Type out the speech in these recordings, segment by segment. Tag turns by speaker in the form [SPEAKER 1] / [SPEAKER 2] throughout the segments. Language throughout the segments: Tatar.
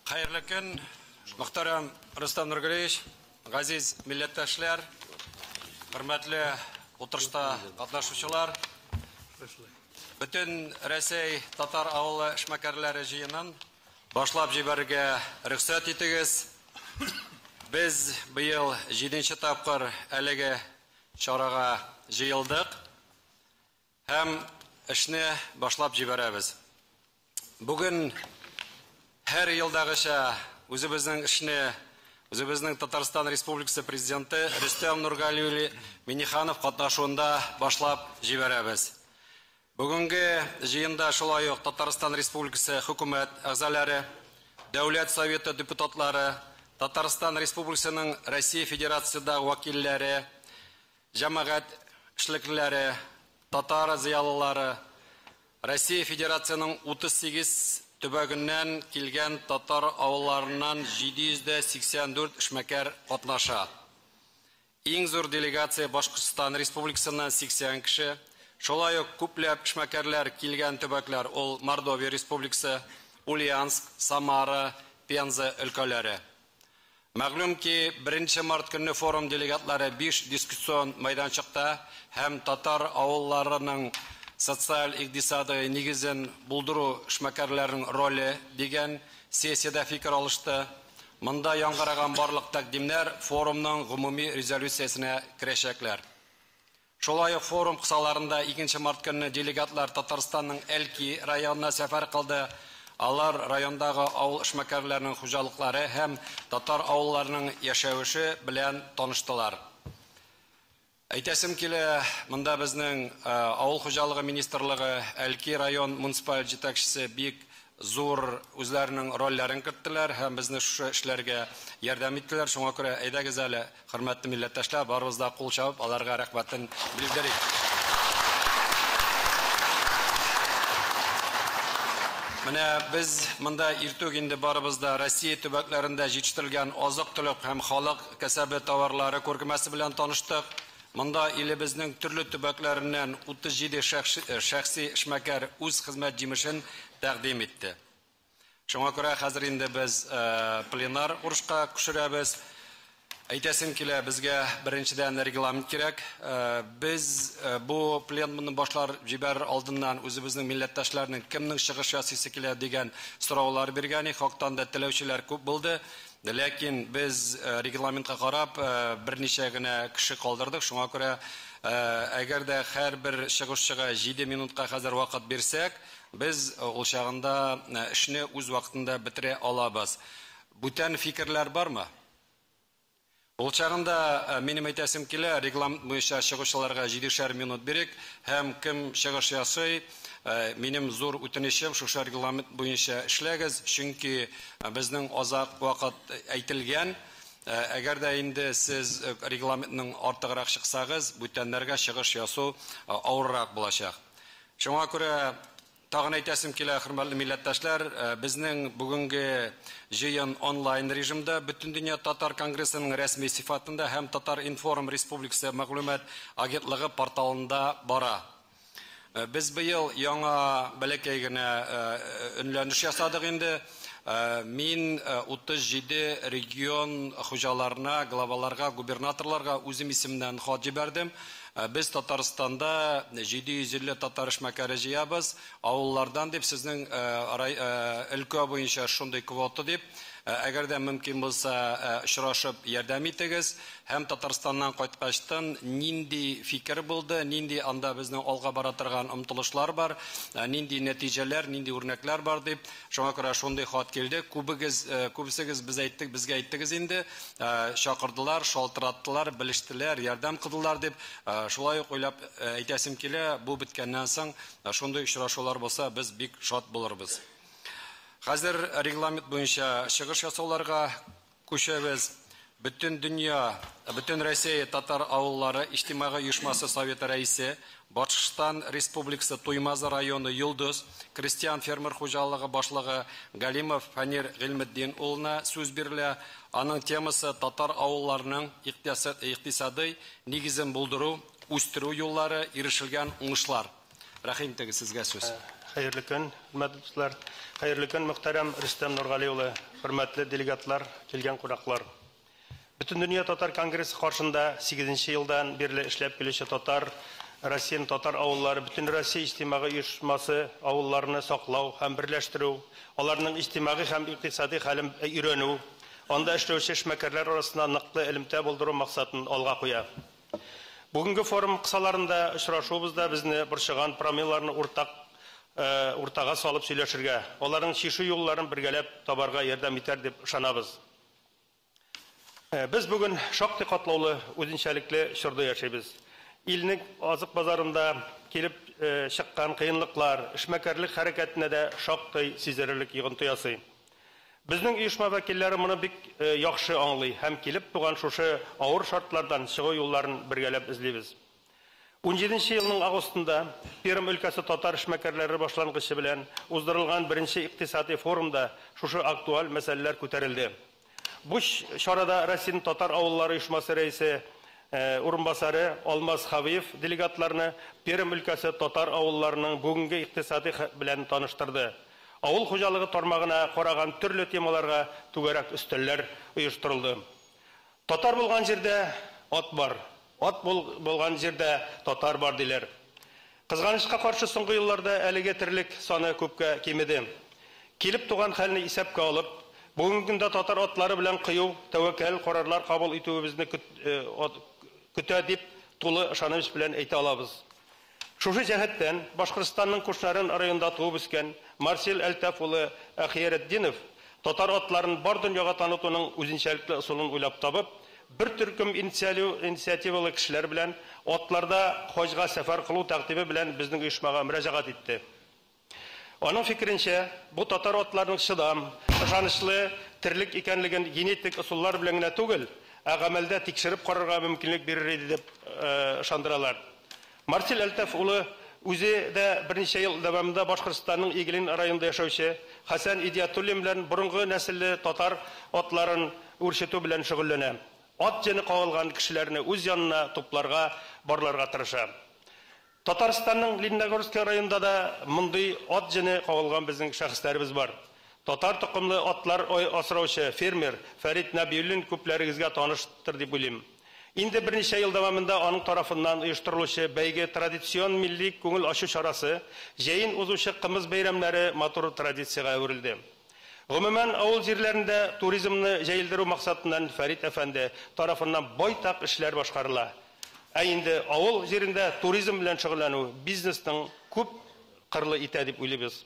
[SPEAKER 1] Хәерле көн, мөхтәрәм Рөстәм Нургалиевич, газиз милләттәшләр, хөрмәтле утырышта катнашучылар. Бөтен Рәсәй татар авылы эшмәкәрләре җыенын башлап җибәрергә рөхсәт итегез. Без быел 7нче тапкыр әлеге чарага җыелдык һәм эшне башлап җибәрәбез. Бүген һәр елдагыча үзебезнең эшне үзебезнең Татарстан Республикасы президенты Рөстәм Нургалиевич Минниханов катнашуында башлап җибәрәбез. Бүгенге җыенда шулай ук Татарстан Республикасы хөкүмәт әгъзалары, Дәүләт Советы депутатлары, Татарстан Республикасының Россия Федерациясендәге вәкилләре, җәмәгать эшлеклеләре, татар зыялылары, Россия Федерациясенең 38 төбәгеннән килгән татар авылларыннан 784 эшмәкәр катнаша. Иң зур делегация Башкортстан Республикасыннан 80 кеше. Шулай ук күпләп эшмәкәрләр килгән төбәкләр ул Мордовия Республикасы, Ульяновск, Самара, Пенза өлкәләре. Мәгълүм ки, 1 март көнне форум делегатлары 5 дискуссион мәйданчыкта һәм татар авылларының социаль-икътисадый нигезен булдыру эшмәкәрләренең роле дигән сессиядә фикер алышты. Монда яңгыраган барлык тәкъдимнәр форумның гомуми резолюциясенә керәчәкләр. Шулай ук форум кысаларында 2 март көнне делегатлар Татарстанның Әлки районына сәфәр кылды. Алар райондагы авыл эшмәкәрләренең хуҗалыклары һәм татар авылларының яшәвеше белән таныштылар. Әйтәсем килә, монда безнең авыл хуҗалыгы министрлыгы, Әлки район муниципаль җитәкчесе бик зур үзләренең рольләрен керттеләр һәм безне шушы эшләргә ярдәм иттеләр. Шуңа күрә әйдәгез әле, хөрмәтле милләттәшләр, барыбыз да кул чабып, аларга рәхмәтен белдерик. Менә без монда иртүк инде барыбыз да Россия төбәкләрендә җитештерелгән азык-төлек һәм халык кәсәбе товарлары күргәзмәсе белән таныштык. Монда илебезнең төрле төбәкләреннән 37 шәхси эшмәкәр үз хезмәт җимешен тәкъдим итте. Шуңа күрә хәзер инде без пленар урышка күчерәбез. Әйтәсем килә, безгә беренчедән регламент кирәк. Без бу пленумны башлар җибәрер алдыннан үзебезнең милләттәшләрнең кемнең чыгыш ясыйсы килә дигән сораулар биргән идек. Хактан да теләүчеләр күп булды. Ләкин без регламентка карап берничә генә кеше калдырдык. Шуңа күрә әгәр дә һәрбер чыгышчыга 7 минутка хәзер вакыт бирсәк, без ул чагында эшне үз вакытында бетерә алабыз. Бүтән фикерләр бармы? Ул чагында минем әйтәсем килә, регламент буенча чыгышчыларга 7 минут бирик һәм кем чыгыш ясый, минем зур үтенечем шушы регламент буенча эшләгез, чөнки безнең озак вакыт әйтелгән. Әгәр дә инде сез регламентның артыграк чыксагыз, бүтәннәргә чыгыш ясау авыррак булачак. Шуңа күрә тагын әйтәсем килә, хөрмәтле милләттәшләр, безнең бүгенге җыен онлайн режимда Бөтендөнья татар конгрессының рәсми сифатында һәм Татар информ Республикасы мәгълүмат агентлыгы порталында бара. Без быел яңа бәләкәй генә өнләнеш ясадык инде. Мин 37 регион хуҗаларына, главаларга, губернаторларга үзем исемнән хат җибәрдем. Без Татарстанда 750 татар эшмәкәре җыябыз. Авыллардан дип сезнең өлкә буенча шундый квота дип, әгәр дә мөмкин булса, очрашып ярдәм итегез. Һәм Татарстаннан кайткачтан нинди фикер булды, нинди анда безнең алга бара торган омтылышлар бар, нинди нәтиҗәләр, нинди үрнәкләр бар дип, шуңа күрә шундый хат килде. Күбесегез без әйттек, безгә әйттегез инде, чакырдылар, шалтыраттылар, белештеләр, ярдәм кылдылар дип, шулай ук уйлап әйтәсем килә, бу беткәннән соң шундый очрашулар булса, без бик шат булырбыз. Хәзер регламент буенча чыгыш ясауларга күчәбез. Бөтен дөнья, бөтен Россия татар авыллары иҗтимагый оешмасы советы рәисе, Башкортстан Республикасы Туймазы районы Йолдыз крестьян фермер хуҗалыгы башлыгы Галимов Фәнир Гыйльметдин улына сүз бирелә. Аның темасы татар авылларының икътисадый нигезен булдыру, үстерү юллары, ирешелгән уңышлар. Рәхим итегез, сезгә сүз.
[SPEAKER 2] Хәерле көн, хөрмәтле дуслар. Хәерле көн, мөхтәрәм Рөстәм Нургали улы, хөрмәтле делегатлар, килгән кунаклар. Бөтендөнья татар конгрессы каршында 8 елдан бирле эшләп килүче татар Россиянең татар авыллары Бөтенроссия иҗтимагый оешмасы авылларны саклау һәм берләштерү, аларның иҗтимагый һәм икътисади хәлен өйрәнү, анда эшләүче эшмәкәрләр арасында ныклы элемтә булдыру максатын алга куя. Бүгенге форум кысаларында очрашуыбызда безне борчыган проблемаларны уртак уртага салып сөйләшергә, аларның чишү юлларын бергәләп табарга ярдәм итәр дип ышанабыз. Без бүген шактый катлаулы, үзенчәлекле чорда яшибез. Илнең азык базарында килеп чыккан кыенлыклар эшмәкәрлек хәрәкәтенә дә шактый сизелерлек йогынты ясый. Безнең оешма вәкилләре моны бик яхшы аңлый һәм килеп туган шушы авыр шартлардан чыгу юлларын бергәләп эзлибез. 17 елның августында Пермь өлкәсе татар эшмәкәрләре башлангычы белән уздырылган беренче икътисади форумда шушы актуаль мәсьәләләр күтәрелде. Бу чарада Россиянең татар авыллары оешмасы рәисе урынбасары Алмаз Хавиев делегатларны Пермь өлкәсе татар авылларының бүгенге икътисади белән таныштырды. Авыл хуҗалыгы тармагына караган төрле темаларга түгәрәк өстәлләр оештырылды. Татар булган җирдә ат бар, ат булган җирдә татар бар диләр. Кызганычка каршы, соңгы елларда әлеге терлек саны күпкә кимеде. Килеп туган хәлне исәпкә алып, бүгенге көндә татар атлары белән кыю, тәвәккәл карарлар кабул итүебезне көтә дип тулы ышаныч белән әйтә алабыз. Шушы җәһәттән Башкортстанның Кушнарен районында туып үскән Марсел Әлтәф улы Әхияретдинов татар атларын бар дөньяга танытуның үзенчәлекле ысулын уйлап табып, бер төркем инициативалы кешеләр белән атларда хаҗга сәфәр кылу тәкъдиме белән безнең оешмага мөрәҗәгать итте. Аның фикеренчә, бу татар атларының чыдам, ышанычлы терлек икәнлеген генетик ысуллар белән генә түгел, ә гамәлдә тикшереп карарга мөмкинлек бирер иде дип ышандыралар. Марсел Әлтәф улы үзе дә берничә ел дәвамында Башкортстанның Иглин районында яшәүче Хәсән Идиятуллин белән борынгы нәселле татар атларын үрчетү белән шөгыльләнә. Ат җене кагылган кешеләрне үз янына тупларга, барларга тырыша. Татарстанның Лениногорск районында да мондый ат җене кагылган безнең шәхесләребез бар. Татар токымлы атлар асраучы фермер Фәрит Нәбиуллин күпләрегезгә таныштыр дип уйлыйм. Инде берничә ел дәвамында аның тарафыннан оештырылучы бәйге традицион милли күңел ачу чарасы, җәен узучы кымыз бәйрәмнәре матур традициягә әверелде. Гомумән, авыл җирләрендә туризмны җәелдерү максатыннан Фәрит әфәнде тарафыннан байтак эшләр башкарыла. Ә инде авыл җирендә туризм белән шөгыльләнү бизнесның күп кырлы итә дип уйлыйбыз.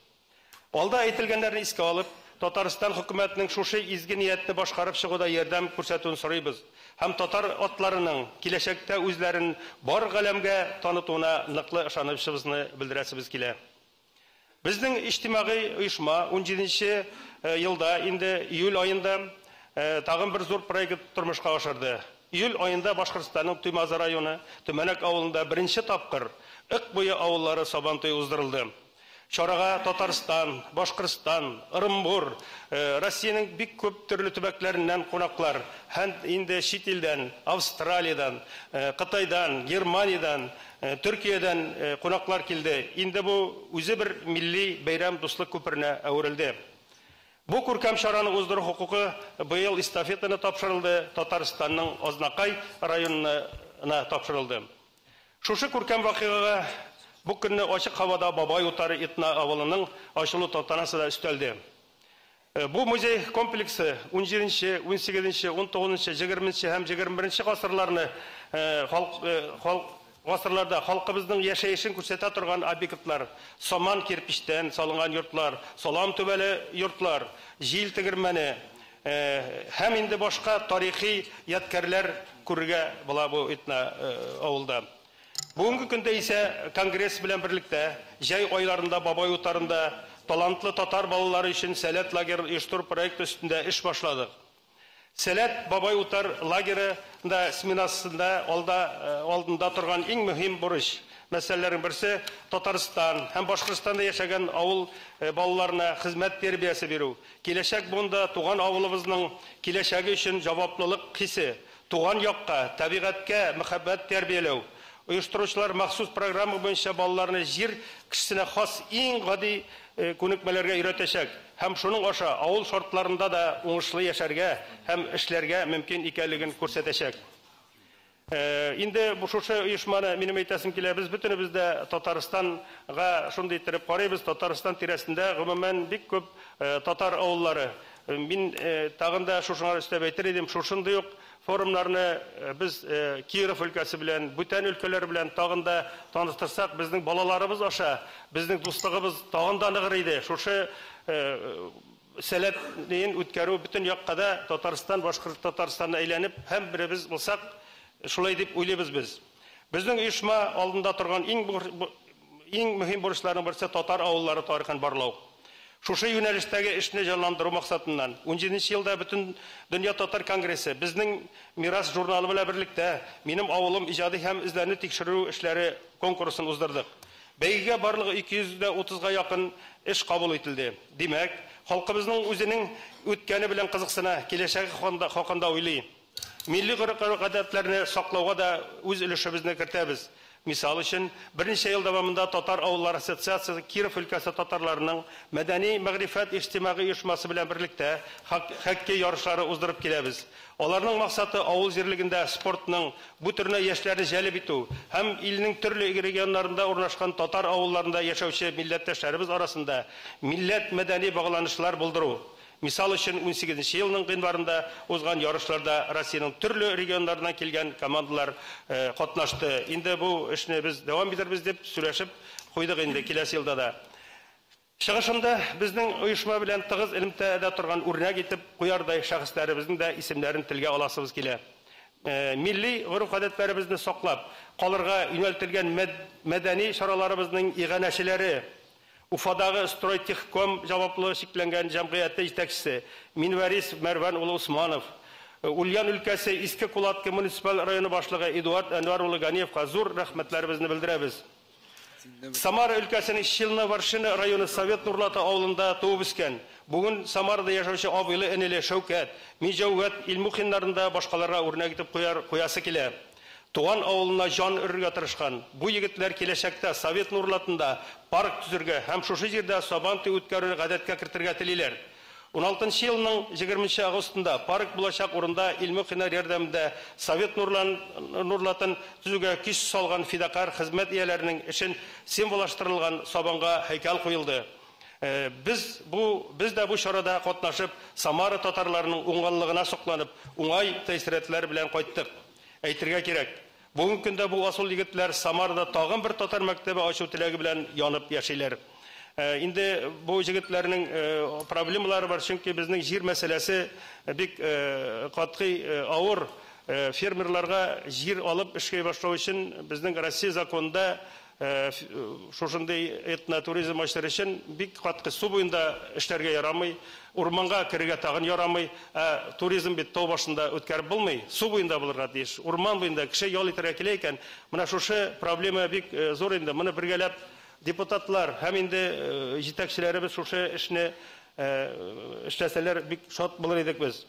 [SPEAKER 2] Алда әйтелгәннәрне искә алып, Татарстан хөкүмәтенең шушы изге ниятне башкарып чыгуда ярдәм күрсәтүен сорыйбыз һәм татар атларының киләчәктә үзләрен бар галәмгә танытуына ныклы ышанычыбызны белдерәсебез килә. Безнең иҗтимагый оешма 17 елда инде июль аенда тагын бер зур проект тормышка ашырды. Июль аенда Башкортстанның Туймазы районы Төмәнәк авылында беренче тапкыр Ык буе авыллары Сабантуе уздырылды. Чарага Татарстан, Башкортстан, Ырымбур, Россиянең бик күп төрле төбәкләреннән кунаклар һәм инде чит илдән, Австралиядән, Кытайдан, Германиядән, Төркиядән кунаклар килде. Инде бу үзе бер милли бәйрәм, дуслык күперенә әверелде. Бу күркәм чараны уздыру хокукы быел эстафетаны тапшырылды, Татарстанның Азнакай районына тапшырылды. Шушы күркәм вакыйгага бу көнне ачык һавада Бабай утары этно авылының ачылу тантанасы да өстәлде. Бу музей комплексы 17, 18, 19, 20 һәм 21 гасырларны гасырларда халкыбызның яшәешен күрсәтә торган объектлар, саман кирпичтән салынган йортлар, салам түбәле йортлар, җил тегермәне һәм инде башка тарихи ядкәрләр күрергә була бу этно авылда. Бүгенге көндә исә конгресс белән берлектә җәй айларында Бабай утарында талантлы татар балалары өчен сәләт лагерь оештыру проекты өстендә эш башладык. Сәләт Бабай Утар лагерында сменасында алдында торган иң мөһим бурыч мәсьәләләрнең берсе Татарстан һәм Башкортстанда яшәгән авыл балаларына хезмәт тәрбиясе бирү. Киләчәк буында туган авылыбызның киләчәге өчен җаваплылык хисе, туган якка, табигатькә мәхәббәт тәрбияләү. Оештыручылар махсус программа буенча балаларны җир кешесенә хас иң гади күнекмәләргә өйрәтәчәк һәм шуның аша авыл шартларында да уңышлы яшәргә һәм эшләргә мөмкин икәнлеген күрсәтәчәк. Инде бу шушы оешманы минем әйтәсем килә, без бөтенебез дә Татарстанга шундый иттереп карыйбыз. Татарстан тирәсендә гомумән бик күп татар авыллары. Мин тагын да шушыңа өстәп әйтер идем, шушындый ук форумнарны без Киров өлкәсе белән, бүтән өлкәләр белән тагын да таныштырсак, безнең балаларыбыз аша, безнең дуслыгыбыз тагын да ныгыр иде. Шушы сәләтен үткәрү бөтен якка да Татарстан, Башкорт Татарстанны әйләнеп һәм беребез булсак, шулай дип уйлыйбыз без. Безнең оешма алдында торган иң мөһим бурычларның берсе татар авыллары тарихын барлау. Шушы юнәлештәге эшне җанландыру максатыннан 17 елда бөтен дөнья татар конгрессы безнең Мирас журналы белән берлектә Минем авылым иҗади һәм эзләнү тикшерү эшләре конкурсын уздырдык. Бәйгегә барлыгы 230га якын эш кабул ителде. Димәк, халкыбызның үзенең үткәне белән кызыксына, киләчәге хакында уйлый. Милли гореф-гадәтләрне саклауга да үз өлешебезне кертәбез. Мисал өчен, берничә ел дәвамында Татар авыллары ассоциациясе Киров өлкәсе татарларының мәдәни мәгърифәт иҗтимагый оешмасы белән берлектә хоккей ярышлары уздырып киләбез. Аларның максаты авыл җирлегендә спортның бу төренә яшьләрне җәлеп итү һәм илнең төрле регионнарында урнашкан татар авылларында яшәүче милләттәшләребез арасында милләт мәдәни багланышлар булдыру. Мисал өчен, 18 елның гыйнварында узган ярышларда Россиянең төрле регионнарыннан килгән командалар катнашты. Инде бу эшне без дәвам итәрбез дип сөйләшеп куйдык инде киләсе елда да. Чыгышымда безнең оешма белән тыгыз элемтәдә торган үрнәк итеп куярдай шәхесләребезнең дә исемнәрен телгә аласыбыз килә. Милли гореф-гадәтләребезне саклап калырга юнәлтелгән мәдәни чараларыбызның иганәчеләре Уфадагы Стройтехком җаваплы чикләнгән җәмгыяте җитәкчесе Минвәрис Мәрвән улы Усманов, Ульян өлкәсе Иске Кулатка муниципаль районы башлыгы Эдуард Әнвәр улы Ганиевка зур рәхмәтләребезне белдерәбез. Самара өлкәсенең Щелно-Варшина районы Совет Нурлаты авылында туып үскән. Бүген Самарада яшәүче абыйлы энеле Шәүкәт, Миҗәүгәт Илмухиннарны да башкаларга үрнәк итеп куясы килә. Туган авылына җан өрергә тырышкан. Бу егетләр киләчәктә Совет Нурлатында парк төзергә һәм шушы җирдә Сабантуй үткәрүне гадәткә кертергә телиләр. 16 елның 20 августында парк булачак урында Илмухиннар ярдәмендә Совет Нурлатын төзүгә көч салган фидакар хезмәт ияләренең эшен символлаштырылган сабанга һәйкәл куелды. Без дә бу чарада катнашып, Самара татарларының уңганлыгына сокланып, уңай тәэсиратлар белән кайттык. Әйтергә кирәк, бүгенге көндә бу асыл егетләр Самарада тагын бер татар мәктәбе ачу теләге белән янып яшиләр. Инде бу егетләрнең проблемалары бар, чөнки безнең җир мәсьәләсе бик катгый авыр. Фермерларга җир алып эшкә башлау өчен безнең Россия законында шушындый этнотуризм ачтыр өчен бик катгый су буенда эшләргә ярамый, урманга керергә тагын ярамый, ә туризм бит тау башында үткәреп булмый, су буенда булырга тиеш, урман буенда кеше ял итәргә килә икән, менә шушы проблема бик зур инде. Моны бергәләп депутатлар һәм инде җитәкчеләребез шушы эшне эшләсәләр бик шат булыр идек без.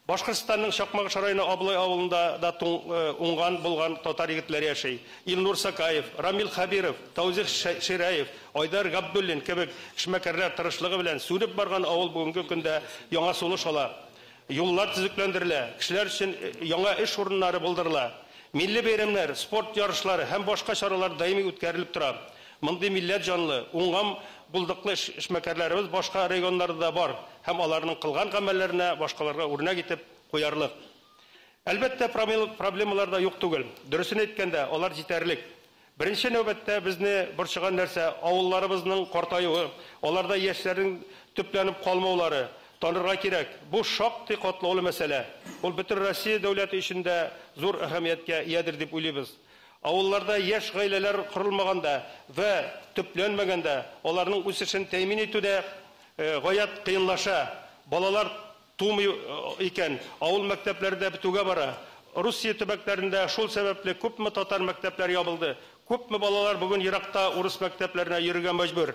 [SPEAKER 2] Башкортстанның Чакмагыш районы Аблай авылында да уңган булган татар егетләре яши. Илнур Сакаев, Рамил Хабиров, Таузих Шираев, Айдар Габдуллин кебек эшмәкәрләр тырышлыгы белән сүнеп барган авыл бүгенге көндә яңа сулыш ала. Юллар төзекләндерелә, кешеләр өчен яңа эш урыннары булдырыла. Милли бәйрәмнәр, спорт ярышлары һәм башка чаралар даими үткәрелеп тора. Мондый милләт җанлы, уңган булдыклы эшмәкәрләребез башка районнарда да бар һәм аларның кылган гамәлләренә башкаларга үрнәк итеп куярлык. Әлбәттә, проблемалар да юк түгел. Дөресен әйткәндә, алар җитәрлек. Беренче нәүбәттә безне борчыган нәрсә авылларыбызның картаюы, аларда яшьләрнең төпләнеп калмаулары. Танырга кирәк. Бу шактый катлаулы мәсьәлә. Ул бөтен Россия дәүләте өчен дә зур әһәмияткә иядер дип уйлыйбыз. Авылларда яшь гаиләләр корылмаганда вә төпләнмәгәндә аларның үсешен тәэмин итүдә гаять кыенлаша. Балалар тумый икән, авыл мәктәпләре дә бетүгә бара. Русия төбәкләрендә шул сәбәпле күпме татар мәктәпләре ябылды, күпме балалар бүген еракта урыс мәктәпләренә йөрергә мәҗбүр.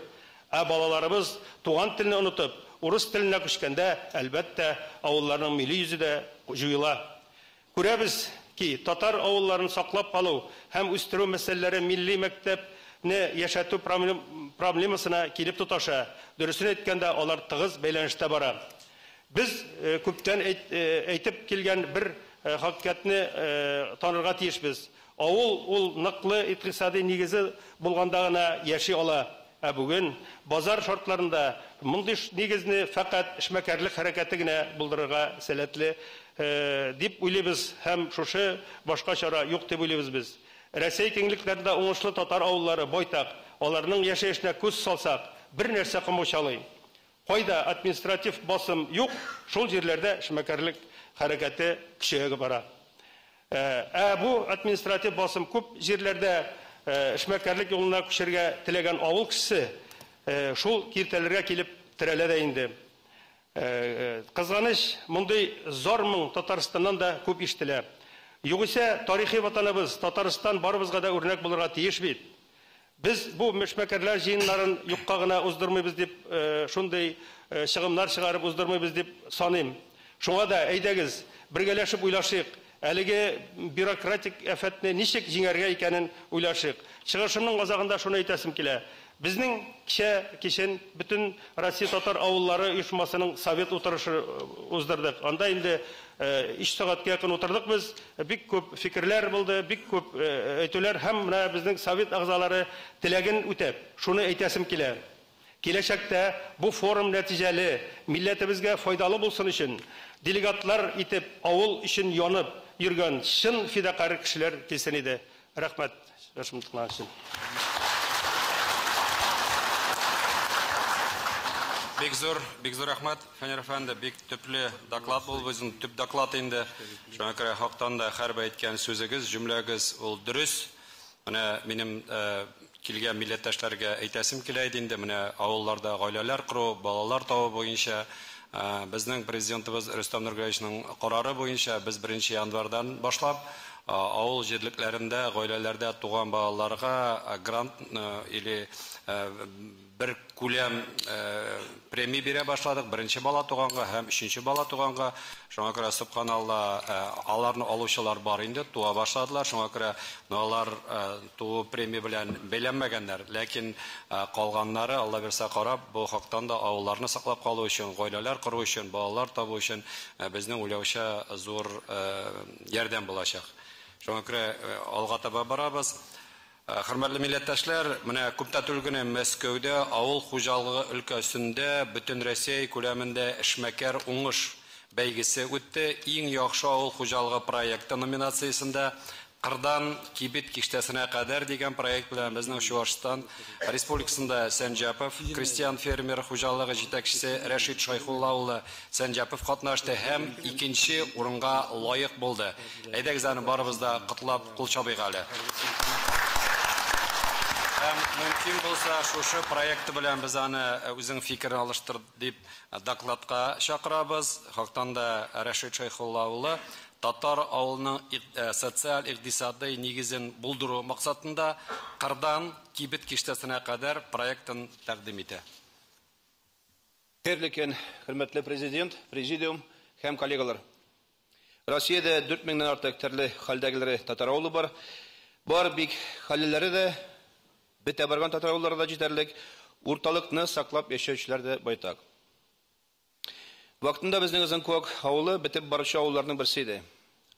[SPEAKER 2] Ә балаларыбыз туган телне онытып, урыс теленә күчкәндә, әлбәттә, авылларның милли йөзе дә җуела. Күрәбез ки, татар авылларын саклап калу һәм үстерү мәсьәләләре милли мәктәпне яшәтү проблемасына килеп тоташа. Дөресен әйткәндә, алар тыгыз бәйләнештә бара. Без күптән әйтеп килгән бер хакыйкатьне танырга тиешбез. Авыл ул ныклы икътисади нигезе булганда гына яши ала. Ә бүген базар шартларында мондый нигезне фәкать эшмәкәрлек хәрәкәте генә булдырырга сәләтле дип уйлыйбыз һәм шушы башка чара юк дип уйлыйбыз без. Рәсәй киңлекләрендә уңышлы татар авыллары байтак, аларның яшәешенә күз салсак, бер нәрсә комачаулый. Кайда административ басым юк, шул җирләрдә эшмәкәрлек хәрәкәте көчәя бара. Ә бу административ басым күп җирләрдә эшмәкәрлек юлына күчәргә теләгән авыл кешесе шул киртәләргә килеп терәлә дә инде. Кызганыч, мондый зар моң Татарстаннан да күп ишетелә. Югыйсә тарихи ватаныбыз Татарстан барыбызга да үрнәк булырга тиеш бит. Без бу эшмәкәрләр җыеннарын юкка гына уздырмыйбыз дип, шундый чыгымнар чыгарып уздырмыйбыз дип саныйм. Шуңа да әйдәгез, бергәләшеп уйлашыйк. Әлеге бюрократик афәтне ничек җиңәргә икәнен уйлашыйк. Чыгышымның азагында шуны әйтәсем килә. Безнең кичә кичен бөтен Россия татар авыллары оешмасының совет утырышы уздырдык. Анда инде 3 сәгатькә якын утырдык без. Бик күп фикерләр булды, бик күп әйтүләр һәм менә безнең совет әгъзалары теләген үтәп, шуны әйтәсем килә. Киләчәктә бу форум нәтиҗәле, милләтебезгә файдалы булсын өчен делегатлар итеп авыл өчен янып йөргән чын фидакарь кешеләр килсен иде. Рәхмәт, рәхмәт өчен.
[SPEAKER 1] Бик зур, бик зур рәхмәт, Фәнир әфәнде, бик төпле доклад булды, безнең төп доклад инде. Шуңа күрә хактан да һәрбер әйткән сүзегез, җөмләгез ул дөрес. Менә минем килгән милләттәшләргә әйтәсем килә иде инде, менә авылларда гаиләләр кору, балалар табу буенча безнең президентыбыз Рөстәм Нургалиевичның карары буенча без 1 январьдан башлап авыл җирлекләрендә гаиләләрдә туган балаларга грант или бер күләм премия бирә башладык. Беренче бала туганга һәм өченче бала туганга. Шуңа күрә, субханалла, аларны алучылар бар инде, туа башладылар. Шуңа күрә алар туу премия белән бәйләнмәгәннәр. Ләкин калганнары, Алла бирсә, карап, бу хактан да авылларны саклап калу өчен, гаиләләр кору өчен, балалар табу өчен безнең уйлауча зур ярдәм булачак. Шуңа күрә алга таба барабыз. Хөрмәтле милләттәшләр, менә күп тә түгел генә Мәскәүдә авыл хуҗалыгы өлкәсендә бөтен Рәсәй күләмендә эшмәкәр уңыш бәйгесе үтте. Иң яхшы авыл хуҗалыгы проекты номинациясендә Кырдан кибет киштәсенә кадәр дигән проект белән безнең Чувашстан Республикасында Сәнҗапов крестьян фермер хуҗалыгы җитәкчесе Рәшит Шайхулла улы Сәнҗапов катнашты һәм икенче урынга лаек булды. Әйдәгез аны барыбыз да котлап кул чабыйк әле. Һәм мөмкин булса шушы проекты белән без аны үзең фикерен алыштыр дип докладка чакырабыз. Хактан да Рәшит Шайхулла улы татар авылының социаль икътисадый нигезен булдыру максатында кырдан кибет киштәсенә кадәр проектын тәкъдим итә.
[SPEAKER 3] Хәерле көн, хөрмәтле президент, президиум һәм коллегалар. Россиядә 4000 нән артык төрле хәлдәгеләре татар авылы бар. Бар бик хәллеләре дә, бетә барган татар авыллары да җитәрлек, урталыкны саклап яшәүчеләр дә байтак. Вакытында безнең Озынкуак авылы бетеп баручы авылларның берсе иде.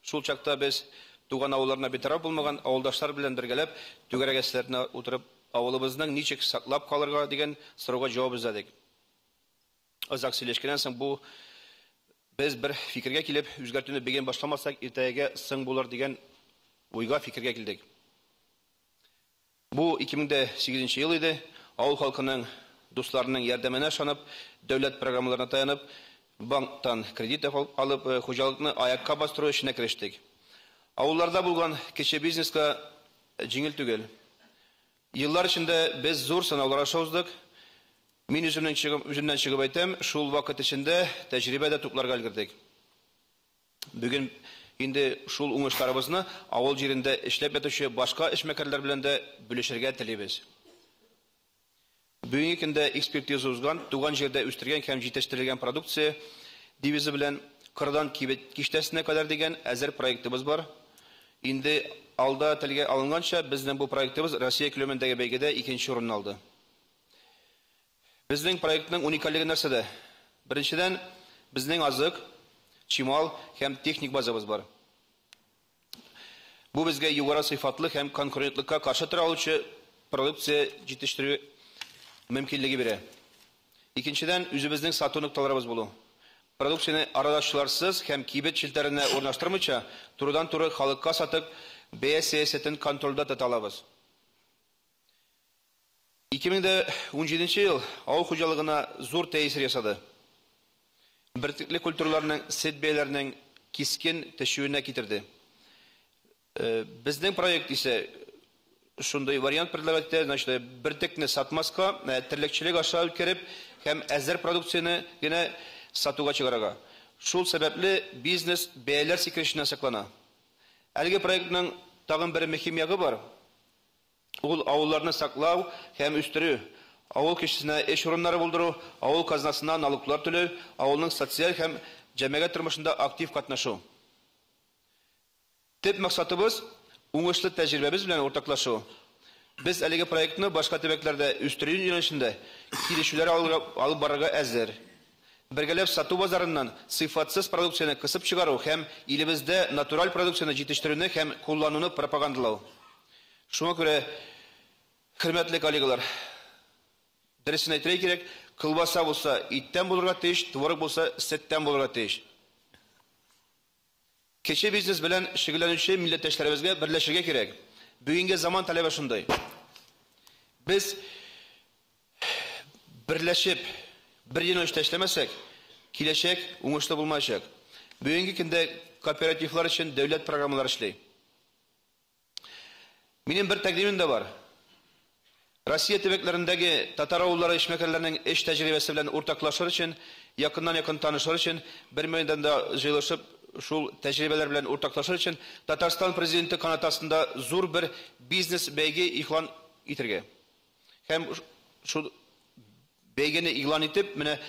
[SPEAKER 3] Шул чакта без туган авылларына битараф булмаган авылдашлар белән бергәләп түгәрәк өстәлләренә утырып авылыбызның ничек саклап калырга дигән сорауга җавап эзләдек. Озак сөйләшкәннән соң бу без бер фикергә килеп, үзгәртүне бүген башламасак, иртәгә соң булыр дигән уйга фикергә килдек. Бу 2008 ел иде. Авыл халкының дусларының ярдәменә ышанып, дәүләт программаларына таянып, банктан кредит алып, хуҗалыкны аякка бастыру эшенә керештек. Авылларда булган кече бизнеска җиңел түгел. Еллар эчендә без зур сынаулар аша уздык. Мин үземнән чыгып әйтәм, шул вакыт эчендә тәҗрибә дә тупларга өлгердек. Бүген инде шул уңышларыбызны авыл җирендә эшләп ятучы башка эшмәкәрләр белән дә бүлешергә телибез. Бүгенге көндә экспертиза узган, туган җирдә үстергән һәм җитештерелгән продукция девизы белән кырдан кибет киштәсенә кадәр дигән әзер проектыбыз бар. Инде алда телгә алынганча, безнең бу проектыбыз Россия күләмендәге бәйгедә икенче урынны алды. Безнең проектның уникальлеге нәрсәдә? Беренчедән, безнең азык, чимал һәм техник базабыз бар. Бу безгә югары сыйфатлы һәм конкурентлыкка каршы тора алучы продукция җитештерү мөмкинлеге бирә. Икенчедән, үзебезнең сату нокталарыбыз булу. Продукцияне арадашчыларсыз һәм кибет челтәренә урнаштырмыйча, турыдан-туры халыкка сатып, бәя сәясәтен контрольдә тота алабыз. 2017 ел авыл хуҗалыгына зур тәэсир ясады. Бөртекле культураларның сөт бәяләренең кискен төшүенә китерде. Безнең проект исә шундый вариант предлагать итә, значит, бөртекне сатмаска, терлекчелек аша үткәреп һәм әзер продукцияне генә сатуга чыгарырга. Шул сәбәпле бизнес бәяләр сикерешеннән саклана. Әлеге проектның тагын бер мөһим ягы бар. Ул авылларны саклау һәм үстерү, авыл кешесенә эш урыннары булдыру, авыл казнасына налоглар түләү, авылның социаль һәм җәмәгать тормышында актив катнашу. Төп максатыбыз уңышлы тәҗрибәбез белән уртаклашу. Без әлеге проектны башка төбәкләрдә үстерү юнәлешендә килешүләр алып барырга әзер. Бергәләп сату базарыннан сыйфатсыз продукцияне кысып чыгару һәм илебездә натураль продукцияне җитештерүне һәм куллануны пропагандалау. Шуңа күрә, хөрмәтле коллегалар, дөресен әйтергә кирәк, колбаса булса иттән булырга тиеш, творог булса сөттән булырга тиеш. Кече бизнес белән шөгыльләнүче милләттәшләребезгә берләшергә кирәк. Бүгенге заман таләбе шундый. Без берләшеп, бер юнәлештә эшләмәсәк, киләчәк уңышлы булмаячак. Бүгенге көндә кооперативлар өчен дәүләт программалары эшли. Минем бер тәкъдимем дә бар. Россия төбәкләрендәге татар авыллары эшмәкәрләренең эш тәҗрибәсе белән уртаклашыр өчен, якыннан-якын танышыр өчен, бер мәйданда җыелышып, шул тәҗрибәләр белән уртаклашыр өчен Татарстан президенты канаты астында зур бер бизнес бәйге игълан итәргә. Һәм шул бәйгене игълан итеп, менә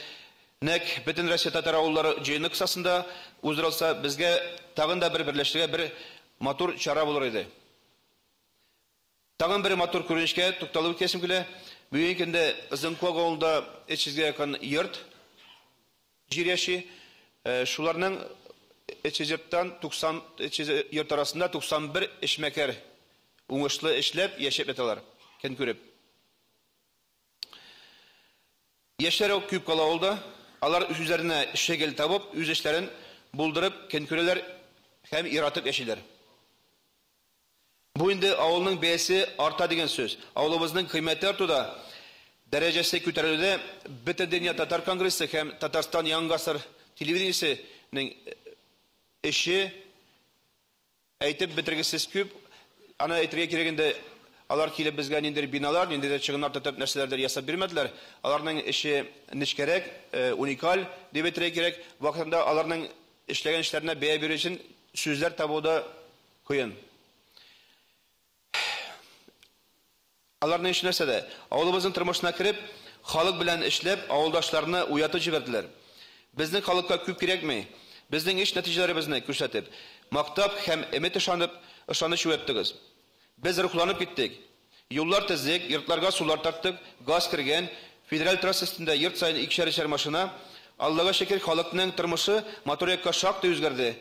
[SPEAKER 3] нәкъ бөтен Россия татар авыллары җыены кысасында уздырылса, безгә тагын да бер берләшергә бер матур чара булыр иде. Тагын бер матур күренешкә тукталып үтәсем килә. Бүгенге көндә Озынколак авылында 300гә якын йорт җир яши. Шуларның 300 йорттан 90 300 йорт арасында 91 эшмәкәр уңышлы эшләп яшәп яталар, көн күреп. Яшьләр күп кала авылда. Алар үзләренә шөгыль табып, үз эшләрен булдырып, көн күрәләр һәм яратып яшиләр. Бу инде авылның бәясе арта дигән сүз. Авылыбызның кыйммәте артуда, дәрәҗәсе күтәрелүдә Бөтендөнья татар конгрессы һәм Татарстан Яңа гасыр телевидениесенең эше әйтеп бетергесез күп. Аны әйтергә кирәк инде, алар килеп безгә ниндидер биналар, ниндидер чыгымнар тотып нәрсәләрдер ясап бирмәделәр. Аларның эше нечкәрәк, уникаль дип әйтергә кирәк. Вакытында аларның эшләгән эшләренә бәя бирү өчен сүзләр табу да кыен. Аларның эше нәрсәдә? Авылыбызның тормышына кереп, халык белән эшләп, авылдашларны уятып җибәрделәр. Безнең халыкка күп кирәкми. Безнең эш нәтиҗәләребезне күрсәтеп, мактап һәм өмет ышанып, ышаныч уяттыгыз. Без рухланып киттек. Юллар төзек, йортларга сулар тарттык, газ кергән, федераль трасса өстендә йорт саен икешәр-өчәр машина. Аллага шөкер, халыкның тормышы матур якка шактый үзгәрде.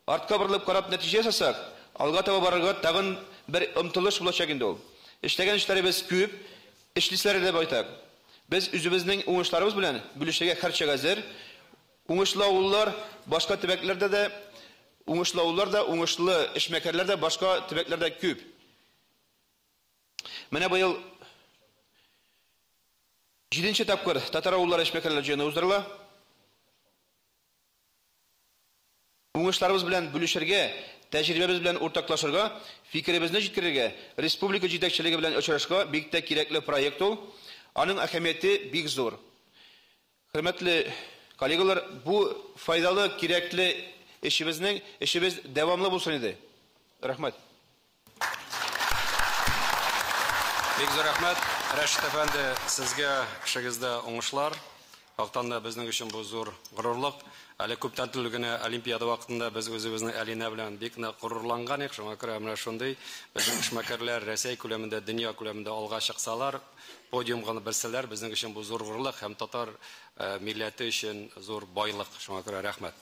[SPEAKER 3] Артка борылып карап нәтиҗә ясасак, алга таба барырга тагын бер омтылыш булачак инде ул. Эшләгән эшләребез күп, эшлиселәре дә байтак. Без үзебезнең уңышларыбыз белән бүлешергә һәрчак әзер. Уңышлы авыллар башка төбәкләрдә дә, уңышлы авыллар да, уңышлы эшмәкәрләр дә башка төбәкләрдә күп. Менә быел 7нче тапкыр татар авыллары эшмәкәрләр җыены уздырыла. Уңышларыбыз белән бүлешергә, тәҗрибәбез белән уртаклашырга, фикеребезне җиткерергә, республика җитәкчелеге белән очрашырга бик тә кирәкле проект ул. Аның әһәмияте бик зур. Хөрмәтле коллегалар, бу файдалы, кирәкле эшебез дәвамлы булсын иде. Рәхмәт.
[SPEAKER 1] Бик зур рәхмәт, Рәшит әфәнде, сезгә эшегездә уңышлар. Хактан да безнең өчен бу зур горурлык. Әле күптән түгел генә Олимпиада вакытында без үзебезнең Алина белән бик нык горурланган идек. Шуңа күрә менә шундый безнең эшмәкәрләр Рәсәй күләмендә, дөнья күләмендә алга чыксалар, подиумга берселәр, безнең өчен бу зур горурлык һәм татар милләте өчен зур байлык. Шуңа күрә рәхмәт.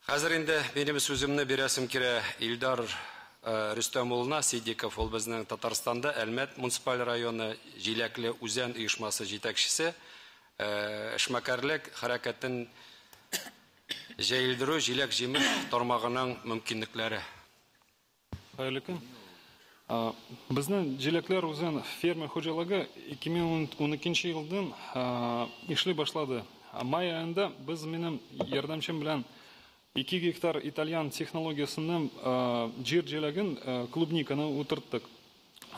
[SPEAKER 1] Хәзер инде минем сүземне бирәсем килә Илдар Рөстәм улына Сидиков, ул безнең Татарстанда Әлмәт муниципаль районы Җиләкле Үзән оешмасы җитәкчесе, эшмәкәрлек хәрәкәтен җәелдерү җиләк-җимеш тармагының мөмкинлекләре.
[SPEAKER 4] Хәерле көн. Безнең Җиләкләр Үзән фермер хуҗалыгы 2012 елдан эшли башлады. Май аенда без минем ярдәмчем белән 2 гектар итальян технологиясеннән җир җиләген, клубниканы утырттык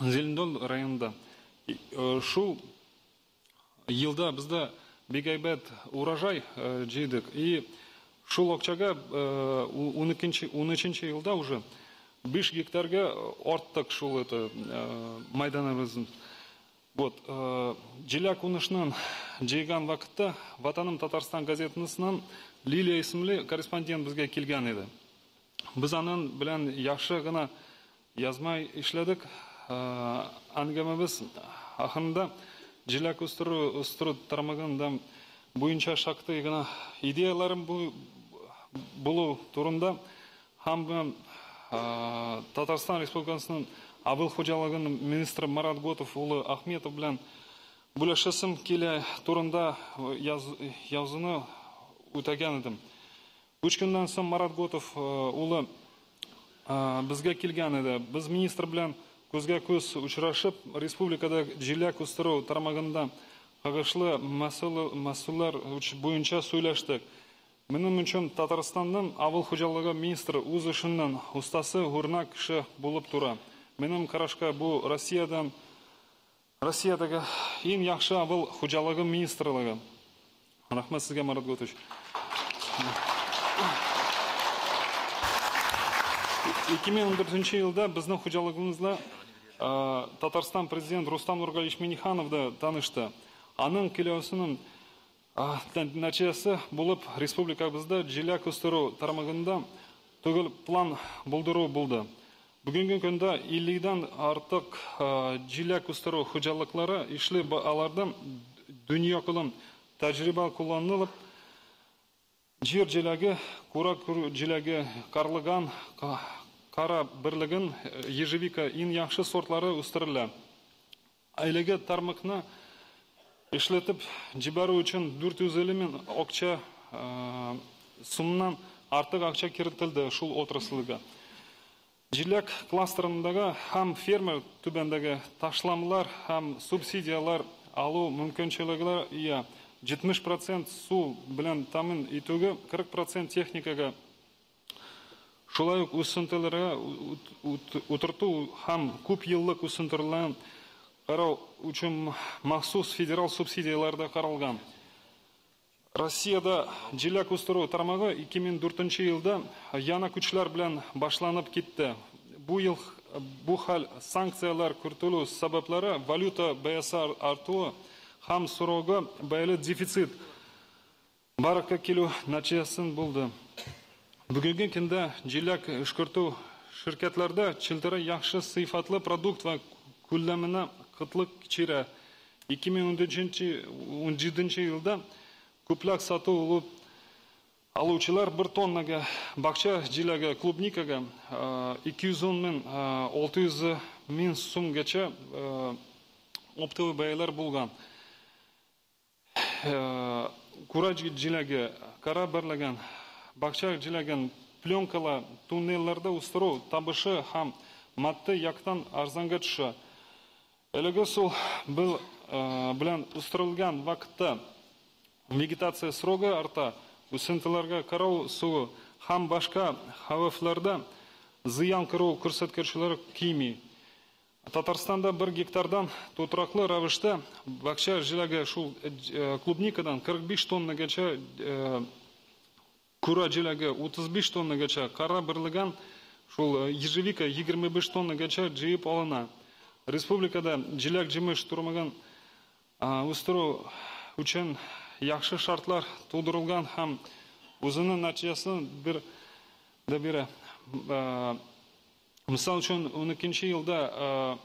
[SPEAKER 4] Зелендол районында. Шул елда бездә бик әйбәт урожай җыйдык. И шул акчага 13 елда уже 5 гектарга арттык шул это майданыбызны. Вот, җиләк унышның җыйган вакытта Ватаным Татарстан газетасынан Лилия исемле корреспондент безгә килгән иде. Без аның белән яхшы гына язма эшләдек. Әңгәмәбез ахырында җиләк үстерү тармагында буенча шактый гына идеяларым булу турында һәм Татарстан Республикасының авыл хуҗалыгы министры Марат Готов улы Ахметов белән бүләшәсем килә турында язуны үтәгән идем. 3 көннән соң Марат Готов улы безгә килгән иде. Без министр белән күзгә күз очрашып, республикада җиләк үстерү тармагында кагышлы мәсьәләләр буенча сөйләштек. Минем өчен Татарстанның авыл хуҗалыгы министры үз эшеннән остасы, үрнәк кеше булып тора. Минем карашка бу Россиядәге иң яхшы авыл хуҗалыгы министрлыгы. Рәхмәт сезгә, Марат Готович. 2014 елда безнең хуҗалыгыбызда Татарстан президент Рустам Нургалиевич Минниханов да танышты. Аның килүсенең нәтиҗәсе булып республикабызда җиләк үстерү тармагында төгәл план булдыру булды. Бүгенге көндә 50-дән артык җиләк үстерү хуҗалыклары эшли, аларда дөньякүләм тәҗрибә кулланылып, җир җиләге, курак җиләге, карлыган, кара берлеген, ежевика иң яхшы сортлары үстерелә. Әлеге тармакны эшләтеп җибәрү өчен 450 мең акча сумнан артык акча кертелде шул отрасльгә. Җиләк кластерындагы һәм фермер түбәндәге ташламалар һәм субсидияләр алу мөмкинчелегенә ия. 70% су белән тәэмин итүгә, 40% техникага, шулай ук үсентеләргә утырту һәм күп еллык үсентеләрне карау өчен махсус федераль субсидияләр дә каралган. Россиядә җиләк үстерү тармагы 2004 елда яңа күчләр белән башланып китте. Бу ел бу хәл санкцияләр кертелү сәбәпләре валюта бәясе артуы һәм сорауга бәйле дефицит барлыкка килү нәтиҗәсен булды. Бүгенге көндә җиләк эшкәртү ширкәтләрдә челтәре яхшы сыйфатлы продукт ва күләменә кытлык кичерә. 2017 елда күпләп сату алучылар 1 тоннага бакча җиләге клубникага 210 мең 600 мең сумгача оптовый бәяләр булган. Кура җиләге, кара берлеген, бакча җиләген пленкалы туннельләрдә үстерү табышы һәм матди яктан арзанга төшә. Әлеге ысул белән үстерелгән вакытта вегетация срогы арта, үсентеләргә карау суы һәм башка хәвефләрдә зыян күрү күрсәткечләре кими. Татарстанда 1 гектардан тотраклы рәвештә бакча җиләге шул клубникадан 45 тоннагача, кура җиләге 35 тоннагача, кара берлегән шул ежевика 25 тоннагача җыеп алына. Республикада җиләк-җимеш турмаган үстерү өчен яхшы шартлар тудырылган һәм үзенең нәтиҗәсен бер дә бирә. Мисал өчен, 12 елда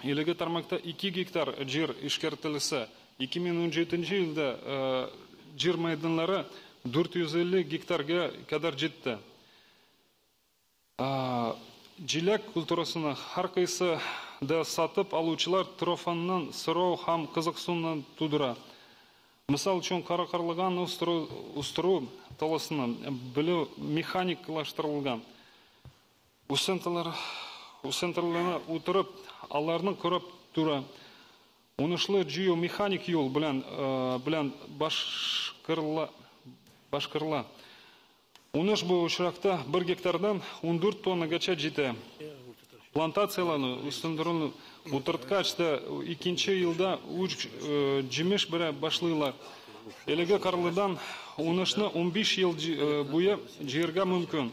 [SPEAKER 4] әлеге тармакта 2 гектар җир эшкәртелсә, 2017 елда җир мәйданнары 450 гектарга кадәр җитте. Җиләк культурасына һәркайсы да сатып алучылар тарафыннан сорау һәм кызыксыну тудыра. Мисал өчен, кара карлыган үстерү таласына белү механиклаштырылган. Үсентеләрне утырып, аларны карап тора. Уңышлы җыю механик юл белән башкарыла. Уңыш бу очракта 1 гектардан 14 тоннагача җитә. Плантацияларны үстерүне утырткач та икенче елда үч җимеш бирә башлыйлар. Әлеге карлыдан уңышны 15 ел буе җыярга мөмкин.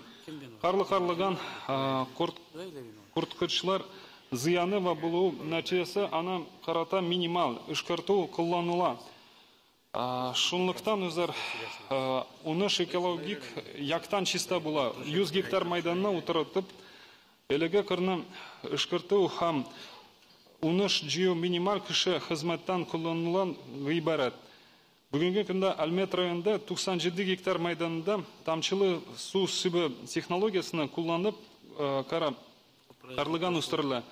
[SPEAKER 4] Карлы карлыган корткычлар зыяны ва булу нәтиҗәсе аны карата минималь эшкәртү кулланыла. Шунлыктан үзәр уңыш экологик яктан чиста була. 100 гектар майданны утыртып, әлеге кырны эшкәртү һәм уңыш җыю минималь кеше хезмәттән кулланылган гыйбарәт. Бүгенге көндә Әлмәт районында 97 гектар майданында тамчылы су сибү технологиясен кулланып, кара карлыган үстерелә.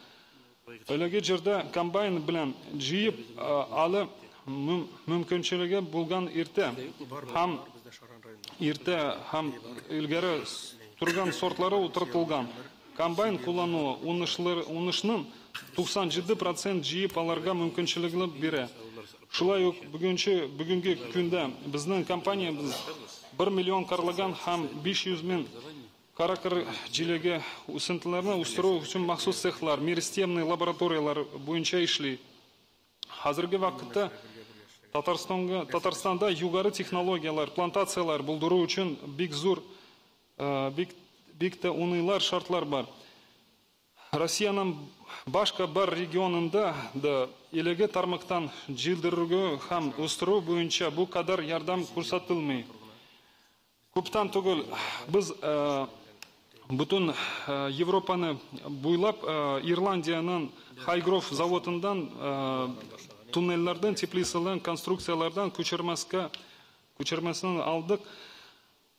[SPEAKER 4] Әлеге җирдә комбайн белән җыеп алы мөмкинчелеге булган иртә һәм илгәре торган сортлары утыртылган. Комбайн куллану уңышның 97% җыеп алырга мөмкинчелеге бирә. Шулай ук бүгенге көндә безнең компаниябез 1 миллион карлыган һәм 500 мең каракыр җиләге үсентеләрен үстерү өчен махсус цехлар, меристемный лабораторияләр буенча эшли. Хәзерге вакытта Татарстанда югары технологияләр, плантацияләр булдыру өчен бик зур, бик тә уңайлы шартлар бар. Россиянең башка бар регионында да әлеге тармактан җилдерүгә һәм үстерү буенча бу кадәр ярдәм күрсәтелми. Күптән түгел без бөтен Европаны буйлап Ирландиянең Хайгров заводыннан туннельләрдән, теплицалардан, конструкцияләрдән күчермәсен алдык.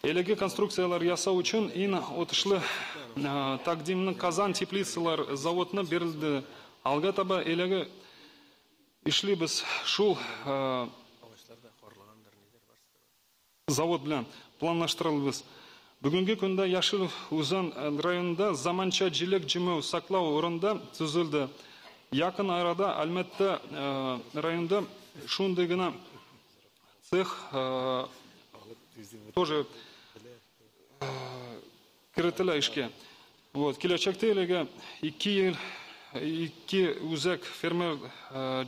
[SPEAKER 4] Әлеге конструкцияләр ясау өчен иң отышлы тәкъдимне Казан теплицалар заводына бирелде. Алга таба әлеге эшлибез шул завод белән планлаштырылабыз. Бүгенге көндә Яшел Үзән районында заманча җиләк җимеү саклау урында төзелде. Якын арада Әлмәттә районда шундый гына цех тоже керетелә эшкә. Вот, киләчәктә әлегә 2 ел 2 үзәк фермер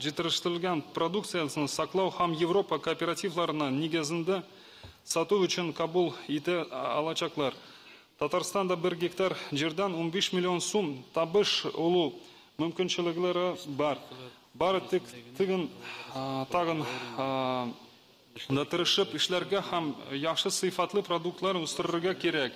[SPEAKER 4] җитештерелгән продукциясен саклау һәм Европа кооперативларына нигезендә сату өчен кабул итә алачаклар. Татарстанда 1 гектар җирдән 15 миллион сум табыш алу мөмкинчелекләре бар. Бары тик тагын да тырышып эшләргә һәм яхшы сыйфатлы продуктлар үстерергә кирәк.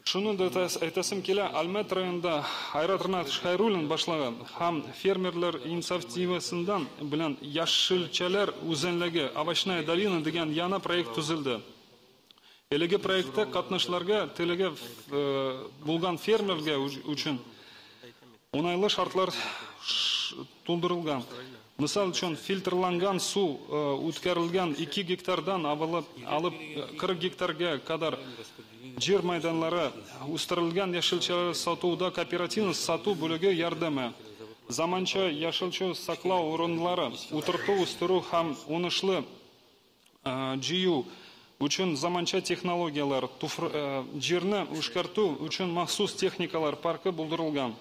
[SPEAKER 4] Шуны да әйтәсем килә, Әлмәт районында Айрат Ринатович Хайруллин башлаган һәм фермерлар инициативасыннан белән Яшелчәләр үзәнлеге Овощная долина дигән яңа проект төзелде. Әлеге проектта катнашларга теләге булган фермерга өчен уңайлы шартлар тудырылган. Мисал өчен, фильтрланган су үткәрелгән 2 гектардан алып 40 гектарга кадәр җир мәйданнары үстерелгән яшелчәләр сатуда кооперативны сату бүлеге ярдәме. Заманча яшелчә саклау урыннары утырту, үстерү һәм уңышлы җыю өчен заманча технологияләр, җирне эшкәртү өчен махсус техникалар паркы булдырылган.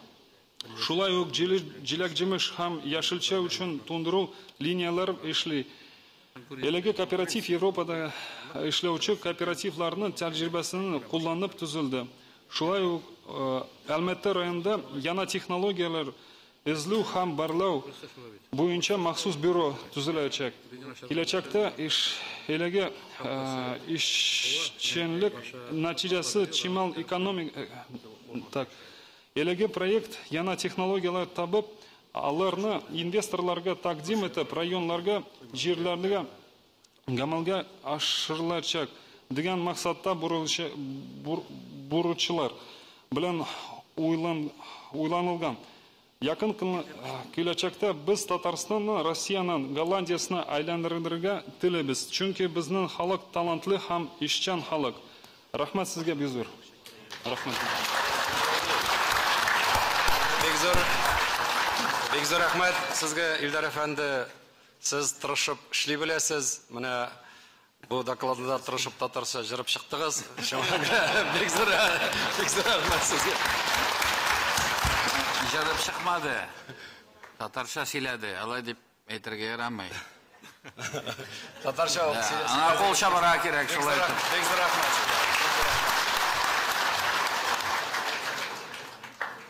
[SPEAKER 4] Шулай ук җиләк-җимеш һәм яшелчә өчен туңдыру линияләре эшли. Әлеге кооператив Европада эшләүче кооперативларның тәҗрибәсен кулланып төзелде. Шулай ук Әлмәттә районында яңа технологияләр эзләү һәм барлау буенча махсус бюро төзеләчәк. Киләчәктә әлеге эшчәнлек нәтиҗәсе чимал экономик так. Әлеге проект яңа технологияләр табып, аларны инвесторларга тәкъдим итеп, районнарга, җирләргә гамәлгә ашырылачак дигән максатта бурычлар белән уйланылган. Якын киләчәктә без Татарстанны Россиянең Голландиясенә әйләндерергә телибез, чөнки безнең халык талантлы һәм эшчән халык. Рәхмәт сезгә бик зур. Рәхмәт.
[SPEAKER 1] Бик зур, бик зур рәхмәт сезгә, Илдар әфәнде. Сез тырышып эшли беләсез. Менә бу докладны да тырышып татарча җырып чыктыгыз. Шуңа күрә бик зур, бик зур рәхмәт сезгә.
[SPEAKER 5] Җырып чыкмады. Татарча сөйләде. Алай дип әйтергә ярамый.
[SPEAKER 1] Татарча ук сөйләде.
[SPEAKER 5] Аңа кул чабарга кирәк шулай итеп.
[SPEAKER 1] Бик зур рәхмәт сезгә.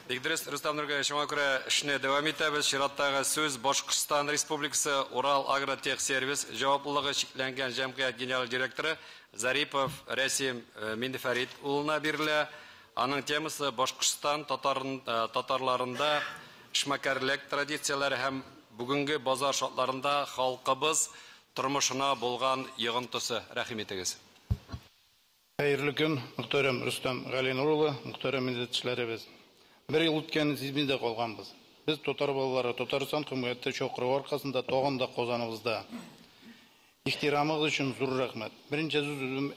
[SPEAKER 1] Бик дөрес, Рөстәм Нургалиевич, шуңа күрә эшне дәвам итәбез. Чираттагы сүз Башкортстан Республикасы Урал Агротехсервис җаваплылыгы чикләнгән җәмгыять генераль директоры Зарипов Рәсим Миндефәрит улына бирелә. Аның темасы Башкортстан татарларында эшмәкәрлек традицияләре һәм бүгенге базар шартларында халкыбыз тормышына булган йогынтысы. Рәхим итегез.
[SPEAKER 6] Хәерле көн, мөхтәрәм Рөстәм Галинур улы, мөхтәрәм милләттәшләребез. Бер ел үткәнен сизми дә калганбыз. Без татар балалары Татарстан хөкүмәте чакыруы аркасында тагын да Казаныбызда. Ихтирамыгыз өчен зур рәхмәт. Беренче сүз үзем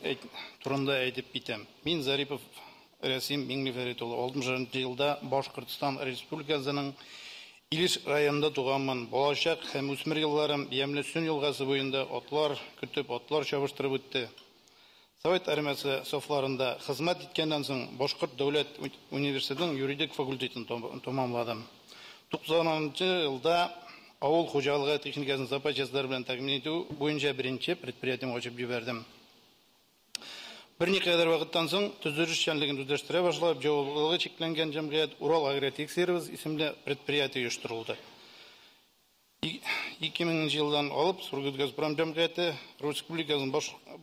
[SPEAKER 6] турында әйтеп китәм. Мин Зарипов Рәсим Миңнефәрит улы алтмышынчы елда Башкортстан Республикасының Илеш районында туганмын. Балачак һәм үсмер елларым Ямле Сөн елгасы буенда атлар көтеп, атлар чабыштырып үтте. Совет армиясе сафларында хезмәт иткәннән соң Башкорт дәүләт университетының юридик факультетын тәмамладым. Туксанынчы елда авыл хуҗалыгы техникасын запас частьлар белән тәэмин итү буенча беренче предприятием ачып җибәрдем. Берникадәр вакыттан соң төзелеш эшчәнлеген үзләштерә башлап, җаваплылыгы чикләнгән җәмгыять Урал Агротехсервис исемле предприятие оештырылды. Ике меңенче елдан алып Сургутгазпром җәмгыяте Республикасының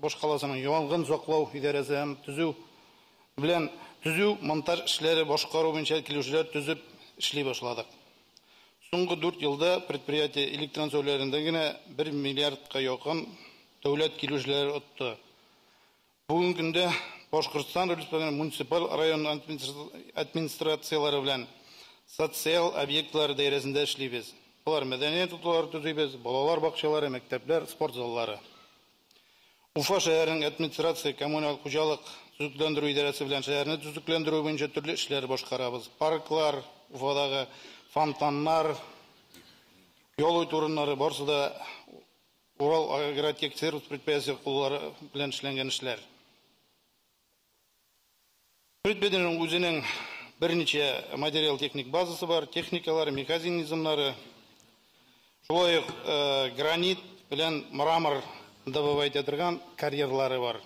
[SPEAKER 6] баш каласының янгын саклау идарәсе һәм төзү белән төзү монтаж эшләре башкару буенча килешүләр төзеп эшли башладык. Соңгы 4 елда предприятие электрон сәүләрендә генә 1 миллиардка якын дәүләт килешүләре отты. Бүгенге көндә Башкортстан Республикасының муниципаль район администрацияләре белән социаль объектлар даирәсендә эшлибез. Болар мәдәният йортлары төзибез, балалар бакчалары, мәктәпләр, спорт заллары. Уфа шәһәренең администрация коммуналь хуҗалык төзекләндерү идарәсе белән шәһәрне төзекләндерү буенча төрле эшләр башкарабыз. Парклар, Уфадагы фонтаннар, ял итү урыннары барысы да Урал Агротехсервис предприятиесе куллары белән эшләнгән эшләр. Предприятиенең үзенең берничә материал-техник базасы бар, техникалары, механизмнары. Шулай ук гранит белән мрамор добывать итә торган карьерлары бар.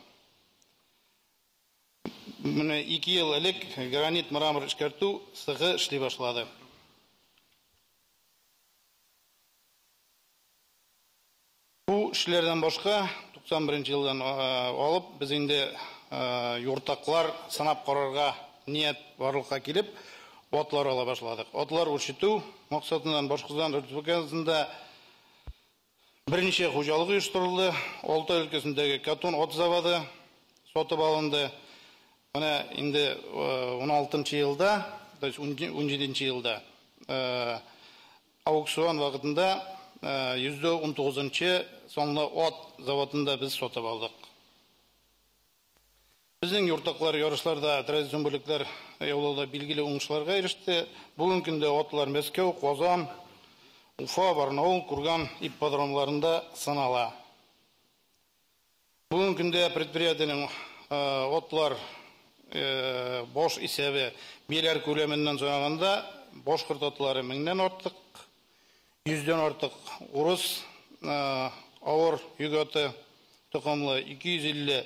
[SPEAKER 6] Менә 2 ел элек гранит мрамор эшкәртү цехы эшли башлады. Бу эшләрдән башка туксан беренче елдан алып без инде юртаклар сынап карарга ният барлыкка килеп, атлар ала башладык. Атлар үрчетү максатыннан Башкортстан Республикасында берничә хуҗалык оештырылды. Алтай өлкәсендәге Катон ат заводы сатып алынды. Менә инде ун алтынчы елда, то есть ун җиденче елда аукцион вакытында йөздә ун тугызынчы санлы ат заводында без сатып алдык. Безнең юртаклар ярышларда традицион бүлекләр яулауда билгеле уңышларга иреште. Бүгенге көндә атлар Мәскәү, Казан, Уфа, Барнаул, Курган ипподромларында сынала. Бүгенге көндә предприятиенең атлар баш исәбе биләр күләменнән санаганда башкорт атлары 1000-нән артык, 100-дән артык урыс авыр йөк аты токымлы, 250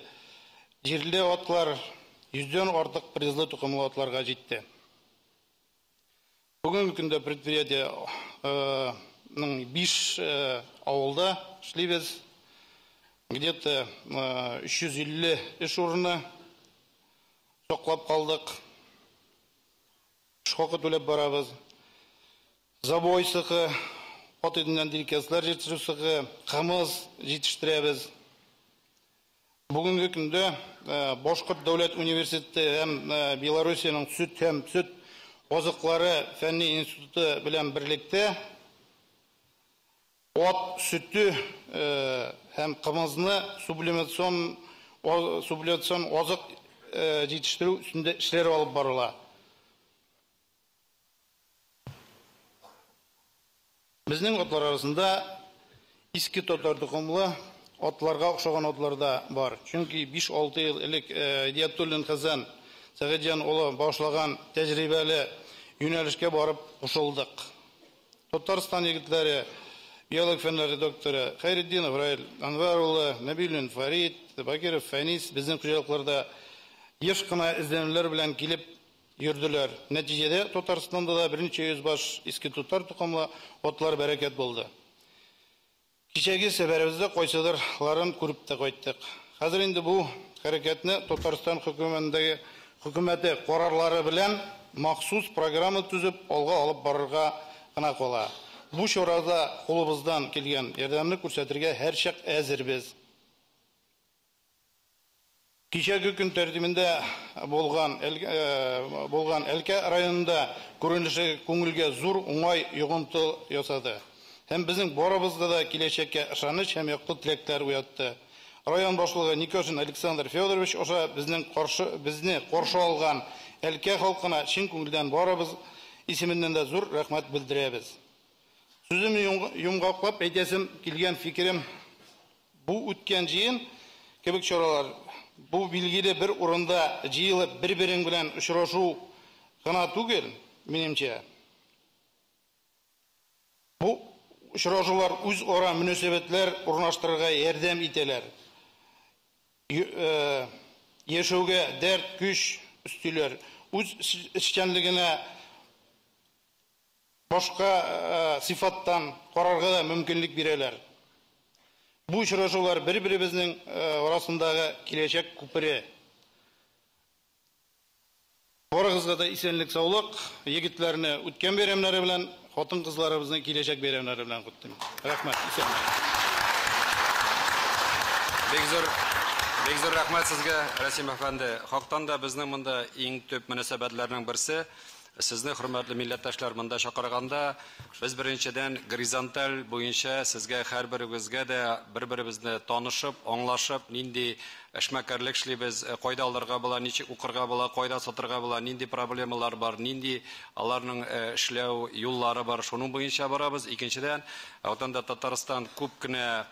[SPEAKER 6] җирле атлар, 100-дән артык призлы токымлы атларга җитте. Бүгенге көндә предприятиенең 5 авылда эшлибез. Где-то 350 эш урыны саклап калдык. Эш хакы түләп барабыз. Забой цехы, ат итеннән деликатеслар җитештерү цехы, кымыз җитештерәбез. Бүгенге көндә Башкорт дәүләт университеты һәм Белоруссиянең сөт һәм сөт азыклары фәнни институты белән берлектә ат сөте һәм кымызны сублимацион азык җитештерү өстендә эшләр алып барыла. Безнең атлар арасында иске татар токымлы атларга охшаган атлар да бар. Чөнки 5-6 ел элек Идиятуллин Хәсән Сәгыйтҗан улы башлаган тәҗрибәле юнәлешкә барып кушылдык. Татарстан егетләре, биолог фәннәре докторы Хәйретдинов Раил Анвар улы, Нәбиуллин Фарид, Бакиров Фәнис безнең хуҗалыкларда еш кына эзләнүләр белән килеп йөрделәр. Нәтиҗәдә Татарстанда да берничә йөз баш иске татар токымлы атлар бәрәкәт булды. Кичәге сәфәребездә кайсыдырларын күреп тә кайттык. Хәзер инде бу хәрәкәтне Татарстан хөкүмәте карарлары белән махсус программа төзеп алга алып барырга гына кала. Бу чарада кулыбыздан килгән ярдәмне күрсәтергә һәрчак әзербез. Кичәге көн тәртибендә булган Әлкә районында күренеше күңелгә зур уңай йогынты ясады. Һәм безнең барыбызда да киләчәккә ышаныч һәм якты теләкләр уятты. Район башлыгы Никошин Александр Федорович аша безне каршы алган Әлкә халкына чын күңелдән барыбыз исеменнән дә зур рәхмәт белдерәбез. Сүземне йомгаклап әйтәсем килгән фикерем бу үткән җыен кебек чаралар бу билгеле бер урында җыелып бер-берең белән очрашу гына түгел, минемчә. Бу очрашулар үзара мөнәсәбәтләр урнаштырырга ярдәм итәләр. Яшәүгә дәрт, көч өстиләр. Үз эшчәнлегенә башка сыйфаттан карарга да мөмкинлек бирәләр. Бу очрашулар бер-беребезнең арасындагы киләчәк күпере. Барыгызга да исәнлек, саулык, егетләрне үткән бәйрәмнәре белән, хатын-кызларыбызны киләчәк бәйрәмнәре белән котлыйм. Рәхмәт, исәнлек.
[SPEAKER 1] Бик зур рәхмәт сезгә, Рәсим әфәнде. Хактан да безнең монда иң төп мөнәсәбәтләрнең берсе. Сезне, хөрмәтле милләттәшләр, монда чакырганда, без беренчедән горизонталь буенча сезгә һәрберегезгә дә бер-беребезне танышып, аңлашып, нинди эшмәкәрлек эшлибез, кайда алырга була, ничек укырга була, кайда сатырга була, нинди проблемалар бар, нинди аларның эшләү юллары бар, шуның буенча барабыз. Икенчедән, ватанда Татарстан күп кенә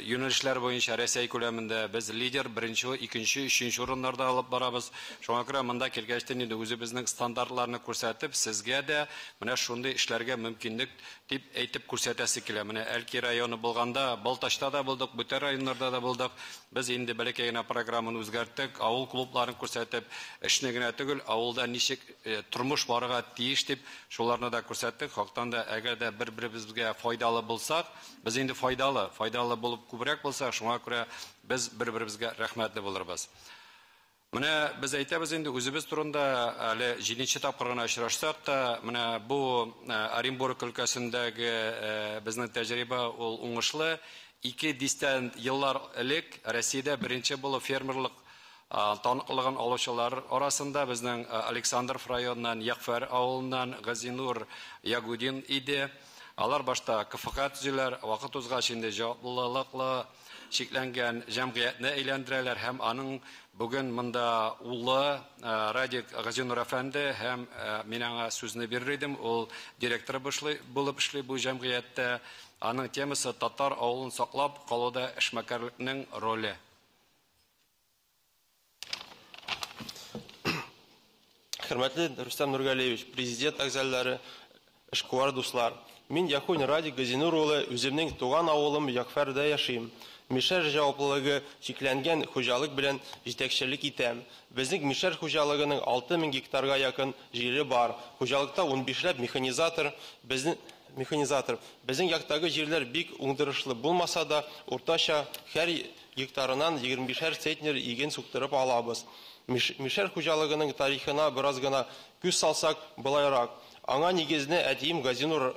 [SPEAKER 1] юнәлешләр буенча Рәсәй күләмендә без лидер, беренче, икенче, өченче урыннарда алып барабыз. Шуңа күрә монда килгәч инде үзебезнең стандартларны күрсәтеп, сезгә дә менә шундый эшләргә мөмкинлек дип әйтеп күрсәтәсе килә. Менә Әлки районы булганда, Балтачта да булдык, бүтән районнарда да булдык. Без инде бәләкәй генә программаны үзгәрттек, авыл клубларын күрсәтеп, эшне генә түгел, авылда ничек тормыш барырга тиеш дип, шуларны да күрсәттек. Хактан да әгәр дә бер-беребезгә файдалы булсак, без инде файдалы булып күбрәк булса, шуңа күрә без бер-беребезгә рәхмәтле булырбыз. Менә без әйтәбез инде үзебез турында әле 7нче тапкыр гына очрашсак та, менә бу Оренбург өлкәсендәге безнең тәҗрибә ул уңышлы. 2 дистә еллар элек Россиядә беренче булып фермерлык таныклыгын алучылар арасында безнең Александров районыннан, Якфәр авылыннан Газинур Ягудин иде. Алар башта КФХ төзиләр, вакыт узгач инде җаваплылыклы чикләнгән җәмгыятьне әйләндерәләр һәм аның бүген монда улы Радик Газинур әфәнде һәм мин аңа сүзне бирер идем, ул директор булып эшли бу җәмгыятьтә. Аның темасы татар авылын саклап калуда эшмәкәрлекнең роле.
[SPEAKER 7] Хөрмәтле Рөстәм Нургалиевич, президент әгъзалары, эшкуар дуслар. Мин Яхун Радик Газинур улы, үземнең туган авылым Якфәрдә яшим. Мишәр җаваплылыгы чикләнгән хуҗалык белән җитәкчелек итәм. Безнең Мишәр хуҗалыгының 6000 гектарга якын җире бар. Хуҗалыкта 15ләп механизатор, безнең механизатор. Безнең яктагы җирләр бик уңдырышлы булмаса да, уртача һәр гектарыннан 25 центнер иген суктырып алабыз. Мишәр хуҗалыгының тарихына бераз гына күз салсак, былайрак. Аңа нигезне әтием Газинур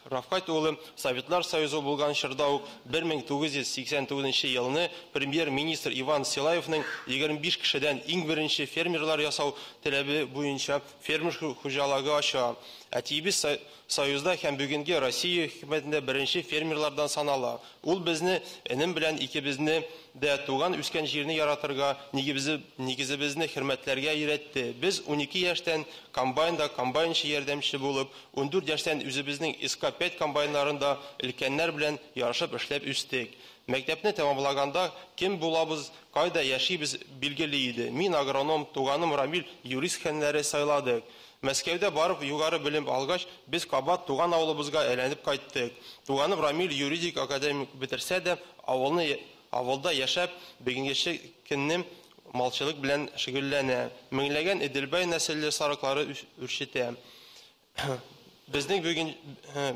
[SPEAKER 7] Рафкат улы Советлар Союзы булган чорда ук 1989 елны премьер-министр Иван Силаевның 25 кешедән иң беренче фермерлар ясау таләбе буенча фермер хуҗалыгы ача. Әтиебез Союзда һәм бүгенге Россия хөкүмәтендә беренче фермерлардан санала. Ул безне энем белән икебезне дә туган үскән җирне яратырга, нигезебезне хөрмәтләргә өйрәтте. Без 12 яшьтән комбайнда комбайнчы ярдәмче булып, 14 яшьтән үзебезнең СК-5 комбайннарында өлкәннәр белән ярышып эшләп үстек. Мәктәпне тәмамлаганда кем булабыз, кайда яшибез билгеле иде. Мин агроном, туганым Рамил юрист һөнәре сайладык. Мәскәүдә барып югары белем алгач, без кабат туган авылыбызга әйләнеп кайттык. Туганым Рамил юридик академик бетерсә дә, авылда яшәп, бүгенгечә көнне малчылык белән шөгыльләнә. Меңләгән Эделбай нәселле сарыклары үрчетә. Безнең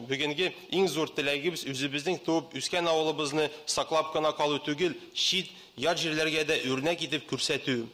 [SPEAKER 7] бүгенге иң зур теләгебез үзебезнең туып үскән авылыбызны саклап кына калу түгел, чит ят җирләргә дә үрнәк итеп күрсәтү.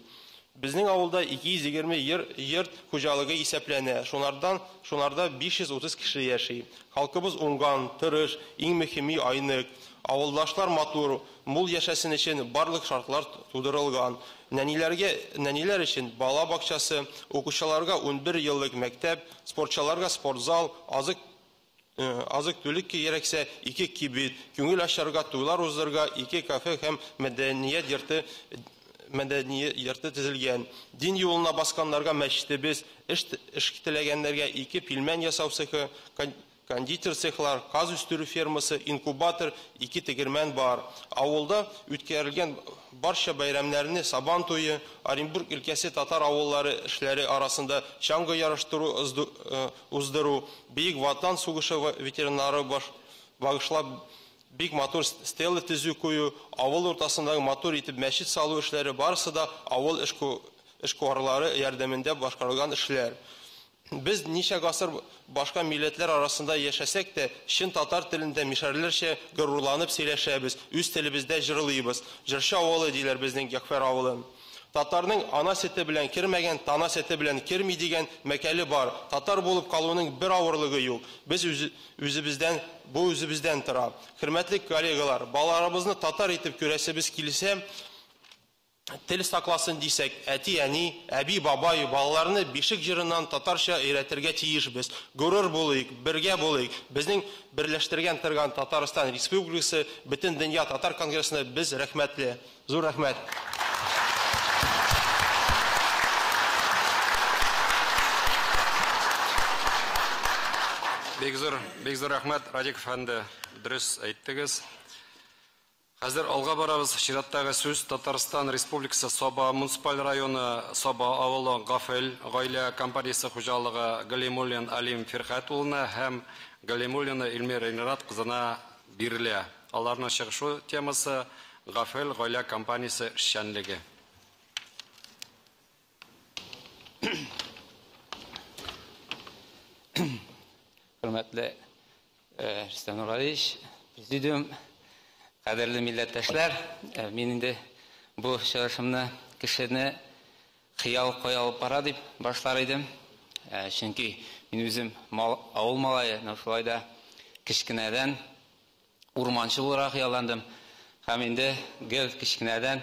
[SPEAKER 7] Безнең авылда 220 йорт хуҗалыгы исәпләнә. Шунарда 530 кеше яши. Халкыбыз уңган, тырыш, иң мөһиме айнык. Авылдашлар матур, мул яшәсен өчен барлык шартлар тудырылган. Нәниләр өчен бала бакчасы, укучыларга 11 еллык мәктәп, спортчыларга спортзал, азык-түлек кирәксә 2 кибет, күңел ачарга, туйлар уздырырга 2 кафе һәм мәдәният йорты төзелгән. Дин юлына басканнарга мәчетебез, эш теләгәннәргә 2 пилмән ясау цехы, кондитер цехлар, каз үстерү фермасы, инкубатор, 2 тегермән бар. Авылда үткәрелгән барча бәйрәмнәрне Сабан туе, Оренбург өлкәсе татар авыллары эшләре арасында чаңгы ярыштыру уздыру, Бөек Ватан сугышы ветераннары багышлап бик матур стела төзү кую, авыл уртасындагы матур итеп мәчет салу эшләре барысы да авыл эшкуарлары ярдәмендә башкарылган эшләр. Без ничә гасыр башка милләтләр арасында яшәсәк тә, чын татар телендә мишәрләрчә горурланып сөйләшәбез, үз телебездә җырлыйбыз. Җырчы авылы диләр безнең Якфәр авылын. Татарның ана сөте белән кермәгән, тана сөте белән керми дигән мәкале бар. Татар булып калуның бер авырлыгы юк. Без үзебездән, бу үзебездән тора. Хөрмәтле коллегалар, балаларыбызны татар итеп күрәсебез килсә, тел сакласын дисәк, әти-әни, әби-бабай балаларны бишек җырыннан татарча өйрәтергә тиешбез. Горур булыйк, бергә булыйк. Безнең берләштергән торган Татарстан Республикасы, бөтен дөнья татар конгрессына без рәхмәтле. Зур рәхмәт.
[SPEAKER 1] Бик зур рәхмәт, Радик әфәнде, дөрес әйттегез. Хәзер алга барабыз. Чираттагы сүз Татарстан Республикасы Саба муниципаль районы Саба авылы Гафел гаилә компаниясе хуҗалыгы Галимуллин Алим Фирхәт улына һәм Галимуллина Эльмира Илнурат кызына бирелә. Аларның чыгышу темасы Гафел гаилә компаниясе эшчәнлеге.
[SPEAKER 5] Хөрмәтле Рөстәм Нургалиевич, президиум, кадерле милләттәшләр, мин инде бу чыгышымны кешене хыял кая алып бара дип башлар идем. Чөнки мин үзем авыл малае, шулай да кечкенәдән урманчы буларак хыялландым. Һәм инде гел кечкенәдән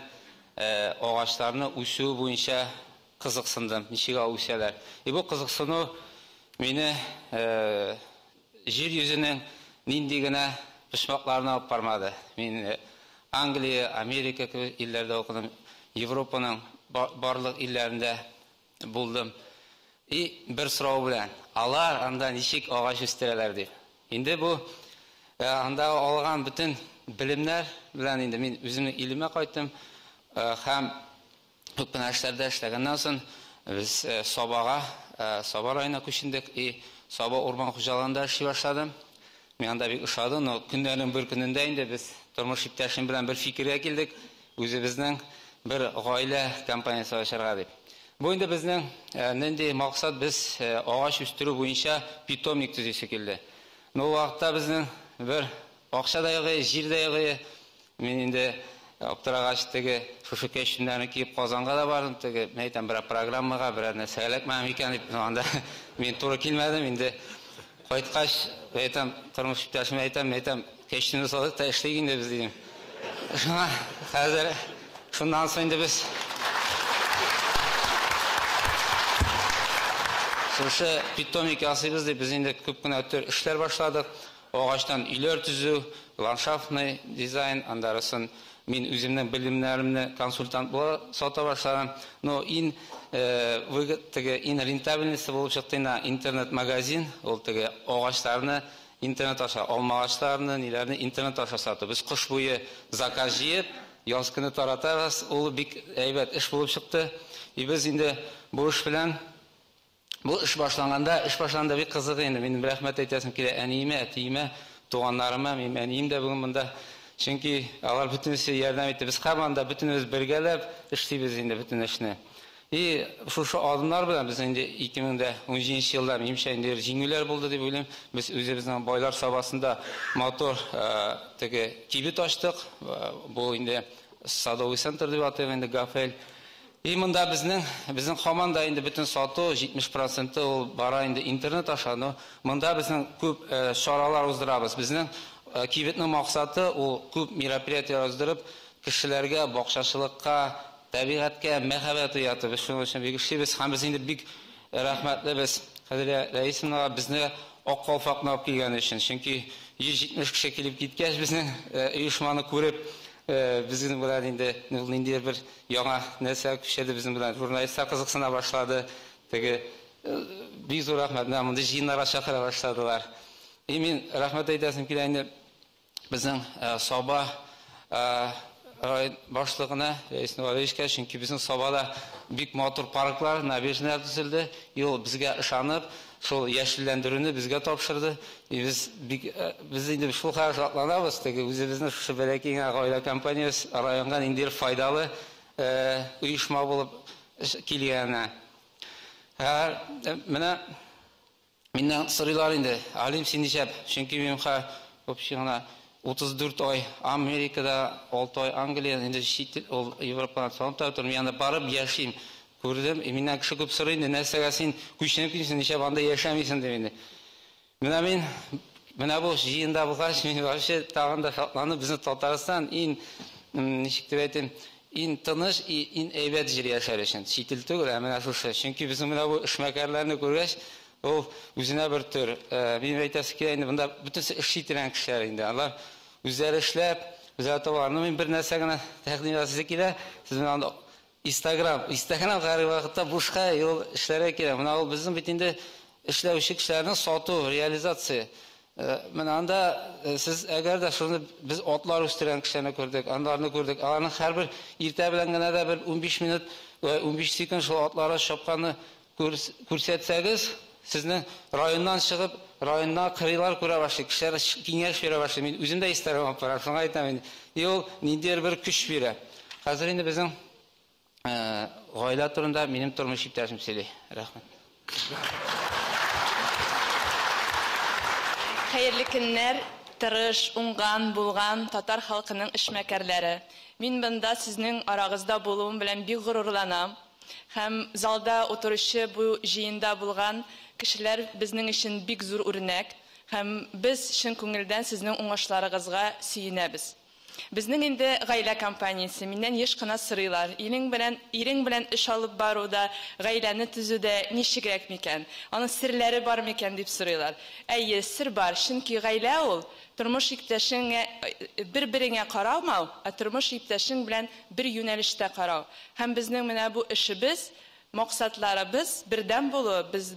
[SPEAKER 5] агачларны үсү буенча кызыксындым, ничек алар үсәләр. И бу кызыксыну мине җир йөзенең нинди генә почмакларына алып бармады. Мин Англия, Америка кебек илләрдә укыдым, Европаның барлык илләрендә булдым. И бер сорау белән, алар анда ничек агач үстерәләр дип. Инде бу анда алган бөтен белемнәр белән инде мин үземнең илемә кайттым һәм күп кенә эшләрдә эшләгәннән соң Без Сабага, Саба районына күчендек и Саба урман хуҗалыгында эшли башладым. Миңа анда бик ошады, но көннәрнең бер көнендә инде без тормыш иптәшем белән бер фикергә килдек, үзебезнең бер гаилә компаниясе ачарга дип. Бу инде безнең нинди максат, без агач үстерү буенча питомник төзисе килде. Но ул вакытта безнең бер акча да юк, җир дә юк. Мин инде аптырагач теге шушы костюмнарны киеп Казанга да бардым, теге мен әйтәм, берәр программага, берәр нәрсәгә эләкмәдем икән дип, анда мин туры килмәдем инде. Кайткач, әйтәм, тормыш иптәшемә әйтәм, әйтәм, костюмны салдык та эшлик инде без дидем. Шуңа хәзер шуннан соң инде без шушы питомник ясыйбыз дип без инде күп кенә төр эшләр башладык. Агачтан өйләр төзү, ландшафтный дизайн, андарысын мин үземнең белемнәремне консультант буларак сата башладым. Но иң выгод теге иң рентабельности булып чыкты инде интернет-магазин, ул теге агачларны интернет аша, алма агачларны, ниләрне интернет аша сату. Без кыш буе заказ җыеп, яз көне таратабыз. Ул бик әйбәт эш булып чыкты. И без инде бу эш белән бу эш башланганда, эш башланганда бик кызык инде. Минем рәхмәт әйтәсем килә әниемә, әтиемә, туганнарыма. Минем әнием дә бүген монда. Чөнки алар бөтенесе ярдәм итте. Без һаман да бөтенебез бергәләп эшлибез инде бөтен эшне. И шушы адымнар белән без инде 2017 елда минемчә инде җиңүләр булды дип уйлыйм. Без үзебезнең Байлар Сабасында матур теге кибет ачтык. Бу инде садовый центр дип атыйк инде, Гафель. И монда безнең һаман да инде бөтен сату 70% ул бара инде интернет аша. Но монда безнең күп чаралар уздырабыз. Безнең кибетнең максаты ул күп мероприятиеләр уздырып, кешеләргә, бакчачылыкка, табигатькә мәхәббәт уяту. Без шуның өчен бик эшлибез һәм без инде бик рәхмәтлебез Кадрия Рәисовнага безне Ак калфакны алып килгән өчен. Чөнки 170 кеше килеп киткәч, безнең оешманы күреп, безнең белән инде ул ниндидер бер яңа нәрсә күчерде безнең белән. Журналистлар кызыксына башлады. Теге бик зур рәхмәт, менә мондый җыеннарга чакыра башладылар. И мин рәхмәт әйтәсем килә инде безнең Саба район башлыгына, Рәис Нургалиевичка, чөнки безнең Сабада бик матур парклар, набережныйлар төзелде. И ул безгә ышанып, шул яшелләндерүне безгә тапшырды. И без бик, без инде шул хәл шатланабыз, теге үзебезнең шушы бәләкәй генә гаилә компаниясе районга ниндидер файдалы оешма булып килгәненә. Менә миннән сорыйлар инде, Алим, син нишләп? Чөнки мин ха, вообще гына 34 ай Америкада, 6 ай Англия, инде чит ил, ул Европадан салып та тормыйм, мин анда барып яшим. Күрдем, и миннән кеше күп сорый инде, нәрсәгә син күченеп килсең, нишләп анда яшәмисең дип инде. Менә мин, менә бу җыенда булгач, мин вообще тагын да шатланып, безнең Татарстан иң, ничек дип әйтим, иң тыныч и иң әйбәт җир яшәр өчен. Чит ил түгел, ә менә шушы. Чөнки безнең менә бу эшмәкәрләрне күргәч, ул үзенә бер төр. Минем әйтәсе килә инде, монда бөтенесе эш итергән кешеләр инде. Алар үзләре эшләп, үзләре табалар. Но мин бер нәрсә генә тәкъдим итәсе килә. Сез менә анда Инстаграм, Инстаграм һәр вакытта бушка ул эшләргә кирәк. Менә ул безнең бит инде эшләүче кешеләрнең сату, реализация. Менә анда сез әгәр дә шуны без атлар үстергән кешеләрне күрдек, андарны күрдек. Аларның һәрбер иртә белән генә дә бер 15 минут, 15 секунд шул атлары чапканны күрсәтсәгез, сезнең районнан чыгып, районнан кырыйлар күрә башлый, кешеләр киңәш бирә башлый. Мин үзем дә Инстаграм алып барам, шуңа әйтәм инде. И ул ниндидер бер көч бирә. Хәзер инде безнең гаилә турында минем тормыш иптәшем сөйли. Рәхмәт.
[SPEAKER 8] Хәерле көннәр, тырыш, уңган, булган татар халкының эшмәкәрләре. Мин монда сезнең арагызда булуым белән бик горурланам. Һәм залда утыручы бу җыенда булган кешеләр безнең өчен бик зур үрнәк. Һәм без чын күңелдән сезнең уңышларыгызга сөенәбез. Безнең инде гаилә компаниясе, миннән еш кына сорыйлар. Ирең белән, ирең белән эш алып баруда, гаиләне төзүдә ничегрәк микән? Аның серләре бар микән дип сорыйлар. Әйе, сер бар, чөнки гаилә ул тормыш иптәшеңә бер-береңә карамау, ә тормыш иптәшең белән бер юнәлештә карау. Һәм безнең менә бу эшебез, Максатларыбыз бердәм булу, без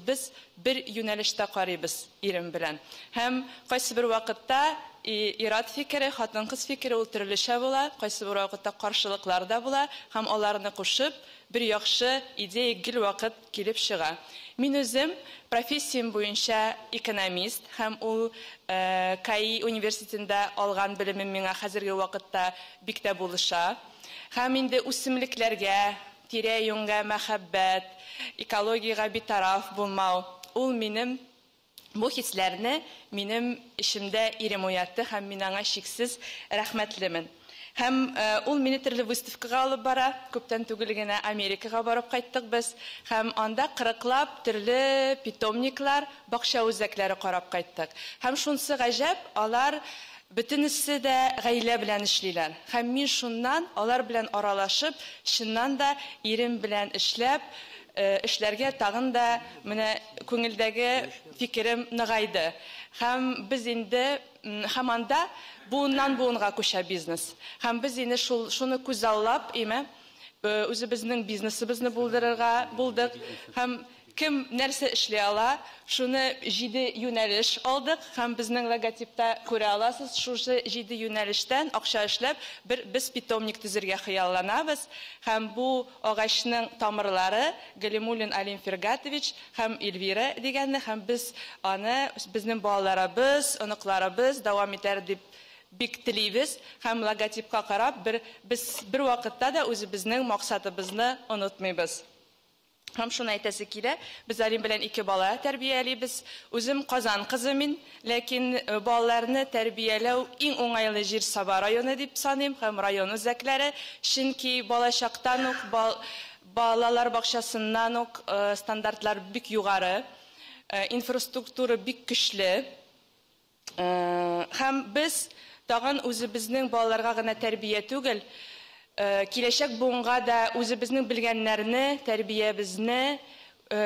[SPEAKER 8] бер юнәлештә карыйбыз ирем белән. Һәм кайсы бер вакытта ират фикере, хатын-кыз фикере ул төрлечә була, кайсы бер вакытта каршылыклар да була, һәм аларны кушып бер яхшы идея гел вакыт килеп чыга. Мин үзем профессиям буенча экономист, һәм ул КАИ университетында алган белемем миңа хәзерге вакытта бик тә булыша. Һәм инде үсемлекләргә, тирә-юньгә мәхәббәт, экологиягә битараф булмау, ул минем бу хисләрне минем эчемдә ирем уятты, һәм мин аңа чиксез рәхмәтлемен. Һәм ул мине төрле выставкага алып бара, күптән түгел генә Америкага барып кайттык без, һәм анда кырыклап төрле питомниклар, бакча үзәкләре карап кайттык. Һәм шунсы гаҗәп, алар бөтенесе дә гаилә белән эшлиләр. Һәм мин шуннан алар белән аралашып, чыннан да ирем белән эшләп, эшләргә тагын да менә күңелдәге фикерем ныгайды. Һәм без инде һәм анда буыннан буынга күчә бизнес. Һәм без инде шуны күзаллап, име, үзебезнең бизнесыбызны булдырырга булдык. Һәм кем нәрсә эшли ала, шуны 7 юнәлеш алдык, һәм безнең логотипта күрә аласыз, шушы 7 юнәлештән акча эшләп, без питомник төзергә хыялланабыз. Һәм бу агачның тамырлары Галимуллин Алим Фергатович һәм Эльвира дигәнне, һәм без аны безнең балаларыбыз, оныкларыбыз дәвам итәр дип бик телибез. Һәм логотипка карап, без бер вакытта да үзебезнең максатыбызны онытмыйбыз. Һәм шуны әйтәсе килә, без Алим белән 2 бала тәрбиялибез. Үзем Казан кызы мин, ләкин балаларны тәрбияләү иң уңайлы җир Саба районы дип саныйм, һәм район үзәкләре, чөнки балачактан ук, балалар бакчасыннан ук стандартлар бик югары, инфраструктура бик көчле. Һәм без тагын үзебезнең балаларга гына тәрбия түгел, киләчәк буынга да үзебезнең белгәннәрне, тәрбиябезне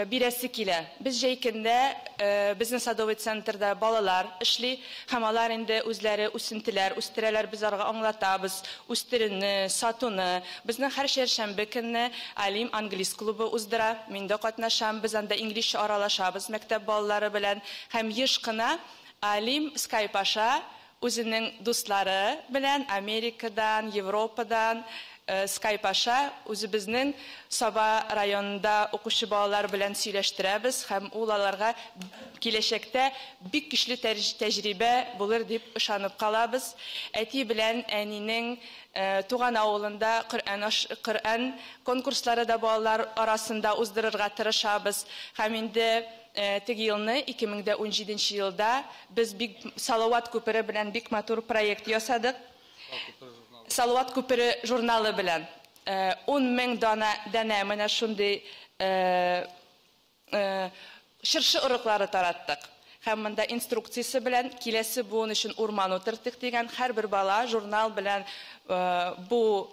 [SPEAKER 8] бирәсе килә. Без җәй көндә безнең садовый центрда балалар эшли, һәм алар инде үзләре үсентеләр, үстерәләр, без аларга аңлатабыз, үстерүне, сатуны. Безнең һәр чәршәмбе көнне Алим английс клубы уздыра, мин дә катнашам, без анда инглизчә аралашабыз мәктәп балалары белән, һәм еш кына Алим Skype аша үзенең дуслары белән Америкадан, Европадан Skype аша үзебезнең Саба районында укучы балалар белән сөйләштерәбез, һәм ул аларга киләчәктә бик көчле тәҗрибә булыр дип ышанып калабыз. Әти белән әнинең туган авылында Коръән конкурслары да балалар арасында уздырырга тырышабыз. Һәм инде теге елны, 2017 елда без бик Салават күпере белән бик матур проект ясадык. Салават күпере журналы белән 10 000 данә менә шундый чыршы орлыклары тараттык. Һәм монда инструкциясе белән киләсе буын өчен урман утырттык дигән һәрбер бала журнал белән бу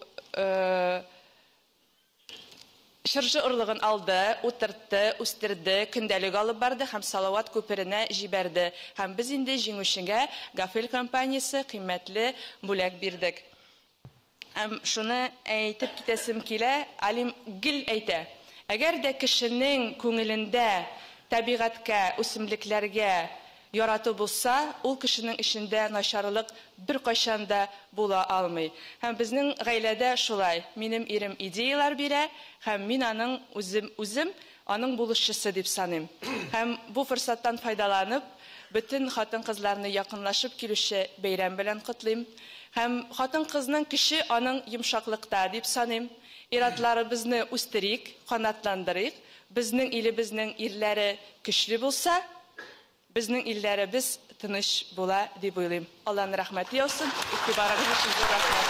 [SPEAKER 8] чыршы орлыгын алды, утыртты, үстерде, көндәлек алып барды һәм Салават күперенә җибәрде. Һәм без инде җиңүчегә Гафель компаниясе кыйммәтле бүләк бирдек. Һәм шуны әйтеп китәсем килә, Алим гел әйтә. Әгәр дә кешенең күңелендә табигатькә, үсемлекләргә ярату булса, ул кешенең эчендә начарлык бер кайчан да була алмый. Һәм безнең гаиләдә шулай. Минем ирем идеялар бирә, һәм мин аның үзем аның булышчысы дип саныйм. Һәм бу форсаттан файдаланып, бөтен хатын-кызларны якынлашып килүче бәйрәм белән котлыйм. Һәм хатын-кызның көче аның йомшаклыкта дип саныйм. Иратларыбызны үстерик, канатландырыйк. Безнең илебезнең ирләре көчле булса, безнең илләребез тыныч була дип уйлыйм. Аллаһның рәхмәте яусын. Игътибарыгыз өчен зур рәхмәт.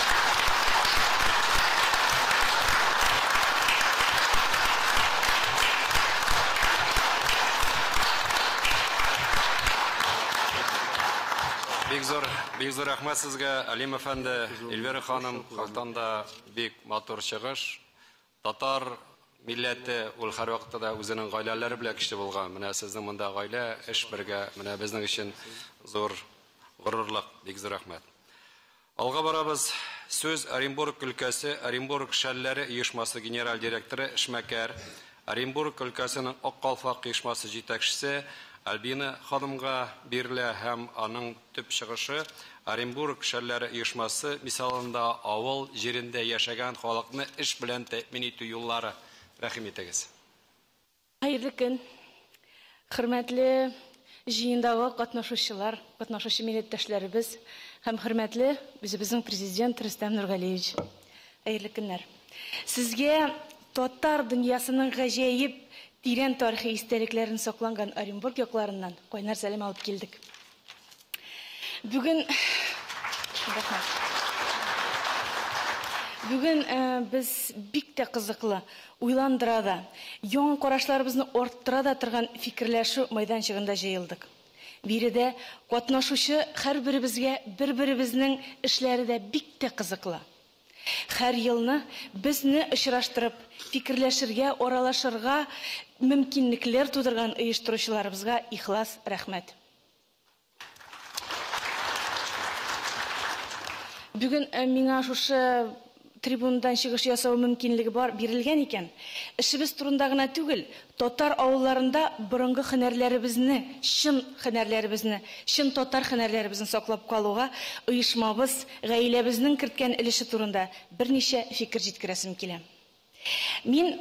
[SPEAKER 1] Бик зур, бик зур рәхмәт сезгә, Алим әфәнде, Эльвира ханым, хактан да бик матур чыгыш. Татар милләте ул һәрвакытта да үзенең гаиләләре белән көчле булган. Менә сезнең монда гаилә, эш бергә, менә безнең өчен зур горурлык, бик зур рәхмәт. Алга барабыз. Сүз Оренбург өлкәсе Оренбург шәлләре оешмасы генераль директоры эшмәкәр Оренбург өлкәсенең Ак калфак оешмасы җитәкчесе Альбина ханымга бирелә һәм аның төп чыгышы Оренбург шәлләре оешмасы мисалында авыл җирендә яшәгән халыкны эш белән тәэмин итү юллары. Рәхим итегез.
[SPEAKER 9] Хәерле көн. Хөрмәтле җыендагы катнашучылар, катнашучы милләттәшләребез һәм хөрмәтле үзебезнең президент Рөстәм Нургалиевич. Хәерле көннәр. Сезгә татар дөньясының гаҗәеп тирән тарихи истәлекләрен сакланган Оренбург якларыннан кайнар сәлам алып килдек. Бүген Бүген без бик тә кызыклы, уйландыра да, яңа карашларыбызны арттыра да торган фикерләшү мәйданчыгында җыелдык. Биредә катнашучы һәрберебезгә бер-беребезнең эшләре дә бик тә кызыклы. Һәр елны безне очраштырып, фикерләшергә, аралашырга мөмкинлекләр тудырган оештыручыларыбызга ихлас рәхмәт. Бүген миңа шушы трибунадан чыгыш ясау мөмкинлеге бар бирелгән икән. Эшебез турында гына түгел, татар авылларында борынгы һөнәрләребезне, чын һөнәрләребезне, чын татар һөнәрләребезне саклап калуга оешмабыз, гаиләбезнең керткән өлеше турында берничә фикер җиткерәсем килә. Мин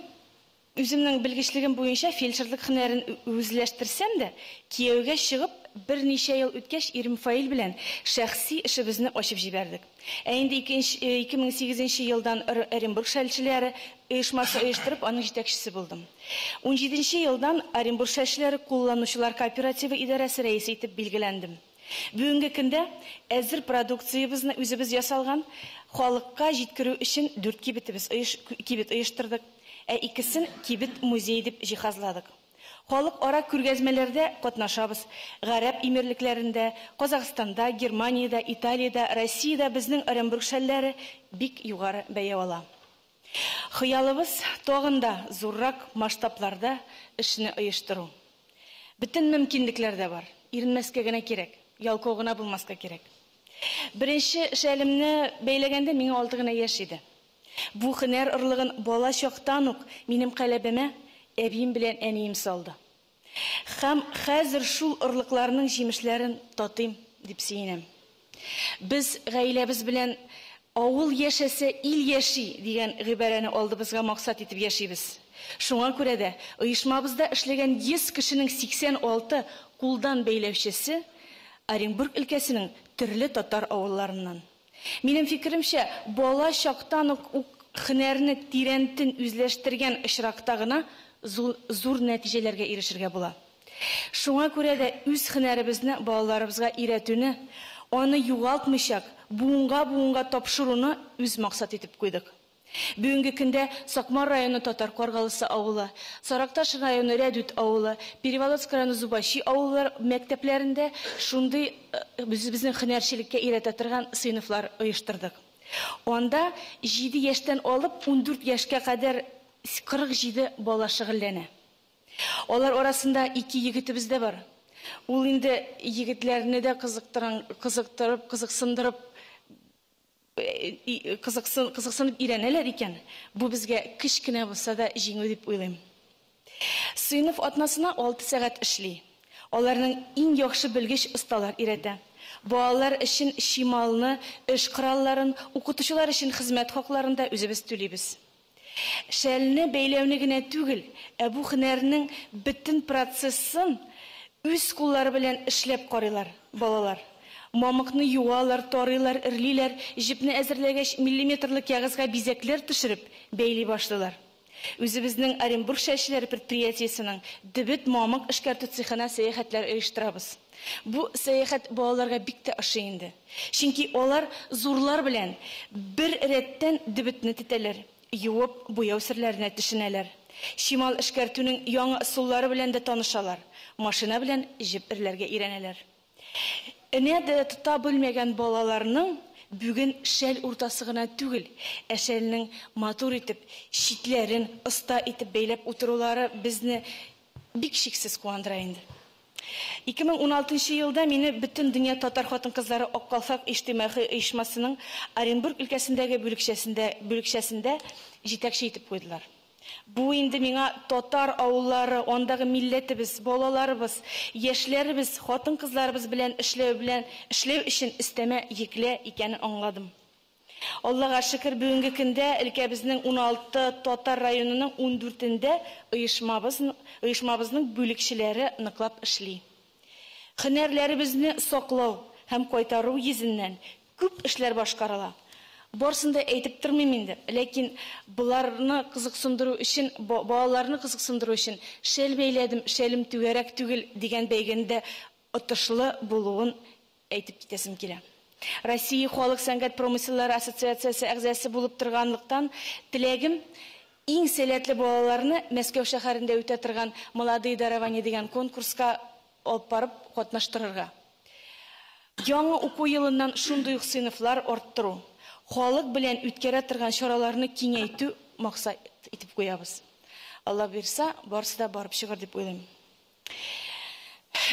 [SPEAKER 9] үземнең белгечлегем буенча фельдшерлык һөнәрен үзләштерсәм дә, кияүгә чыгып берничә ел үткәч ирем Фаил белән шәхси эшебезне ачып җибәрдек. Ә инде 2008 елдан Оренбург шәлчеләре оешмасы оештырып, аның җитәкчесе булдым. 17 елдан Оренбург шәлчеләре кулланучылар кооперативы идарәсе рәисе итеп билгеләндем. Бүгенге көндә әзер продукциябезне үзебез ясалган халыкка җиткерү өчен 4 кибетебез кибет оештырдык, ә икесен кибет музей дип җиһазладык. Халык ара күргәзмәләрдә катнашабыз. Гарәп Эмирлекләрендә, Казахстанда, Германиядә, Италиядә, Россиядә безнең Оренбург шәлләре бик югары бәя ала. Хыялыбыз тагын да зуррак масштабларда эшне оештыру. Бөтен мөмкинлекләр дә бар. Иренмәскә генә кирәк, ялкау гына булмаска кирәк. Беренче шәлемне бәйләгәндә миңа 6 гына яшь иде. Бу һөнәр орлыгын бала чактан ук минем каләбемә әбием белән әнием салды. Һәм хәзер шул орлыкларның җимешләрен татыйм дип сөенәм. Без гаиләбез белән авыл яшәсә ил яши дигән гыйбарәне алдыбызга максат итеп яшибез. Шуңа күрә дә оешмабызда эшләгән 100 кешенең 86 кулдан бәйләүчесе Оренбург өлкәсенең төрле татар авылларыннан. Минем фикеремчә, бала чактан ук һөнәрне тирәнтен үзләштергән очракта гына зур нәтиҗәләргә ирешергә була. Шуңа күрә дә үз һөнәребезне балаларыбызга өйрәтүне, аны югалтмыйча, буынга-буынга тапшыруны үз максат итеп куйдык. Бүгенге көндә Сакмар районы Татар Каргалысы авылы, Саракташ районы Рәдүт авылы, Переволоцк районы Зубачи авыллар мәктәпләрендә шундый безнең һөнәрчелеккә өйрәтә торган сыйныфлар оештырдык. Анда 7 яшьтән алып 14 яшькә кадәр 47 бала шөгыльләнә. Алар арасында 2 егетебез дә бар. Ул инде егетләрне дә кызыктырып, кызыксындырып, кызыксынып өйрәнәләр икән. Бу безгә кечкенә булса да җиңү дип уйлыйм. Сыйныф атнасына 6 сәгать эшли. Аларның иң яхшы белгеч осталар өйрәтә. Балалар өчен чималны, эш коралларын, укытучылар өчен хезмәт хакларын да үзебез түлибез. Шәлне бәйләүне генә түгел, ә бу һөнәрнең бөтен процессын үз куллары белән эшләп карыйлар балалар. Мамыкны юалар, тарыйлар, эрлиләр, җепне әзерләгәч миллиметрлы кәгазьгә бизәкләр төшереп бәйли башлыйлар. Үзебезнең Оренбург шәлчеләре предприятиесенең дебет мамык эшкәртү цехына сәяхәтләр оештырабыз. Бу сәяхәт балаларга бик тә ошый инде. Чөнки алар зурлар белән бер рәттән дебетне тетәләр, юып буяу серләренә төшенәләр. Чимал эшкәртүнең яңа ысуллары белән дә танышалар, машина белән җеп эрләргә өйрәнәләр. Энә дә тота белмәгән балаларның бүген шәл уртасы гына түгел, ә шәлнең матур итеп, читләрен оста итеп бәйләп утырулары безне бик шиксез куандыра инде. 2016 елда мине бөтен дөнья татар хатын-кызлары Ак калфак иҗтимагый оешмасының Оренбург өлкәсендәге бүлекчәсендә җитәкче итеп куйдылар. Бу инде миңа татар авыллары, андагы милләтебез, балаларыбыз, яшьләребез, хатын-кызларыбыз белән эшләү өчен өстәмә йөклә икәнен аңладым. Аллага шөкер, бүгенге көндә өлкәбезнең 16 татар районының 14-ендә оешмабызның бүлекчеләре ныклап эшли. Һөнәрләребезне саклау һәм кайтару йөзеннән күп эшләр башкарыла. Барысын да әйтеп тормыйм инде, ләкин боларны кызыксындыру өчен, балаларны кызыксындыру өчен шәл бәйләдем, шәлем түгәрәк түгел дигән бәйгендә отышлы булуын әйтеп китәсем килә. Россия халык сәнгать промыселлары ассоциациясе әгъзасы булып торганлыктан теләгем иң сәләтле балаларны Мәскәү шәһәрендә үтә торган Молодые дарования дигән конкурска алып барып катнаштырырга. Яңа уку елыннан шундый ук сыйныфлар арттыру, халык белән үткәрә торган чараларны киңәйтү максат итеп куябыз. Алла бирсә, барысы да барып чыгыр дип уйлыйм.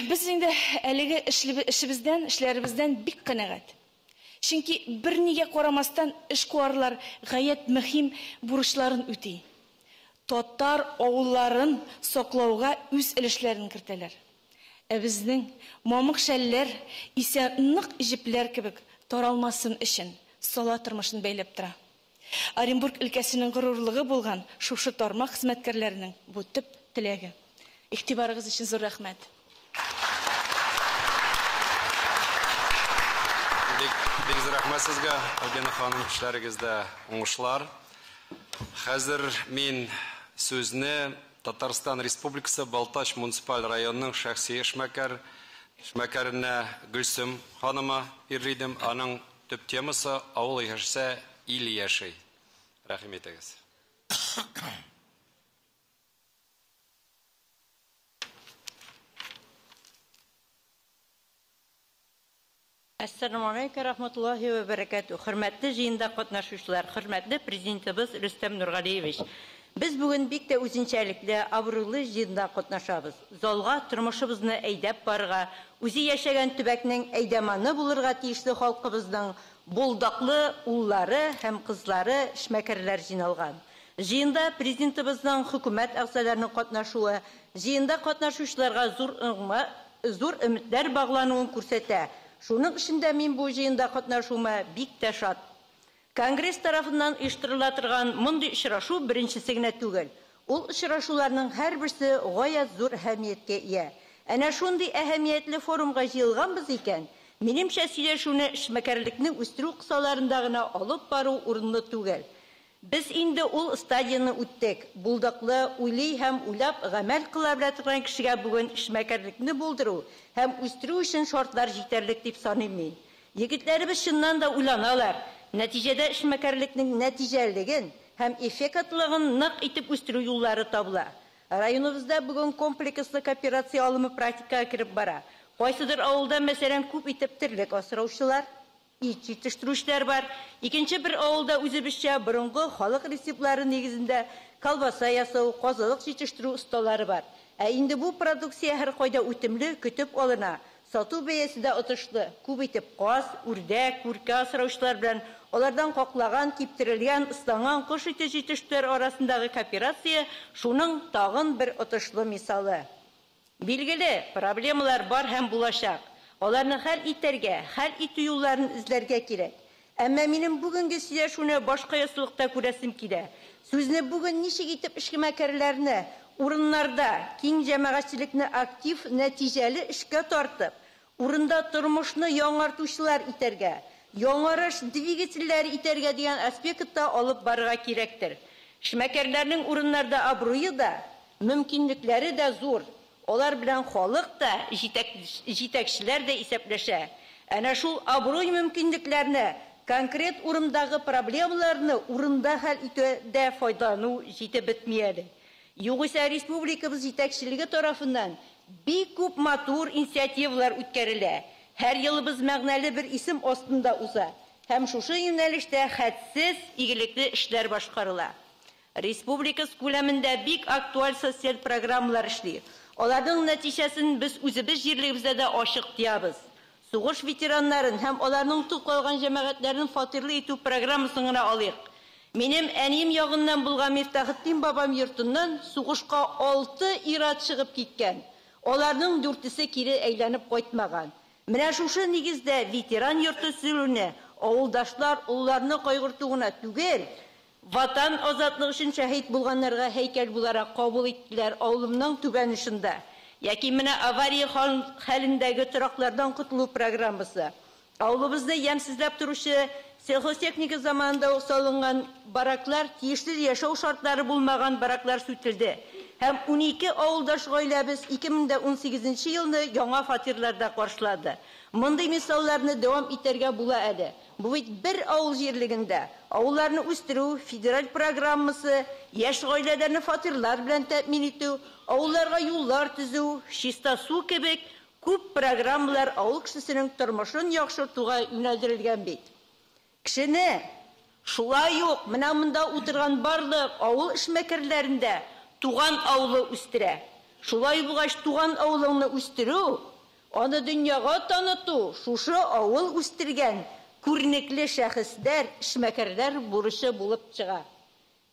[SPEAKER 9] Без инде әлеге эшебездән, эшләребездән бик канәгать. Чөнки бер нигә карамастан эшкуарлар гаять мөһим бурычларын үти. Татар авылларын саклауга үз өлешләрен кертәләр. Ә безнең мамык шәлләр исә нык җепләр кебек таралмасын өчен сала тормышын бәйләп тора. Оренбург өлкәсенең горурлыгы булган шушы тармак хезмәткәрләренең бу төп теләге. Игътибарыгыз өчен зур рәхмәт.
[SPEAKER 1] Бик зур рәхмәт сезгә, Альбина ханым, эшләрегездә уңышлар. Хәзер мин сүзне Татарстан Республикасы Балтач муниципаль районының шәхси эшмәкәренә Гөлсем ханыма бирдем. Аның төп темасы авыл яшәсә, ил яши. Рәхим итегез.
[SPEAKER 10] Әссәламү алейкум рахматуллаһи ва бәрәкәтүһ. Хөрмәтле җыенда катнашучылар, хөрмәтле президентыбыз Рөстәм Нургалиевич. Без бүген бик тә үзенчәлекле, абруйлы җыенда катнашабыз. Залга тормышыбызны әйдәп барырга, үзе яшәгән төбәкнең әйдәманы булырга тиешле халкыбызның булдаклы уллары һәм кызлары, эшмәкәрләр җыйналган. Җыенда президентыбызның хөкүмәт әгъзаларының катнашуы, җыенда катнашучыларга зур өметләр баглануын күрсәтә. Шуның өчен дә мин бу җыенда катнашуыма бик тә шат. Конгресс тарафыннан оештырыла торган мондый очрашу беренчесе генә түгел. Ул очрашуларның һәрберсе гаять зур әһәмияткә ия. Әнә шундый әһәмиятле форумга җыелганбыз икән, минемчә сөйләшүне эшмәкәрлекне үстерү кысаларында гына алып бару урынлы түгел. Без инде ул стадияны үттек. Булдыклы, уйлый һәм уйлап гамәл кыла белә торган кешегә бүген эшмәкәрлекне булдыру һәм үстерү өчен шартлар җитәрлек дип саныйм мин. Егетләребез чыннан да уйланалар. Нәтиҗәдә эшмәкәрлекнең нәтиҗәлелеген һәм эффектлыгын нык итеп үстерү юллары табыла. Районыбызда бүген комплекслы кооперация алымы практикага кереп бара. Кайсыдыр авылда, мәсәлән, күп итеп терлек асраучылар, ит җитештерүчеләр бар. Икенче бер авылда үзебезчә борынгы халык рецептлары нигезендә колбаса ясау, казылык җитештерү осталары бар. Ә инде бу продукция һәр кайда үтемле көтеп алына. Сату бәясе дә отышлы. Күп итеп каз, үрдәк, күркә асраучылар белән алардан каклаган, киптерелгән, ысланган кош ите җитештерүләр арасындагы кооперация шуның тагын бер отышлы мисалы. Билгеле, проблемалар бар һәм булачак. Аларны хәл итәргә, хәл итү юлларын эзләргә кирәк. Әмма минем бүгенге сөйләшүне башка яссылыкта күрәсем килә. Сүзне бүген ничек итеп эшмәкәрләрне урыннарда киң җәмәгатьчелекне актив, нәтиҗәле эшкә тартып, урында тормышны яңартучылар итәргә, яңарыш двигательләре итәргә дигән аспектта алып барырга кирәктер. Эшмәкәрләрнең урыннарда абруе да, мөмкинлекләре дә зур. Алар белән халык та, җитәкчеләр дә исәпләшә. Әнә шул абруй мөмкинлекләрне, конкрет урындагы проблемаларны урында хәл итүдә файдалану җитеп бетми әле. Югыйсә республикабыз җитәкчелеге тарафыннан бик күп матур инициативалар үткәрелә. Һәр елыбыз мәгънәле бер исем астында уза. Һәм шушы юнәлештә хәтсез игелекле эшләр башкарыла. Республика күләмендә бик актуаль социаль программалар эшли. Аларның нәтиҗәсен без үзебез җирлегебездә дә ачык тоябыз. Сугыш ветераннарын һәм аларның тол калган җәмәгатьләрен фатирлы итү программасын гына алыйк. Минем әнием ягыннан булган Мифтахетдин бабам йортыннан сугышка 6 ир-ат чыгып киткән. Аларның 4-се кире әйләнеп кайтмаган. Менә шушы нигездә ветеран йорты төзелүне авылдашлар улларны кайгырту гына түгел, Ватан азатлыгы өчен шәһит булганнарга һәйкәл буларак кабул иттеләр авылымның түбән очында. Яки менә авария хәлендәге тораклардан котылу программасы. Авылыбызны ямьсезләп торучы сельхозтехника заманында ук салынган бараклар, тиешле яшәү шартлары булмаган бараклар сүтелде. Һәм 12 авылдаш гаиләбез 2018 елны яңа фатирларда каршылады. Мондый мисалларны дәвам итәргә була әле. Бу бит бер авыл җирлегендә. Авылларны үстерү федераль программасы, яшь гаиләләрне фатирлар белән тәэмин итү, авылларга юллар төзү, чиста су кебек күп программалар авыл кешесенең тормышын яхшыртуга юнәлдерелгән бит. Кешене шулай ук менә монда утырган барлык авыл эшмәкәрләрендә туган авылы үстерә. Шулай булгач, туган авылыңны үстерү, аны дөньяга таныту, шушы авыл үстергән күренекле шәхесләр, эшмәкәрләр бурычы булып чыга.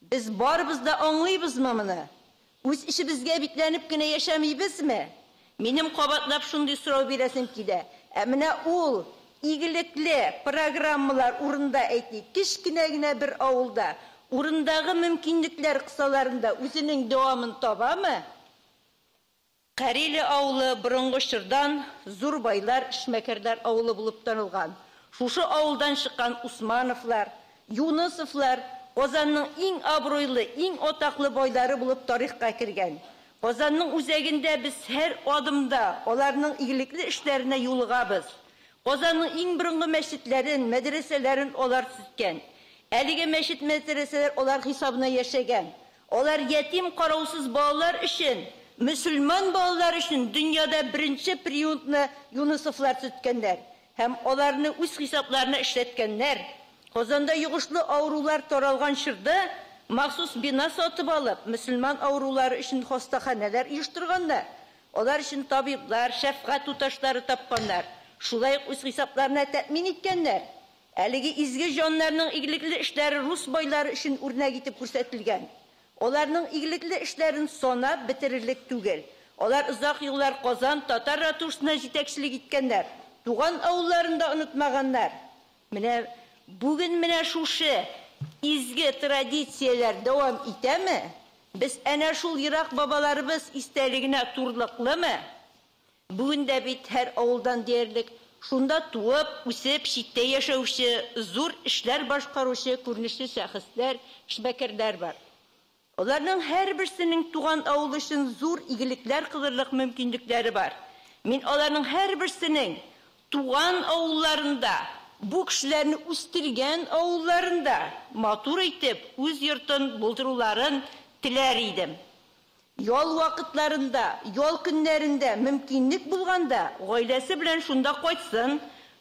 [SPEAKER 10] Без барыбыз да аңлыйбызмы моны? Үз эшебезгә бикләнеп кенә яшәмибезме? Минем кабатлап шундый сорау бирәсем килә. Ә менә ул игелекле программалар урында әйтик, кечкенә генә бер авылда, урындагы мөмкинлекләр кысаларында үзенең дәвамын табамы? Кариле авылы борынгы чордан зур байлар, эшмәкәрләр авылы булып танылган. Шушы авылдан чыккан Усмановлар, Юнысовлар Казанның иң абруйлы, иң атаклы байлары булып тарихка кергән. Казанның үзәгендә без һәр адымда аларның игелекле эшләренә юлыгабыз. Казанның иң борынгы мәчетләрен, мәдрәсәләрен алар төзеткән. Әлеге мәчет мәдрәсәләр алар хисабына яшәгән. Алар ятим караусыз балалар өчен, мөселман балалар өчен дөньяда беренче приютны Юнысовлар төзеткәннәр һәм аларны үз хисапларына эшләткәннәр. Казанда йогышлы авырулар таралган чорда махсус бина сатып алып, мөселман авырулары өчен хастаханәләр оештырганнар. Алар өчен табиблар, шәфкать туташлары тапканнар. Шулай ук үз хисапларына тәэмин иткәннәр. Әлеге изге җаннарның игелекле эшләре рус байлары өчен үрнәк итеп күрсәтелгән. Аларның игелекле эшләрен санап бетерерлек түгел. Алар озак еллар Казан татар ратушасына җитәкчелек иткәннәр. Туган авылларын да онытмаганнар. Менә бүген менә шушы изге традицияләр дәвам итәме? Без әнә шул ерак бабаларыбыз истәлегенә турлыклымы? Бүген дә бит һәр авылдан диярлек шунда туып, үсеп, читтә яшәүче, зур эшләр башкаручы күренешле шәхесләр, эшмәкәрләр бар. Аларның һәрберсенең туган авыл өчен зур игелекләр кылырлык мөмкинлекләре бар. Мин аларның һәрберсенең туган авылларында, бу кешеләрне үстергән авылларында матур итеп үз йортын булдыруларын теләр идем. Ял вакытларында, ял көннәрендә мөмкинлек булганда гаиләсе белән шунда кайтсын,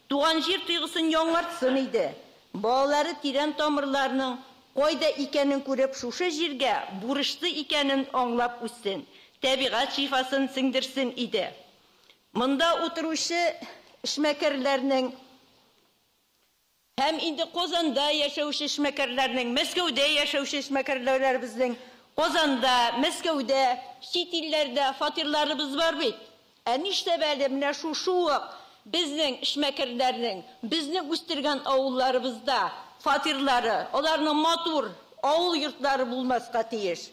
[SPEAKER 10] туган җир тойгысын яңартсын иде. Балалары тирән тамырларының кайда икәнен күреп, шушы җиргә бурычлы икәнен аңлап үссен, табигать шифасын сеңдерсен иде. Монда утыручы эшмәкәрләрнең һәм инде Казанда яшәүче эшмәкәрләрнең, Мәскәүдә яшәүче эшмәкәрләребезнең Казанда, Мәскәүдә, чит илләрдә фатирларыбыз бар бит. Ә нишләп әле менә шушы ук безнең эшмәкәрләрнең, безне үстергән авылларыбызда фатирлары, аларның матур авыл йортлары булмаска тиеш.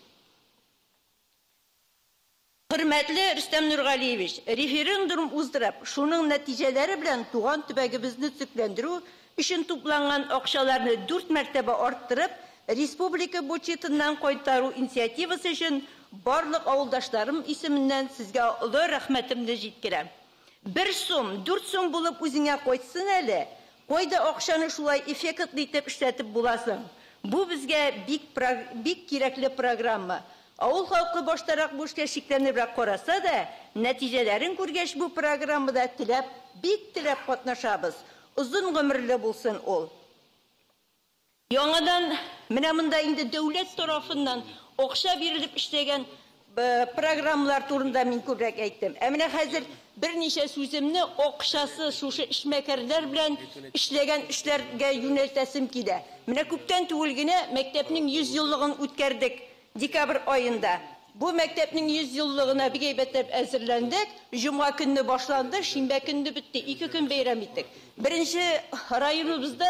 [SPEAKER 10] Хөрмәтле Рөстәм Нургалиевич, референдум уздырып, шуның нәтиҗәләре белән туган төбәгебезне төзекләндерү өчен тупланган акчаларны 4 мәртәбә арттырып, республика бюджетыннан кайтару инициативасы өчен барлык авылдашларым исеменнән сезгә олы рәхмәтемне җиткерәм. 1 сум, 4 сум булып үзеңә кайтсын әле, кайда акчаны шулай эффектлы итеп эшләтеп буласың. Бу безгә бик кирәкле программа. Авыл халкы баштарак бу эшкә шикләнебрәк караса да, нәтиҗәләрен күргәч бу программада теләп, бик теләп катнашабыз. Озын гомерле булсын ул. Яңадан менә монда инде дәүләт тарафыннан акча бирелеп эшләгән программалар турында мин күбрәк әйттем. Ә менә хәзер берничә сүземне акчасы шушы эшмәкәрләр белән эшләгән эшләргә юнәлтәсем килә. Менә күптән түгел генә мәктәпнең 100 еллыгын үткәрдек декабрь аенда. Бу мәктәпнең 100 еллыгына бик әйбәтләп әзерләндек. Җомга көнне башланды, шимбә көнне бетте. 2 көн бәйрәм иттек. Беренче районыбызда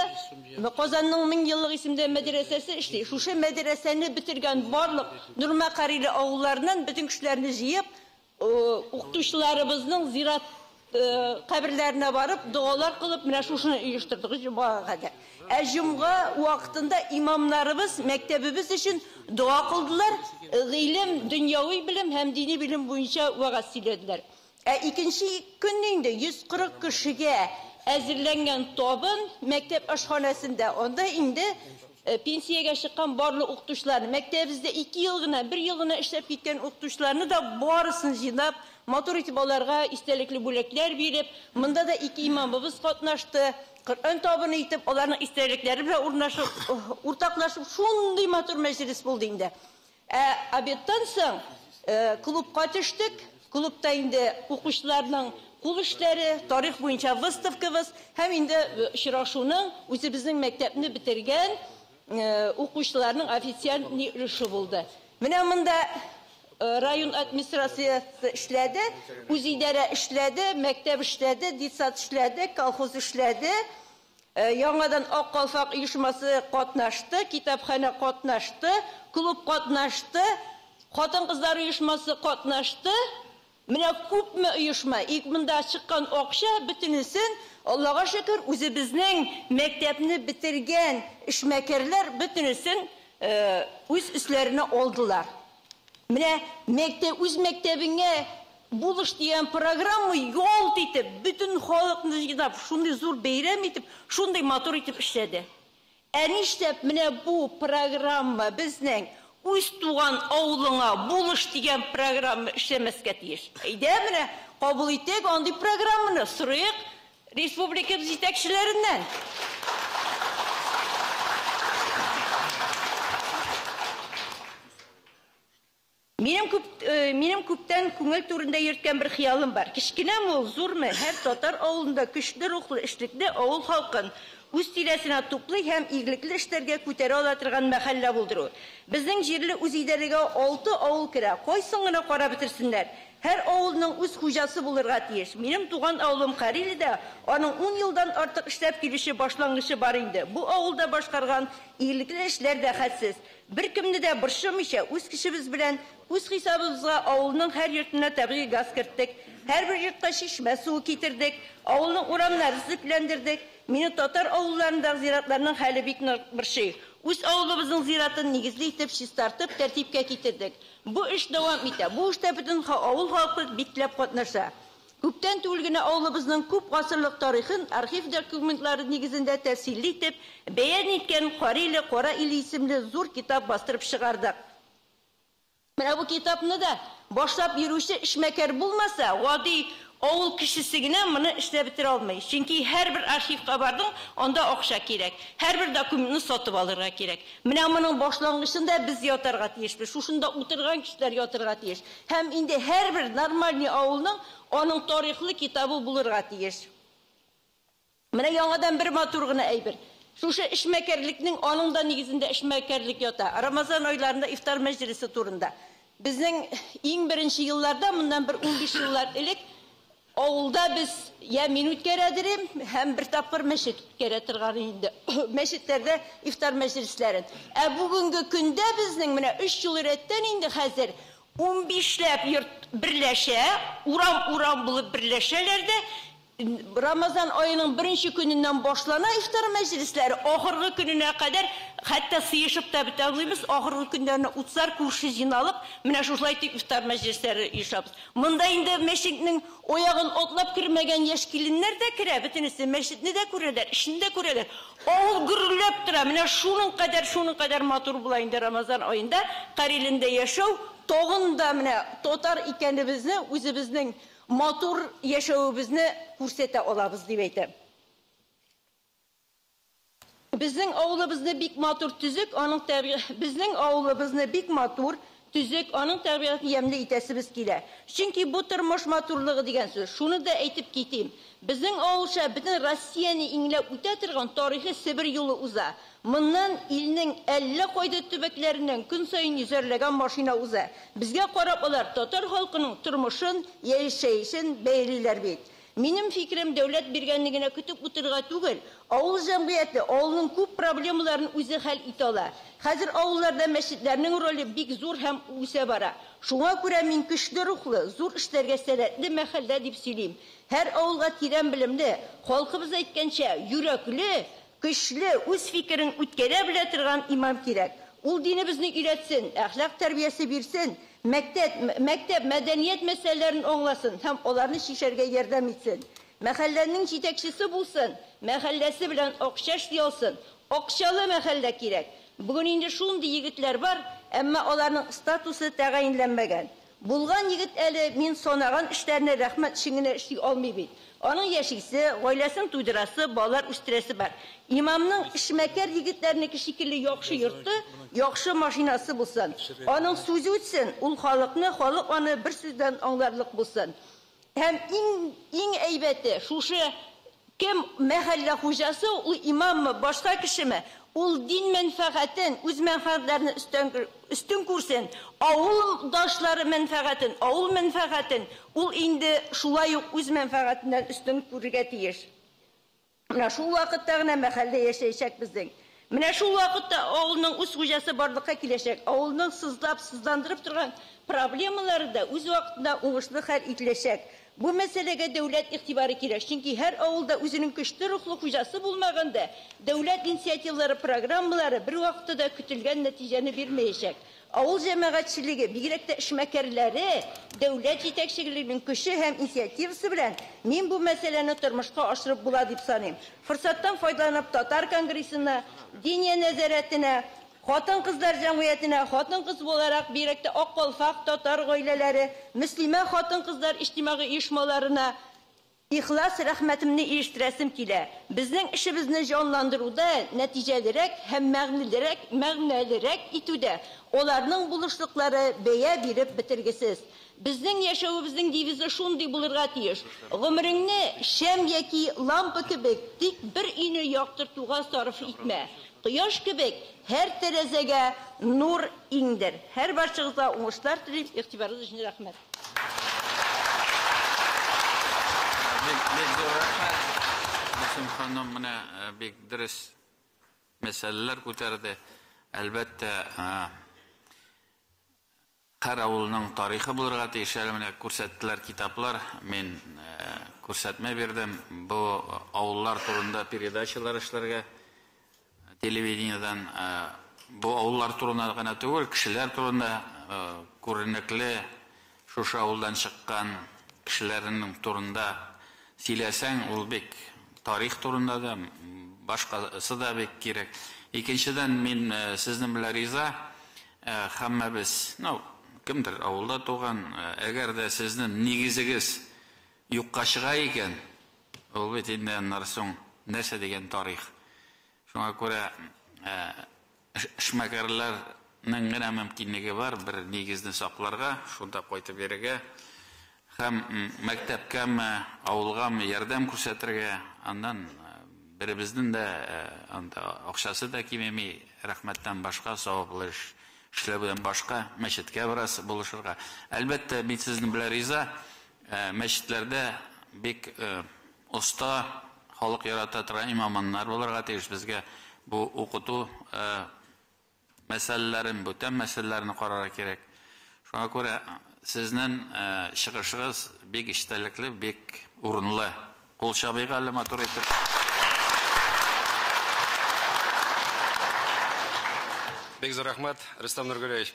[SPEAKER 10] Казанның 1000 еллык исемдә мәдрәсәсе эшли. Шушы мәдрәсәне бетергән барлык Нурма Кариле авылларыннан бөтен кешеләрне җыеп, укытучыларыбызның зират каберләренә барып, догалар кылып, менә шушыны оештырдык җомгага кадәр. Ә җомга вакытында имамнарыбыз мәктәбебез өчен дога кылдылар, гыйлем, дөньяви белем һәм дини белем буенча вәгазь сөйләделәр. Ә икенче көнне инде 140 кешегә әзерләнгән табын мәктәп ашханәсендә. Анда инде пенсиягә чыккан барлык укытучыларны, мәктәбебездә 2 ел гына, 1 ел гына эшләп киткән укытучыларны да барысын җыйнап, матур итеп аларга истәлекле бүләкләр биреп, монда да 2 имамыбыз катнашты. Коръән табыны итеп, аларның истәлекләре белән урнашып, уртаклашып, шундый матур мәҗлес булды инде. Ә обедтан соң клубка төштек. Клубта инде укучыларның кул эшләре, тарих буенча выставкабыз һәм инде очрашуның үзебезнең мәктәпне бетергән укучыларның официаль өлеше булды. Менә монда район администрациясе эшләде, үзидарә эшләде, мәктәп эшләде, детсад эшләде, колхоз эшләде. Яңадан Ак калфак оешмасы катнашты, китапханә катнашты, клуб катнашты, хатын-кызлар оешмасы катнашты. Менә күпме оешма, ик монда чыккан акча бөтенесен, Аллага шөкер, үзебезнең мәктәпне бетергән эшмәкәрләр бөтенесен үз өсләренә алдылар. Менә мәктәп, үз мәктәбеңә булыш дигән программа ялт итеп, бөтен халыкны җыйнап, шундый зур бәйрәм итеп, шундый матур итеп эшләде. Ә нишләп менә бу программа безнең үз туган авылыңа булыш дигән программа эшләмәскә тиеш? Әйдә менә кабул итик андый программаны, сорыйк республикабыз җитәкчеләреннән. Минем күптән күңел түрендә йөрткән бер хыялым бар. Кечкенәме ул, зурмы, һәр татар авылында көчле рухлы, эшлекле авыл халкын үз тирәсенә туплый һәм игелекле эшләргә күтәрә ала торган мәхәллә булдыру. Безнең җирле үзидарәгә 6 авыл керә. Кайсын гына карап бетерсеннәр. Һәр авылның үз хуҗасы булырга тиеш. Минем туган авылым Кариледә аның 10 елдан артык эшләп килүче башлангычы бар инде. Бу авылда башкарган игелекле эшләр дә хәтсез. Бер кемне дә борчымыйча, үз кешебез белән үз хисабыбызга авылның һәр йортына табигый газ керттек. Һәрбер йортка чишмә суы китердек. Авылның урамнарын төзекләндердек. Мине татар авылларындагы зиратларның хәле бик нык борчый. Үз авылыбызның зиратын нигезле итеп чистартып, тәртипкә китердек. Бу эш дәвам итә. Бу эштә бөтен авыл халкы бик теләп катнаша. Күптән түгел генә авылыбызның күп гасырлык тарихын архив документлары нигезендә тәфсилле итеп бәян иткән Кариле Кара иле исемле зур китап бастырып чыгардык. Менә бу китапны да башлап йөрүче эшмәкәр булмаса, гади авыл кешесе генә моны эшләп бетерә алмый. Чөнки һәрбер архивка бардың, анда акча кирәк. Һәрбер документны сатып алырга кирәк. Менә моның башлангычында без ятарга тиешбез. Шушында утырган кешеләр ятарга тиеш. Һәм инде һәрбер нормальный авылның аның тарихлы китабы булырга тиеш. Менә яңадан бер матур гына әйбер. Шушы эшмәкәрлекнең аның да нигезендә эшмәкәрлек ята. Рамазан айларында ифтар мәҗлесе турында. Безнең иң беренче елларда, моннан бер 15 еллар элек, авылда без я мин үткәрәдерем, һәм бер тапкыр мәчет үткәрә торган инде. Мәчетләрдә ифтар мәҗлесләрен. Ә бүгенге көндә безнең менә 3 ел рәттән инде хәзер 15ләп йорт берләшә, урам-урам булып берләшәләр дә, Рамазан айының беренче көненнән башлана ифтар мәҗлесләре, ахыргы көненә кадәр, хәтта сыешып та бетә алмыйбыз, ахыргы көннәрне утсар күрше җыйналып, менә шушылай итеп ифтар мәҗлесләре оешабыз. Монда инде мәчетнең аягын атлап кермәгән яшь киленнәр дә керә, бөтенесе мәчетне дә күрәләр, эшне дә күрәләр. Авыл гөрләп тора. Менә шуның кадәр, шуның кадәр матур була инде Рамазан аенда Карилендә яшәү, тагын да менә татар икәнебезне, үзебезнең матур яшәвебезне күрсәтә алабыз дип әйтәм. Безнең авылыбызны бик матур төзек, аның безнең авылыбызны бик матур, төзек, аның табигатен ямьле итәсебез килә. Чөнки бу тормыш матурлыгы дигән сүз. Шуны да әйтеп китим. Безнең авылша бөтен Россияне иңләп үтә торган тарихи Себер юлы уза. Моннан илнең әллә кайда төбәкләреннән көн саен йөзәрләгән машина уза. Безгә карап алар татар халкының тормышын, яшәешен бәялиләр бит. Минем фикерем дәүләт биргәнне генә көтеп утырырга түгел, авыл җәмгыяте авылның күп проблемаларын үзе хәл итә ала. Хәзер авылларда мәчетләрнең роле бик зур һәм үсә бара. Шуңа күрә мин көчле рухлы, зур эшләргә сәләтле мәхәллә дип сөйлим. Һәр авылга тирән белемле, халкыбыз әйткәнчә, йөрәкле, көчле, үз фикерен үткәрә белә торган имам кирәк. Ул динебезне өйрәтсен, әхлак тәрбиясе бирсен, мәктәп, мәдәният мәсьәләләрен аңласын һәм аларны чишәргә ярдәм итсен. Мәхәлләнең җитәкчесе булсын, мәхәлләсе белән акча эшли алсын. Акчалы мәхәллә кирәк. Бүген инде шундый егетләр бар, әмма аларның статусы тәгаенләнмәгән. Булган егет әле мин санаган эшләрне рәхмәт өчен генә эшли алмый бит. Аның яшисе, гаиләсен туйдырасы, балалар үстерәсе бар. Имамның эшмәкәр егетләрнеке шикелле яхшы йорты, яхшы машинасы булсын. Аның сүзе үтсен, ул халыкны, халык аны бер сүздән аңларлык булсын. Һәм иң әйбәте шушы кем мәхәллә хуҗасы, ул имаммы, башка кешеме, ул дин мәнфәгатен, үз мәнфәгатьләрен өстен күрсен, авыл дашлары мәнфәгатен, авыл мәнфәгатен, ул инде шулай ук үз мәнфәгатеннән өстен күрергә тиеш. Менә шул вакытта гына мәхәллә яшәячәк безнең. Менә шул вакытта авылның үз хуҗасы барлыкка киләчәк. Авылның сызлап, сызландырып торган проблемалары да үз вакытында уңышлы хәл ителәчәк. Бу мәсьәләгә дәүләт игътибары кирәк. Чөнки һәр авылда үзенең көчле рухлы хуҗасы булмаганда, дәүләт инициативалары, программалары бер вакытта да көтелгән нәтиҗәне бирмәячәк. Авыл җәмәгатьчелеге, бигрәк тә эшмәкәрләре, дәүләт җитәкчелегенең көче һәм инициативасы белән мин бу мәсьәләне тормышка ашырып була дип саныйм. Форсаттан файдаланып Татар конгрессына, Диния нәзарәтенә, хатын-кызлар җәмгыятенә, хатын-кыз буларак бигрәк тә Ак калфак татар гаиләләре, мөслимә хатын-кызлар иҗтимагый оешмаларына ихлас рәхмәтемне ирештерәсем килә. Безнең эшебезне җанландыруда, нәтиҗәлерәк һәм мәгънәлерәк итүдә аларның булышлыклары бәя биреп бетергесез. Безнең яшәвебезнең девизы шундый булырга тиеш. Гомереңне шәм яки лампа кебек тик бер өйне яктыртуга сарыф итмә. Кояш кебек һәр тәрәзәгә нур иңдер. Һәр барчагызга уңышлар телим. Игътибарыгыз өчен рәхмәт.
[SPEAKER 11] Бик зур рәхмәт. Гөлсем ханым менә бик дөрес мәсьәләләр күтәрде. Әлбәттә, һәр авылның тарихы булырга тиеш. Әле менә күрсәттеләр китаплар. Мин күрсәтмә бирдем. Бу авыллар турында передачалар эшләргә телевидениедән бу авыллар турында гына түгел, кешеләр турында күренекле шушы авылдан чыккан кешеләрнең турында сөйләсәң, ул бик тарих турында да, башкасы да бик кирәк. Икенчедән, мин сезнең белән риза, һәммәбез, ну, кемдер авылда туган, әгәр дә сезнең нигезегез юкка чыга икән, ул бит инде аннан соң нәрсә дигән тарих. Шуңа күрә эшмәкәрләрнең генә мөмкинлеге бар бер нигезне сакларга, шунда кайтып йөрергә һәм мәктәпкәме, авылгамы ярдәм күрсәтергә, аннан беребезнең дә анда акчасы да кимеми, рәхмәттән башка, саваплы эш эшләүдән башка, мәчеткә бераз булышырга. Әлбәттә, мин сезнең белән риза, мәчетләрдә бик оста, халык ярата торган имамнар булырга тиеш. Безгә бу укыту мәсьәләләрен, бүтән мәсьәләләрне карарга кирәк. Шуңа күрә сезнең чыгышыгыз бик эчтәлекле, бик урынлы. Кул чабыйк әле матур итеп.
[SPEAKER 1] Бик зур рәхмәт, Рөстәм Нургалиевич.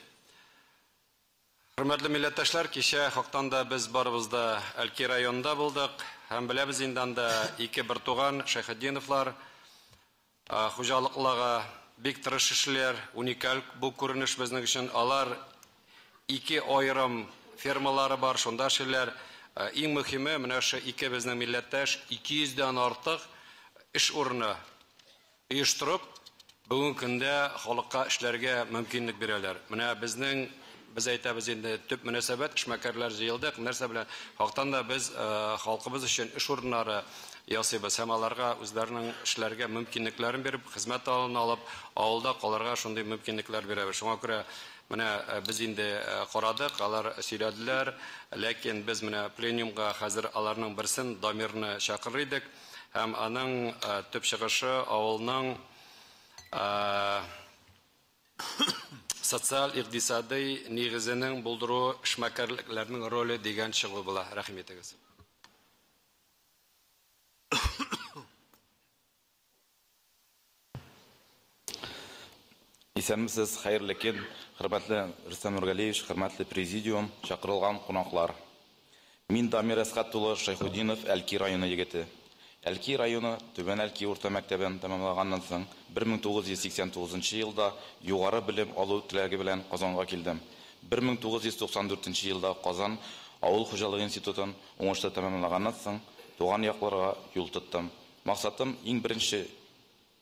[SPEAKER 1] Хөрмәтле милләттәшләр, кичә хактан да без барыбыз да Әлки районында булдык. Һәм беләбез инде анда ике бертуган Шәйхетдиновлар хуҗалыкларга бик тырыш эшләр, уникаль бу күренеш безнең өчен. Алар ике аерым фермалары бар, шунда эшлиләр. Иң мөһиме, менә шу ике безнең милләттәш 200дән артык эш урыны оештырып, бүгенге көндә халыкка эшләргә мөмкинлек бирәләр. Менә безнең Без әйтәбез инде төп мөнәсәбәт, эшмәкәрләр җыелдык. Нәрсә белән? Хактан да без халкыбыз өчен эш урыннары ясыйбыз һәм аларга үзләренең эшләргә мөмкинлекләрен биреп, хезмәт алын алып, авылда калырга шундый мөмкинлекләр бирәбез. Шуңа күрә менә без инде карадык, алар сөйләделәр, ләкин без менә пленумга хәзер аларның берсен, Дамирны чакырыр идек һәм аның төп чыгышы авылның социаль икътисадый нигезенең булдыру эшмәкәрлекләрнең роле дигән чыгу була. Рәхим итегез.
[SPEAKER 12] Исәнмесез, хәерле көн, хөрмәтле Рөстәм Нургалиевич, хөрмәтле президиум, чакырылган кунаклар. Мин Дамир Әсхәт улы Шәйхетдинов, Әлки районы егете. Әлки районы Түбән Әлки урта мәктәбен тәмамлаганнан соң 1989 елда югары белем алу теләге белән Казанга килдем. 1994 елда Казан авыл хуҗалыгы институтын уңышлы тәмамлаганнан соң туган якларга юл тоттым. Максатым иң беренче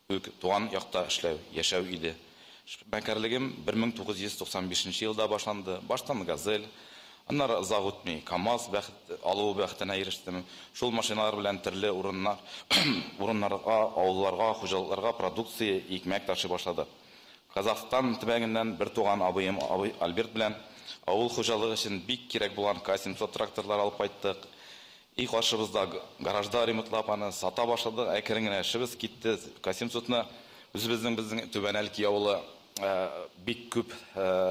[SPEAKER 12] үк туган якта эшләү, яшәү иде. Эшмәкәрлегем 1995 елда башланды. Баштан Газель, аннары озак үтми КАМАЗ бәхет алу бәхетенә ирештем. Шул машиналар белән төрле урыннар, урыннарга, авылларга, хуҗалыкларга продукция, икмәк ташый башладык. Казахстан төбәгеннән бер туган абыем абый Альберт белән авыл хуҗалыгы өчен бик кирәк булган К-700 тракторлар алып кайттык. И каршыбызда гаражда ремонтлап аны сата башладык. Әкрен генә эшебез китте. К-700-ны үзебезнең безнең Түбән Әлки авылы бик күп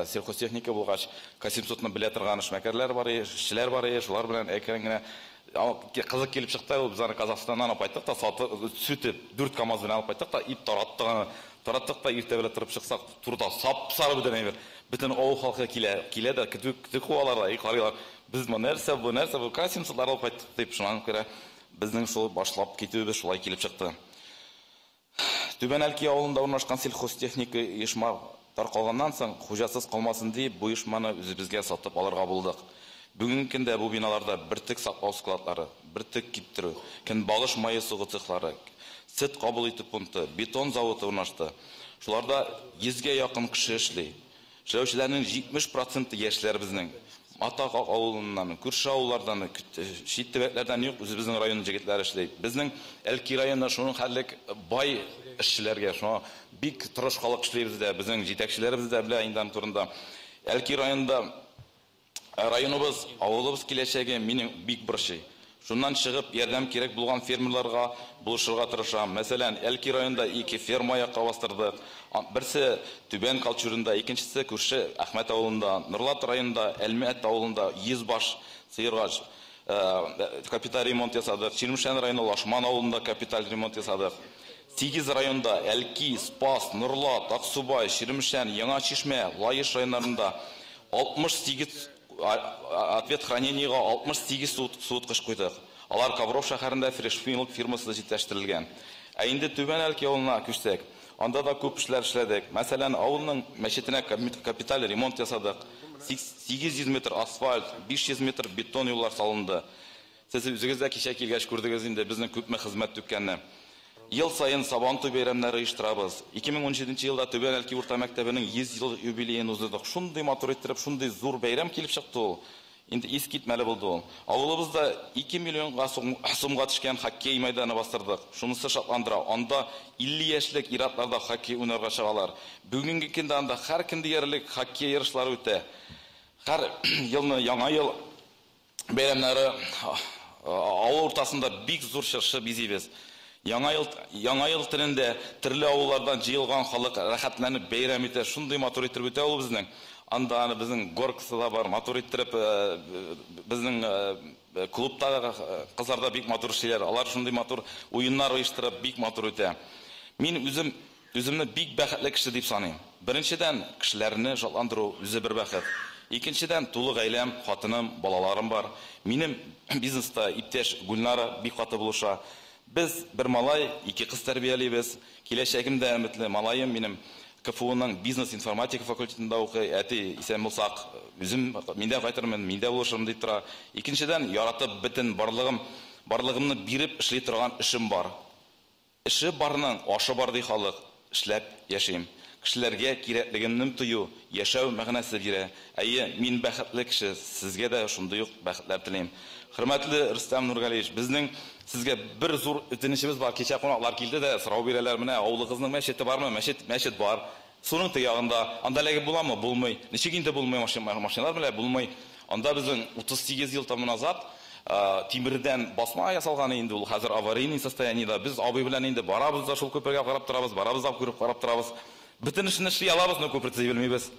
[SPEAKER 12] сельхозтехника булгач, К-700-ны белә торган эшмәкәрләр бар, эшчеләр бар, шулар белән әкрен генә кызык килеп чыкты. Без аны Казахстаннан алып кайттык та, сатып, сүтеп, 4 КАМАЗ белән алып кайттык та, ип тараттык аны. Тараттык та иртә белән торып чыксак, турыда сап-сары бөтен әйбер. Бөтен авыл халкы килә, килә дә көтү, көтү куалар да, и карыйлар. Без бу нәрсә, бу нәрсә, бу К-700-лар алып кайттык дип, шуңа күрә безнең шул башлап китүебез шулай килеп чыкты. Түбән Әлки авылында урнашкан сельхозтехника оешма таркалганнан соң, хуҗасыз калмасын дип, бу оешманы үзебезгә сатып алырга булдык. Бүгенге көндә бу биналарда бөртек саклау складлары, бөртек киптерү, көнбагыш мае сугу цехлары, сөт кабул итү пункты, бетон заводы урнашты. Шуларда 100гә якын кеше эшли. Эшләүчеләрнең 70% яшьләр безнең. Матак авылыннан, күрше авыллардан, чит төбәкләрдән юк, үзебезнең район егетләре эшли. Безнең Әлки районы шуның хәтлек бай эшчеләргә, шуңа бик тырыш халык эшлибез дә, безнең җитәкчеләребез дә белә инде аның турында. Әлки районында районыбыз, авылыбыз киләчәге мине бик борчый. Шуннан чыгып, ярдәм кирәк булган фермерларга булышырга тырышам. Мәсәлән, Әлки районында 2 ферма аякка бастырдык. Берсе Түбән Калчурында, икенчесе күрше Әхмәт авылында, Нурлат районында, Әлмәт авылында 100 баш сыерга капиталь ремонт ясадык. Чирмешән районы Лашман авылында капиталь ремонт ясадык. 8 районда Әлки, Спас, Нурлат, Аксубай, Чирмешән, Яңа Чишмә, Лаеш районнарында 68 ответ хранениега 68 суыткыч куйдык. Алар Ковров шәһәрендә Фрешфилд фирмасы җитештерелгән. Ә инде Түбән Әлки авылына күчсәк, анда да күп эшләр эшләдек. Мәсәлән, авылның мәчетенә капиталь ремонт ясадык. 800 метр асфальт, 500 метр бетон юллар салынды. Сез үзегез дә кичә килгәч күрдегез инде безнең күпме хезмәт түккәнне. Ел саен Сабантуй бәйрәмнәре оештырабыз. 2017 елда Түбән Әлки урта мәктәбенең 100 ел юбилеен уздырдык. Шундый матур иттереп, шундый зур бәйрәм килеп чыкты ул. Инде ис китмәле булды ул. Авылыбызда 2 миллионга сумга төшкән хоккей мәйданы бастырдык. Шунысы шатландыра. Анда 50 яшьлек ир-атлар да хоккей уйнарга чыгалар. Бүгенге көндә анда һәр көн диярлек хоккей ярышлары үтә. Һәр елны Яңа ел бәйрәмнәре авыл уртасында бик зур чыршы бизибез. Яңа ел төнендә төрле авыллардан җыелган халык рәхәтләнеп бәйрәм итә. Шундый матур иттереп үтә ул безнең. Анда аны безнең горкасы да бар, матур иттереп безнең клубта кызлар да бик матур эшлиләр. Алар шундый матур уеннар оештырып бик матур үтә. Мин үземне бик бәхетле кеше дип саныйм. Беренчедән, кешеләрне шатландыру үзе бер бәхет. Икенчедән, тулы гаиләм, хатыным, балаларым бар. Минем бизнеста иптәш Гульнара бик каты булыша. Без бер малай, 2 кыз тәрбиялибез. Киләчәгем дә өметле. Малаем минем КФУның бизнес-информатика факультетында укый. Әти, исән булсак, үзем миндә кайтырмын, миндә булышырмын дип тора. Икенчедән, яратып бөтен барлыгымны биреп эшли торган эшем бар. Эше барның ашы бар ди халык. Эшләп яшим. Кешеләргә кирәклегемне тою, яшәү мәгънәсе бирә. Әйе, мин бәхетле кеше, сезгә дә шундый ук бәхетләр телим. Хөрмәтле Рөстәм Нургалиевич, безнең сезгә бер зур үтенечебез бар. Кичә кунаклар килде дә сорау бирәләр, менә авылыгызның мәчете бармы? Мәчет, мәчет бар. Суның теге ягында. Анда эләгеп буламы? Булмый. Ничек инде булмый? Машиналар белән булмый. Анда безнең 38 ел тому назад тимердән басма ясалган инде ул хәзер аварийный состояниедә. Без абый белән инде барабыз да шул күпергә карап торабыз, барабыз да күреп карап торабыз. Бөтен эшне эшли алабыз, но күпер төзи белмибез.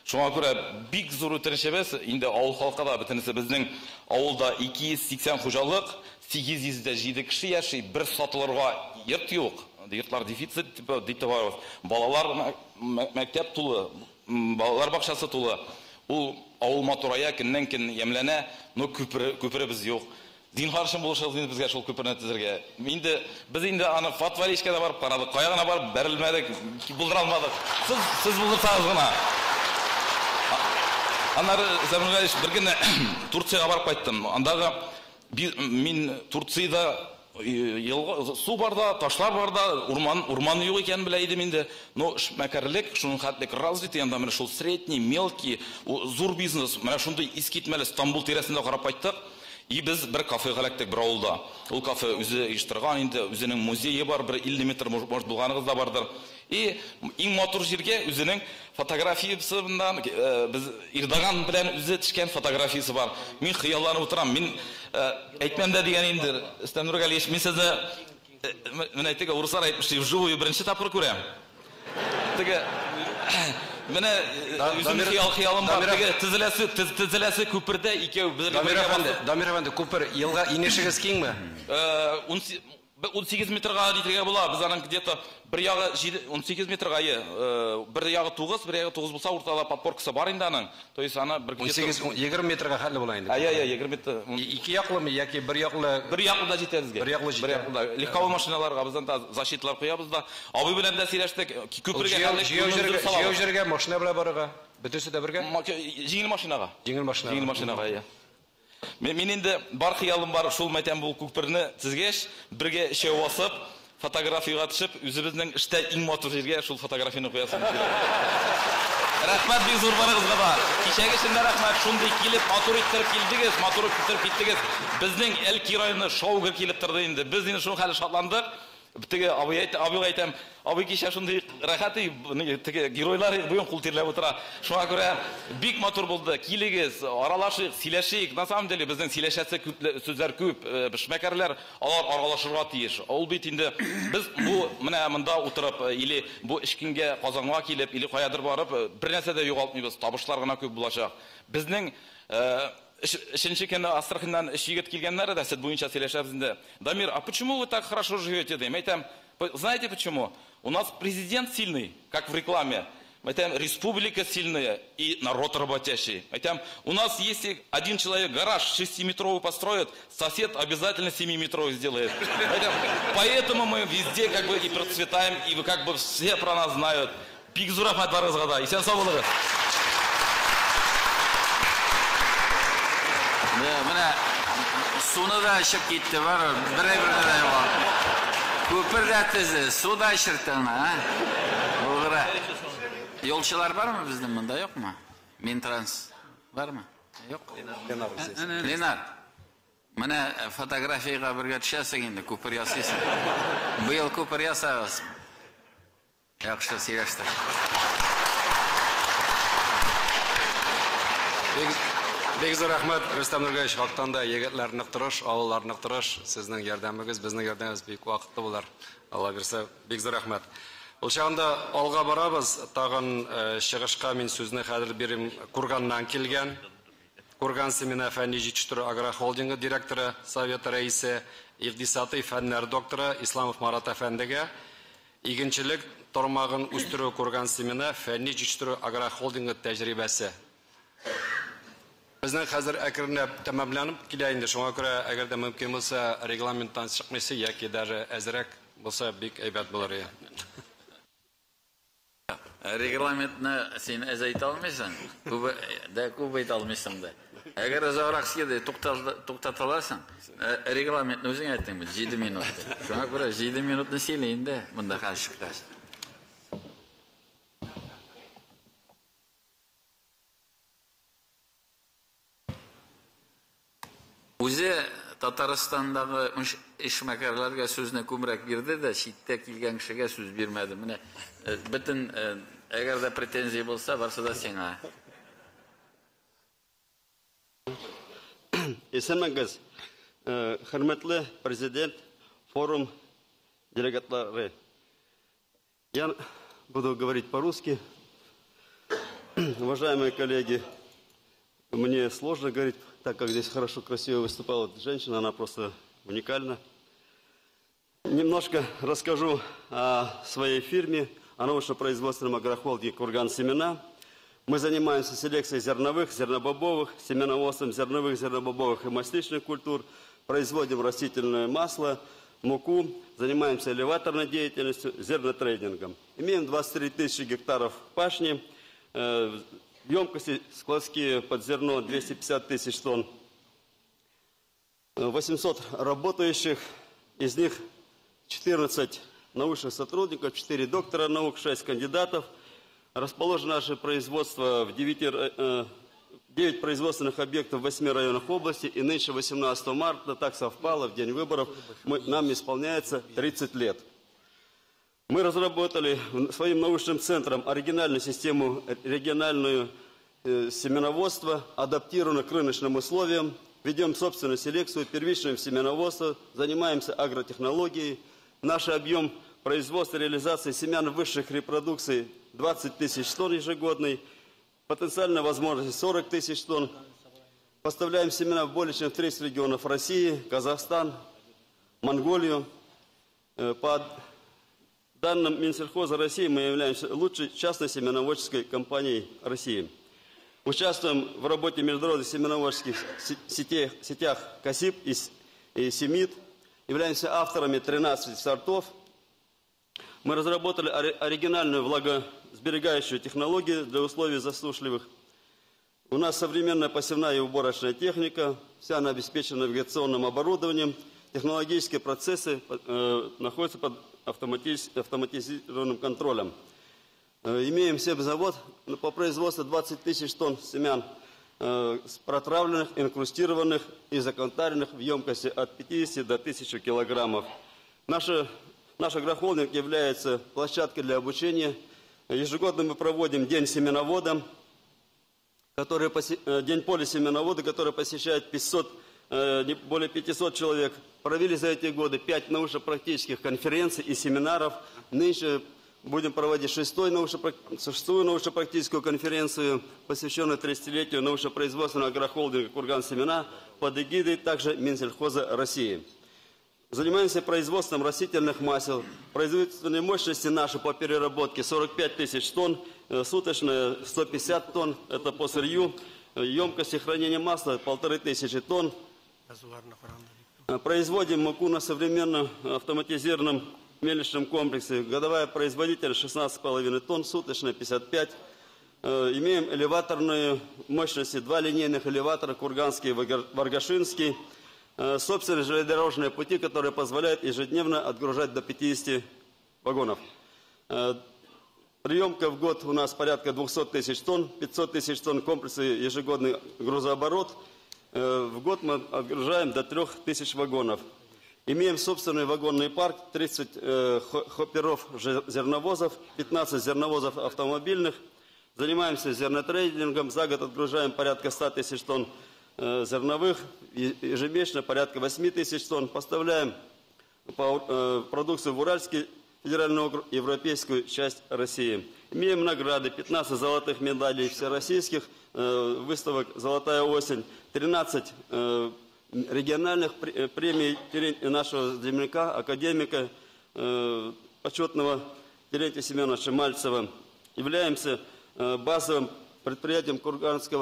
[SPEAKER 12] Шуңа күрә бик зур үтенечебез, инде авыл халкы да бөтенесе безнең авылда 280 хуҗалык, 807 кеше яши, бер сатылырга йорт юк. Йортлар дефицит дип тә барабыз. Балалар мәктәп тулы, балалар бакчасы тулы. Ул авыл матурая, көннән-көн ямьләнә, но күперебез юк. Зинһар өчен булышыгыз инде безгә шул күперне төзергә. Инде без инде аны Фатвалишкә дә барып карадык, кая гына барып бәрелмәдек, булдыра алмадык. Сез булдырсагыз гына. Аннары Рөстәм Нургалиевич, бер көнне Турциягә барып кайттым. Андагы мин Турциядә елга, су бар да, ташлар бар да, урман юк икәнен белә идем инде. Но эшмәкәрлек шуның хәтлек развитый, анда менә шул средний, мелкий, зур бизнес, менә шундый искитмәле Стамбул тирәсендә карап кайттык. И без бер кафега эләктек бер авылда. Ул кафе үзе оештырган инде, үзенең музее бар, бер 50 метр может булганыгыз да бардыр. И иң матур җиргә үзенең фотографиясе белән, без Эрдоган белән үзе төшкән фотографиясе бар. Мин хыялланып утырам. Мин әйтмәм дә дигән инде, Рөстәм Нургалиевич, мин сезне, менә теге урыслар әйтмешли, вживую беренче тапкыр күрәм. Теге менә үземнең хыялым бар. Теге төзеләсе күпердә икәү бер
[SPEAKER 1] Дамир
[SPEAKER 12] бергә
[SPEAKER 1] әфәнде,
[SPEAKER 12] басып.
[SPEAKER 1] Дамир әфәнде, күпер елга инешегез киңме?
[SPEAKER 12] 18 метрга җитәргә була. Без аның где-то бер ягы җиде, 18 метрга, әйе, бер ягы 9, бер ягы 9 булса, уртада подпоркасы бар инде аның. То есть аны бер где-то
[SPEAKER 1] 18, 20 метрга хәтле була инде.
[SPEAKER 12] Әйе, әйе, 20 метр.
[SPEAKER 1] Ике яклымы яки бер яклы?
[SPEAKER 12] Бер яклы да җитә безгә.
[SPEAKER 1] Бер яклы җитә.
[SPEAKER 12] Бер яклы да. Легковой машиналарга без анда защиталар куябыз да. Абый белән дә сөйләштек. Күпергә хәтле күпер төзеп салабыз.
[SPEAKER 1] Җәяү җиргә машина белән барырга. Бөтенесе дә бергә?
[SPEAKER 12] Җиңел машинага.
[SPEAKER 1] Җиңел машинага.
[SPEAKER 12] Җиңел машинага, әйе. Мин инде бар хыялым бар, шул мәйтәм бу күперне төзгәч, бергә өчәү басып, фотографиягә төшеп, үзебезнең эштә иң матур җиргә шул фотографияне куясым килә. Рәхмәт бик зур барыгызга да. Кичәге өчен дә рәхмәт, шундый килеп, матур иттереп килдегез, матур иттереп киттегез. Безнең Әлки районы шау-гөр килеп торды инде. Без инде шуның хәле шатландык. Теге абый әйтте, абыйга әйтәм, абый кичә шундый рәхәт, теге геройлар бүген кул тирләп утыра. Шуңа күрә бик матур булды. Килегез, аралашыйк, сөйләшик. На самом деле безнең сөйләшәсе күп сүзләр күп. Эшмәкәрләр алар аралашырга тиеш. Ул бит инде без бу менә монда утырып, или бу эшкингә Казанга килеп, или каядыр барып, бер нәрсә дә югалтмыйбыз. Табышлар гына күп булачак. Безнең өченче көнне Астраханьнан өч егет килгәннәр дә, сөт буенча сөйләшәбез инде. Дамир, а почему вы так хорошо живете? Дим, әйтәм, знаете почему? У нас президент сильный, как в рекламе. Әйтәм, республика сильная и народ работящий. Әйтәм, у нас если один человек гараж 6-метровый построит, сосед обязательно 7-метровый сделает. Әйтәм, поэтому мы везде и процветаем, и вы все про нас знают. Бик зур рәхмәт барыгызга да. Исән сау булыгыз.
[SPEAKER 11] Менә суны да эчеп китте, бар, бер-берне дә югалт. Күпер дә төзе, су да эчертте аны, а? Булгыра. Юлчылар бармы безнең монда, юкмы? Минтранс бармы? Юк.
[SPEAKER 1] Ленар здесь.
[SPEAKER 11] Ленар, менә фотографиягә бергә төшәсең инде, күпер ясыйсың. Быел күпер ясагыз. Яхшы сөйләштек.
[SPEAKER 1] Бик зур рәхмәт, Рөстәм Нургалиевич, хактан да егетләр нык тырыш, авыллар нык тырыш. Сезнең ярдәмегез, безнең ярдәмебез бик вакытлы булыр. Алла бирсә, бик зур рәхмәт. Ул чагында алга барабыз. Тагын чыгышка мин сүзне хәзер бирим Курганнан килгән. Курган семена фәнни җитештерү агрохолдингы директоры, совет рәисе, икътисадый фәннәр докторы Исламов Марат әфәндегә. Игенчелек тармагын үстерү Курган семена фәнни җитештерү агрохолдингы тәҗрибәсе. Безнең хәзер әкренләп тәмамланып килә инде. Шуңа күрә, әгәр дә мөмкин булса, регламенттан чыкмыйсы яки даже әзрәк булса бик әйбәт булыр иде.
[SPEAKER 11] Регламентны син әз әйтә алмыйсың, күп дә күп әйтә алмыйсың да. Әгәр озаграк килде, туктата аласың. Регламентны үзең әйттең бит, 7 минут. Шуңа күрә 7 минутны сөйлә инде, монда хәл чыккач. Үзе Татарстандагы эшмәкәрләргә сүзне күбрәк бирде дә, читтә килгән кешегә сүз бирмәде. Менә бөтен, әгәр дә претензия булса, барсы да сиңа.
[SPEAKER 13] Исәнмегез, хөрмәтле президент, форум делегатлары. Я буду говорить по-русски. Уважаемые коллеги, мне сложно говорить, так как здесь хорошо, красиво выступала эта женщина, она просто уникальна. Немножко расскажу о своей фирме, о научно-производственном агрохолдинге «Курган Семена». Мы занимаемся селекцией зерновых, зернобобовых, семеноводством зерновых, зернобобовых и масличных культур, производим растительное масло, муку, занимаемся элеваторной деятельностью, зернотрейдингом. Имеем 23 тысячи гектаров пашни, емкости складские под зерно 250 тысяч тонн, 800 работающих, из них 14 научных сотрудников, 4 доктора наук, 6 кандидатов. Расположено наше производство в 9 производственных объектов в 8 районах области. И нынче, 18 марта, так совпало, в день выборов, нам исполняется 30 лет. Мы разработали своим научным центром оригинальную систему региональную семеноводства, адаптированную к рыночным условиям. Ведем собственную селекцию, первичное семеноводство, занимаемся агротехнологией. Наш объем производства и реализации семян высших репродукций 20 тысяч тонн ежегодный, потенциальная возможность 40 тысяч тонн. Поставляем семена в более чем в 30 регионов России, Казахстан, Монголию. По данным Минсельхоза России, мы являемся лучшей частной семеноводческой компанией России. Участвуем в работе международных семеноводческих сетях КАСИП и СЕМИТ. Являемся авторами 13 сортов. Мы разработали оригинальную влагосберегающую технологию для условий засушливых. У нас современная посевная и уборочная техника. Вся она обеспечена навигационным оборудованием. Технологические процессы находятся под автоматизированным контролем. Имеем семзавод по производству 20 тысяч тонн семян, протравленных, инкрустированных и законтаренных в емкости от 50 до 1000 килограммов. Наш агрохолдинг является площадкой для обучения. Ежегодно мы проводим День семеновода, День поля семеновода, который посещает более 500 человек. Провели за эти годы 5 научно-практических конференций и семинаров. Нынче будем проводить шестую научно-практическую конференцию, посвященную 30-летию научно-производственного агрохолдинга «Курган Семена» под эгидой также Минсельхоза России. Занимаемся производством растительных масел. Производственные мощности наши по переработке 45 тысяч тонн, суточная 150 тонн, это по сырью. Емкости хранения масла 1500 тонн. Производим муку на современном автоматизированном мельничном комплексе. Годовая производительность 16,5 тонн, суточная 55. Имеем элеваторные мощности, 2 линейных элеватора, Курганский и Варгашинский. Собственные железнодорожные пути, которые позволяют ежедневно отгружать до 50 вагонов. Приемка в год у нас порядка 200 тысяч тонн, 500 тысяч тонн комплексы ежегодный грузооборот. В год мы отгружаем до 3000 вагонов. Имеем собственный вагонный парк, 30 хопперов зерновозов, 15 зерновозов автомобильных. Занимаемся зернотрейдингом. За год отгружаем порядка 100 тысяч тонн зерновых, ежемесячно порядка 8 тысяч тонн. Поставляем продукцию в Уральский федеральный округ, европейскую часть России. Имеем награды, 15 золотых медалей всероссийских выставок «Золотая осень», 13 региональных премий нашего земляка, академика, почетного Терентия Семеновича Мальцева. Являемся базовым предприятием Курганской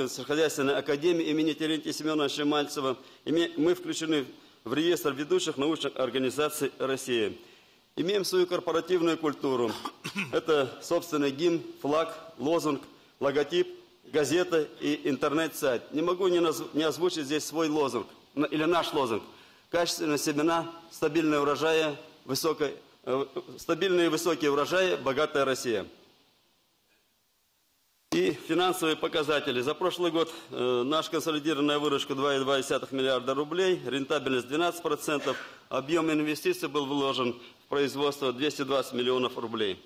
[SPEAKER 13] сельскохозяйственной академии имени Терентия Семеновича Мальцева. Мы включены в реестр ведущих научных организаций России. Имеем свою корпоративную культуру. Это собственный гимн, флаг, лозунг, логотип, газета и интернет-сайт. Не могу не озвучить здесь свой лозунг, или наш лозунг. Качественные семена, стабильные урожаи, стабильные высокие урожаи, богатая Россия. И финансовые показатели. За прошлый год наша консолидированная выручка 2,2 миллиарда рублей, рентабельность 12%, объем инвестиций был вложен в производство 220 миллионов рублей.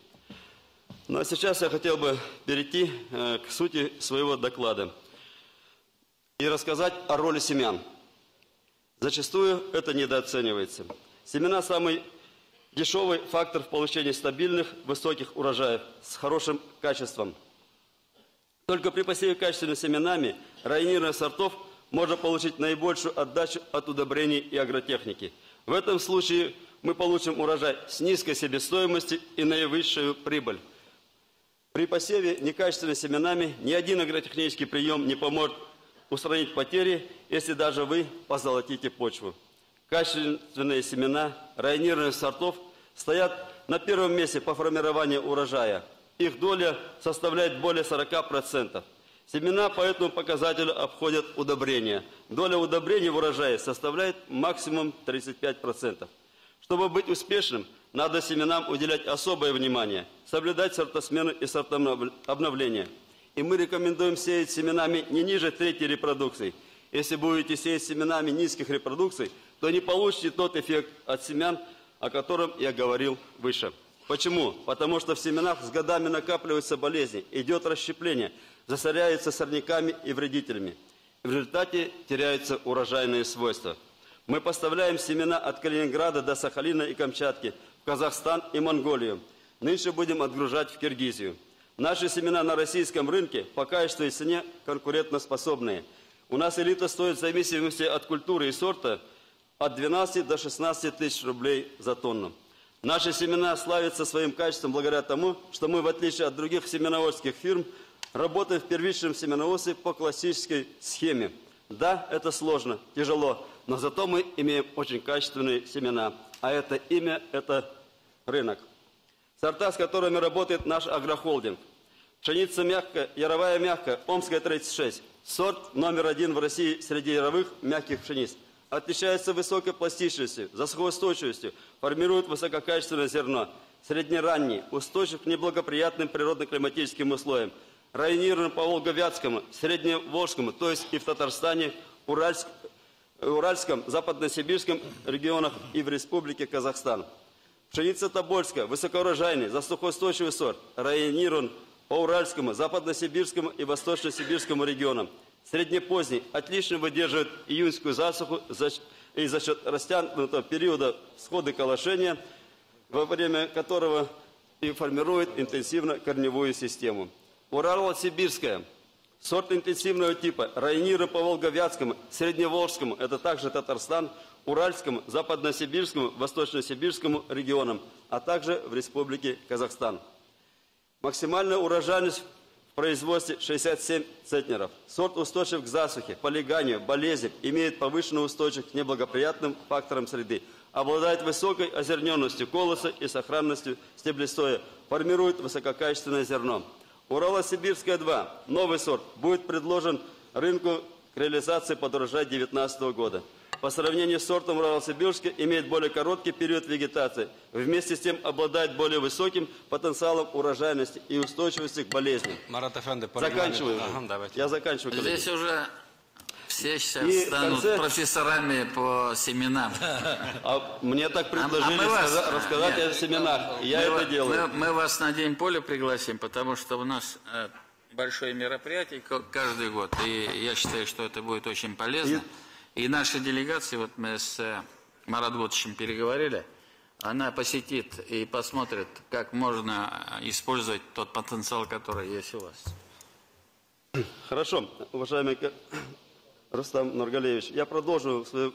[SPEAKER 13] Ну а сейчас я хотел бы перейти к сути своего доклада и рассказать о роли семян. Зачастую это недооценивается. Семена – самый дешевый фактор в получении стабильных, высоких урожаев с хорошим качеством. Только при посеве качественными семенами районированных сортов можно получить наибольшую отдачу от удобрений и агротехники. В этом случае мы получим урожай с низкой себестоимостью и наивысшую прибыль. При посеве некачественными семенами ни один агротехнический прием не поможет устранить потери, если даже вы позолотите почву. Качественные семена районированных сортов стоят на первом месте по формированию урожая. Их доля составляет более 40%. Семена по этому показателю обходят удобрения. Доля удобрений в урожае составляет максимум 35%. Чтобы быть успешным, надо семенам уделять особое внимание, соблюдать сортосмену и сортообновление. И мы рекомендуем сеять семенами не ниже третьей репродукции. Если будете сеять семенами низких репродукций, то не получите тот эффект от семян, о котором я говорил выше. Почему? Потому что в семенах с годами накапливаются болезни, идет расщепление, засоряются сорняками и вредителями. В результате теряются урожайные свойства. Мы поставляем семена от Калининграда до Сахалина и Камчатки, в Казахстан и Монголию. Нынче будем отгружать в Киргизию. Наши семена на российском рынке по качеству и цене конкурентоспособные. У нас элита стоит в зависимости от культуры и сорта от 12 до 16 тысяч рублей за тонну. Наши семена славятся своим качеством благодаря тому, что мы, в отличие от других семеноводческих фирм, работаем в первичном семеноводстве по классической схеме. Да, это сложно, тяжело, но зато мы имеем очень качественные семена. А это имя – это рынок. Сорта, с которыми работает наш агрохолдинг. Пшеница мягкая, яровая мягкая, Омская 36. Сорт номер один в России среди яровых мягких пшениц. Отличается высокой пластичностью, засухоустойчивостью, формирует высококачественное зерно. Среднеранний, устойчив к неблагоприятным природно-климатическим условиям. Районирован по Волго-Вятскому, Средневолжскому, то есть и в Татарстане, Уральском, Западносибирском регионах и в Республике Казахстан. Пшеница Тобольская, высокоурожайный, засухоустойчивый сорт, районирован по Уральскому, Западносибирскому и Восточно-Сибирскому регионам. Среднепоздний отлично выдерживает июньскую засуху и за счет растянутого периода схода колошения, во время которого и формирует интенсивно корневую систему. Урало-Сибирская, сорт интенсивного типа, районирован по Волго-Вятскому, Средневолжскому, это также Татарстан, Уральскому, Западносибирскому, Восточно-Сибирскому регионам, а также в Республике Казахстан. Максимальная урожайность в производстве 67 центнеров. Сорт устойчив к засухе, полиганию, болезням, имеет повышенную устойчивость к неблагоприятным факторам среды, обладает высокой озерненностью колоса и сохранностью стеблестоя, формирует высококачественное зерно. Урало-Сибирская 2, новый сорт, будет предложен рынку к реализации под урожай 2019 года. По сравнению с сортом Урало-Сибирская имеет более короткий период вегетации, вместе с тем обладает более высоким потенциалом урожайности и устойчивости к болезням.
[SPEAKER 1] Марат Эфенди, по
[SPEAKER 13] заканчиваю.
[SPEAKER 1] Ага, давайте.
[SPEAKER 13] Я заканчиваю, коллеги.
[SPEAKER 11] Здесь уже все сейчас станут профессорами по семенам.
[SPEAKER 13] А мне так предложили рассказать о семенах. Я это делаю.
[SPEAKER 11] Мы вас на День поля пригласим, потому что у нас большое мероприятие каждый год. И я считаю, что это будет очень полезно. И наша делегация, вот мы с Марат Готовичем переговорили, она посетит и посмотрит, как можно использовать тот потенциал, который есть у вас.
[SPEAKER 13] Хорошо, уважаемый Рустам Нургалиевич, я продолжу свое,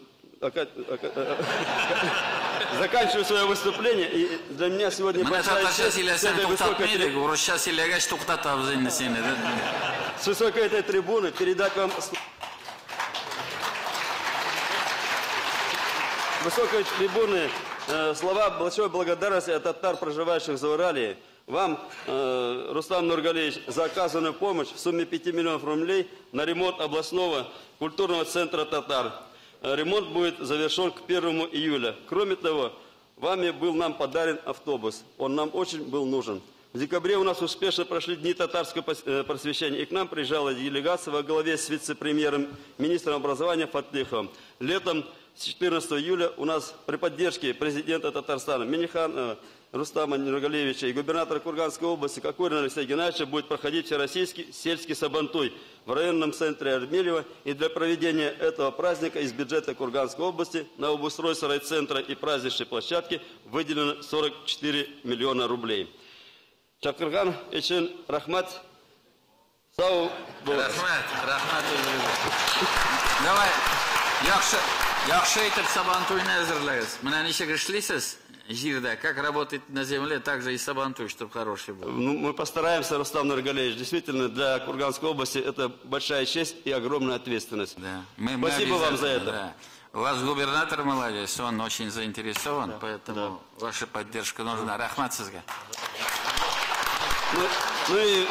[SPEAKER 13] заканчиваю свое выступление. И для меня сегодня большая честь с этой высокой с высокой этой трибуны передать вам высокой трибуны слова большой благодарности от татар, проживающих за Урале. Вам, Рустам Нургалиевич, за оказанную помощь в сумме 5 миллионов рублей на ремонт областного культурного центра татар. Ремонт будет завершен к 1 июля. Кроме того, вами был нам подарен автобус. Он нам очень был нужен. В декабре у нас успешно прошли Дни татарского просвещения, и к нам приезжала делегация во главе с вице-премьером, министром образования Фатлиховым. Летом с 14 июля у нас при поддержке президента Татарстана Миниханова Рустама Нургалиевича и губернатора Курганской области Кокорина Алексея Геннадьевича будет проходить всероссийский сельский сабантуй в районном центре Армелево. И для проведения этого праздника из бюджета Курганской области на обустройство райцентра и праздничной площадки выделено 44 миллиона рублей. Чакырган өчен рәхмәт. Сау булыгыз.
[SPEAKER 11] Рәхмәт, рәхмәт үзегезгә. Давай, яхшы, яхшы итеп Сабантуйны әзерләгез. Менә ничек эшлисез җирдә, как работать на земле, так же и Сабантуй, чтобы хороший был.
[SPEAKER 13] Ну, мы постараемся, Рустам Нургалиевич. Действительно, для Курганской области это большая честь и огромная ответственность.
[SPEAKER 11] Да. Мы
[SPEAKER 13] Спасибо вам за это.
[SPEAKER 11] Да. У вас губернатор молодец, он очень заинтересован, да, поэтому да, ваша поддержка нужна. Рәхмәт сезгә.
[SPEAKER 13] Ну и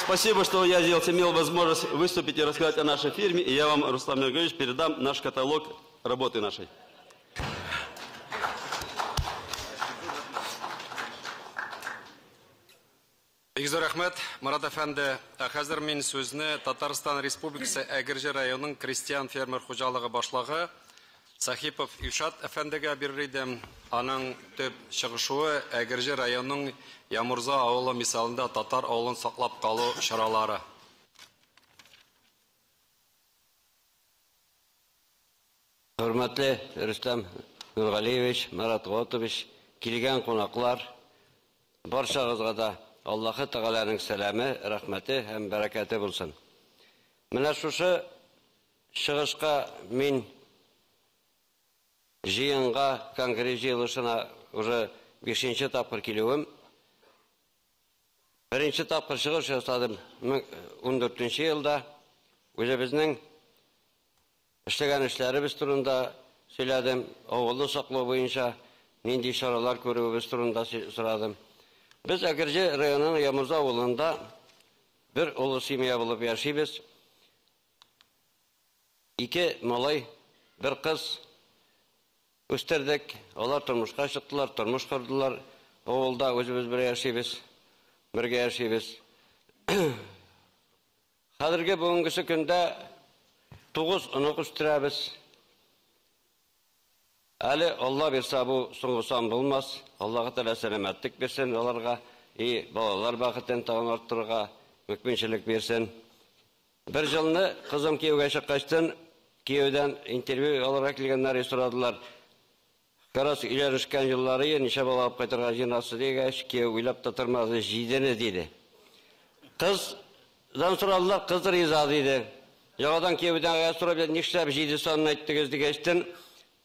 [SPEAKER 13] спасибо, что я имел возможность выступить и рассказать о нашей фирме. И я вам, Рустам Нургалиевич, передам наш каталог работы нашей.
[SPEAKER 1] Бик зур рәхмәт, Марат әфәнде. Ә хәзер мин сүзне Татарстан Республикасы Әгерҗе районының крестьян фермер хуҗалыгы башлыгы Сахипов Илшат әфәндегә бирер идем. Аның төп чыгышуы Әгерҗе районының Ямурза авылы мисалында татар авылын саклап калу чаралары.
[SPEAKER 14] Хөрмәтле Рөстәм Нургалиевич, Марат Готович, килгән кунаклар, барчагызга да Аллаһы Тәгаләнең сәламе, рәхмәте һәм бәрәкәте булсын. Менә шушы чыгышка мин җыенга, конгресс җыелышына уже 5нче тапкыр килүем. Беренче тапкыр чыгыш ясадым 14нче елда. Үзебезнең эшләгән эшләребез турында сөйләдем, авылны саклау буенча нинди чаралар күрүебез турында сорадым. Без Әгерҗе районының Ямурза авылында бер олы семья булып яшибез. 2 малай, бер кыз үстердек. Алар тормышка чыктылар, тормыш кордылар. Авылда үзебез бергә яшибез, бергә яшибез. Хәзерге бүгенге көндә 9 онык үстерәбез. Әле Алла бирсә бу соңгы сан булмас. Аллаһы Тәгалә сәламәтлек бирсен аларга и балалар бәхетен тагын арттырырга мөмкинчелек бирсен. Бер елны кызым кияүгә чыккачтан кияүдән интервью алырга килгәннәр сорадылар. Карас өйләнешкән еллары ничә бала алып кайтырга җыенасыз дигәч, кияү уйлап та тормады, 7-не диде. Кыздан сорадылар, кыз риза диде. Яңадан кияүдән сорап, нишләп 7 санын әйттегез дигәчтен,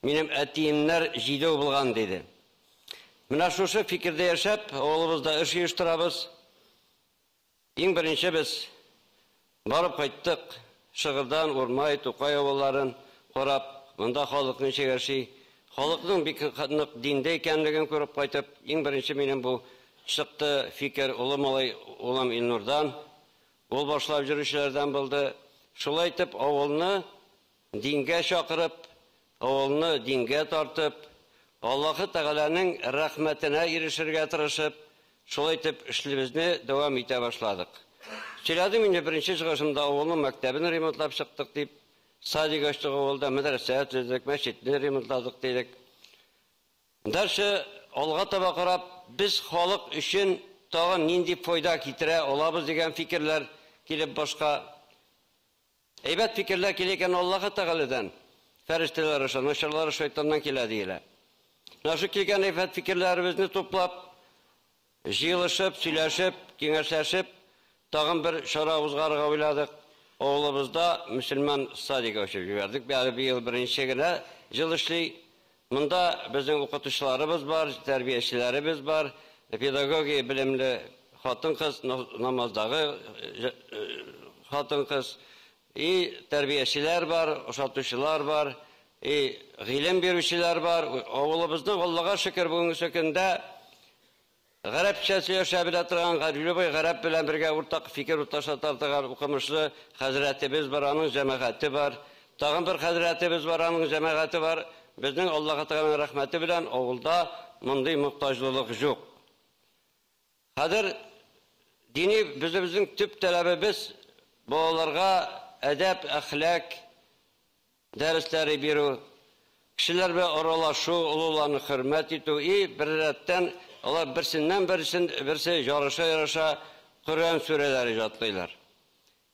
[SPEAKER 14] минем әтиемнәр 7 булган диде. Менә шушы фикердә яшәп, авылыбызда эш оештырабыз. Иң беренче без барып кайттык, Шыгырдан, Урмай, Тукай авылларын карап, монда халык ничек яши, халыкның бик нык диндә икәнлеген күреп кайтып, иң беренче минем бу чыкты фикер олы малай улым Илнурдан, ул башлап йөрүчеләрдән булды. Шулай итеп авылны дингә чакырып, авылны дингә тартып, Аллаһы Тәгаләнең рәхмәтенә ирешергә тырышып, шулай итеп эшлебезне дәвам итә башладык. Сөйләдем инде беренче чыгышымда авылның мәктәбен ремонтлап чыктык дип, садик ачтык авылда, мәдрәсә төзедек, мәчетне ремонтладык дидек. Дальше алга таба карап, без халык өчен тагын нинди файда китерә алабыз дигән фикерләр килеп башка. Әйбәт фикерләр килә икән Аллаһы Тәгаләдән. Фәрештәләр аша, начарлар шайтаннан килә диелә. Менә шу килгән әйбәт фикерләребезне туплап, җыелышып, сөйләшеп, киңәшләшеп, тагын бер чара узгарырга уйладык. Авылыбызда мөселман садигы ачып җибәрдек. Әле быел беренче генә ел эшли. Монда безнең укытучыларыбыз бар, тәрбиячеләребез бар, педагогия белемле хатын-кыз, намаздагы хатын-кыз, и тәрбиячеләр бар, ошатучылар бар, и гыйлем бирүчеләр бар. Авылыбызның Аллага шөкер бүгенге көндә гарәпчә сөйләшә белә торган, любой гарәп белән бергә уртак фикер урташа торган укымышлы хәзрәтебез бар, аның җәмәгате бар. Тагын бер хәзрәтебез бар, аның җәмәгате бар. Безнең Аллаһы Тәгаләнең рәхмәте белән авылда мондый мохтаҗлылык юк. Хәзер Дини безнең төп таләбебез балаларга әдәп, әхлак дәресләре бирү, кешеләр белән аралашу, олыларны хөрмәт итү и бер рәттән алар берсеннән берсен берсе ярыша-ярыша Коръән сүрәләре иҗатлыйлар.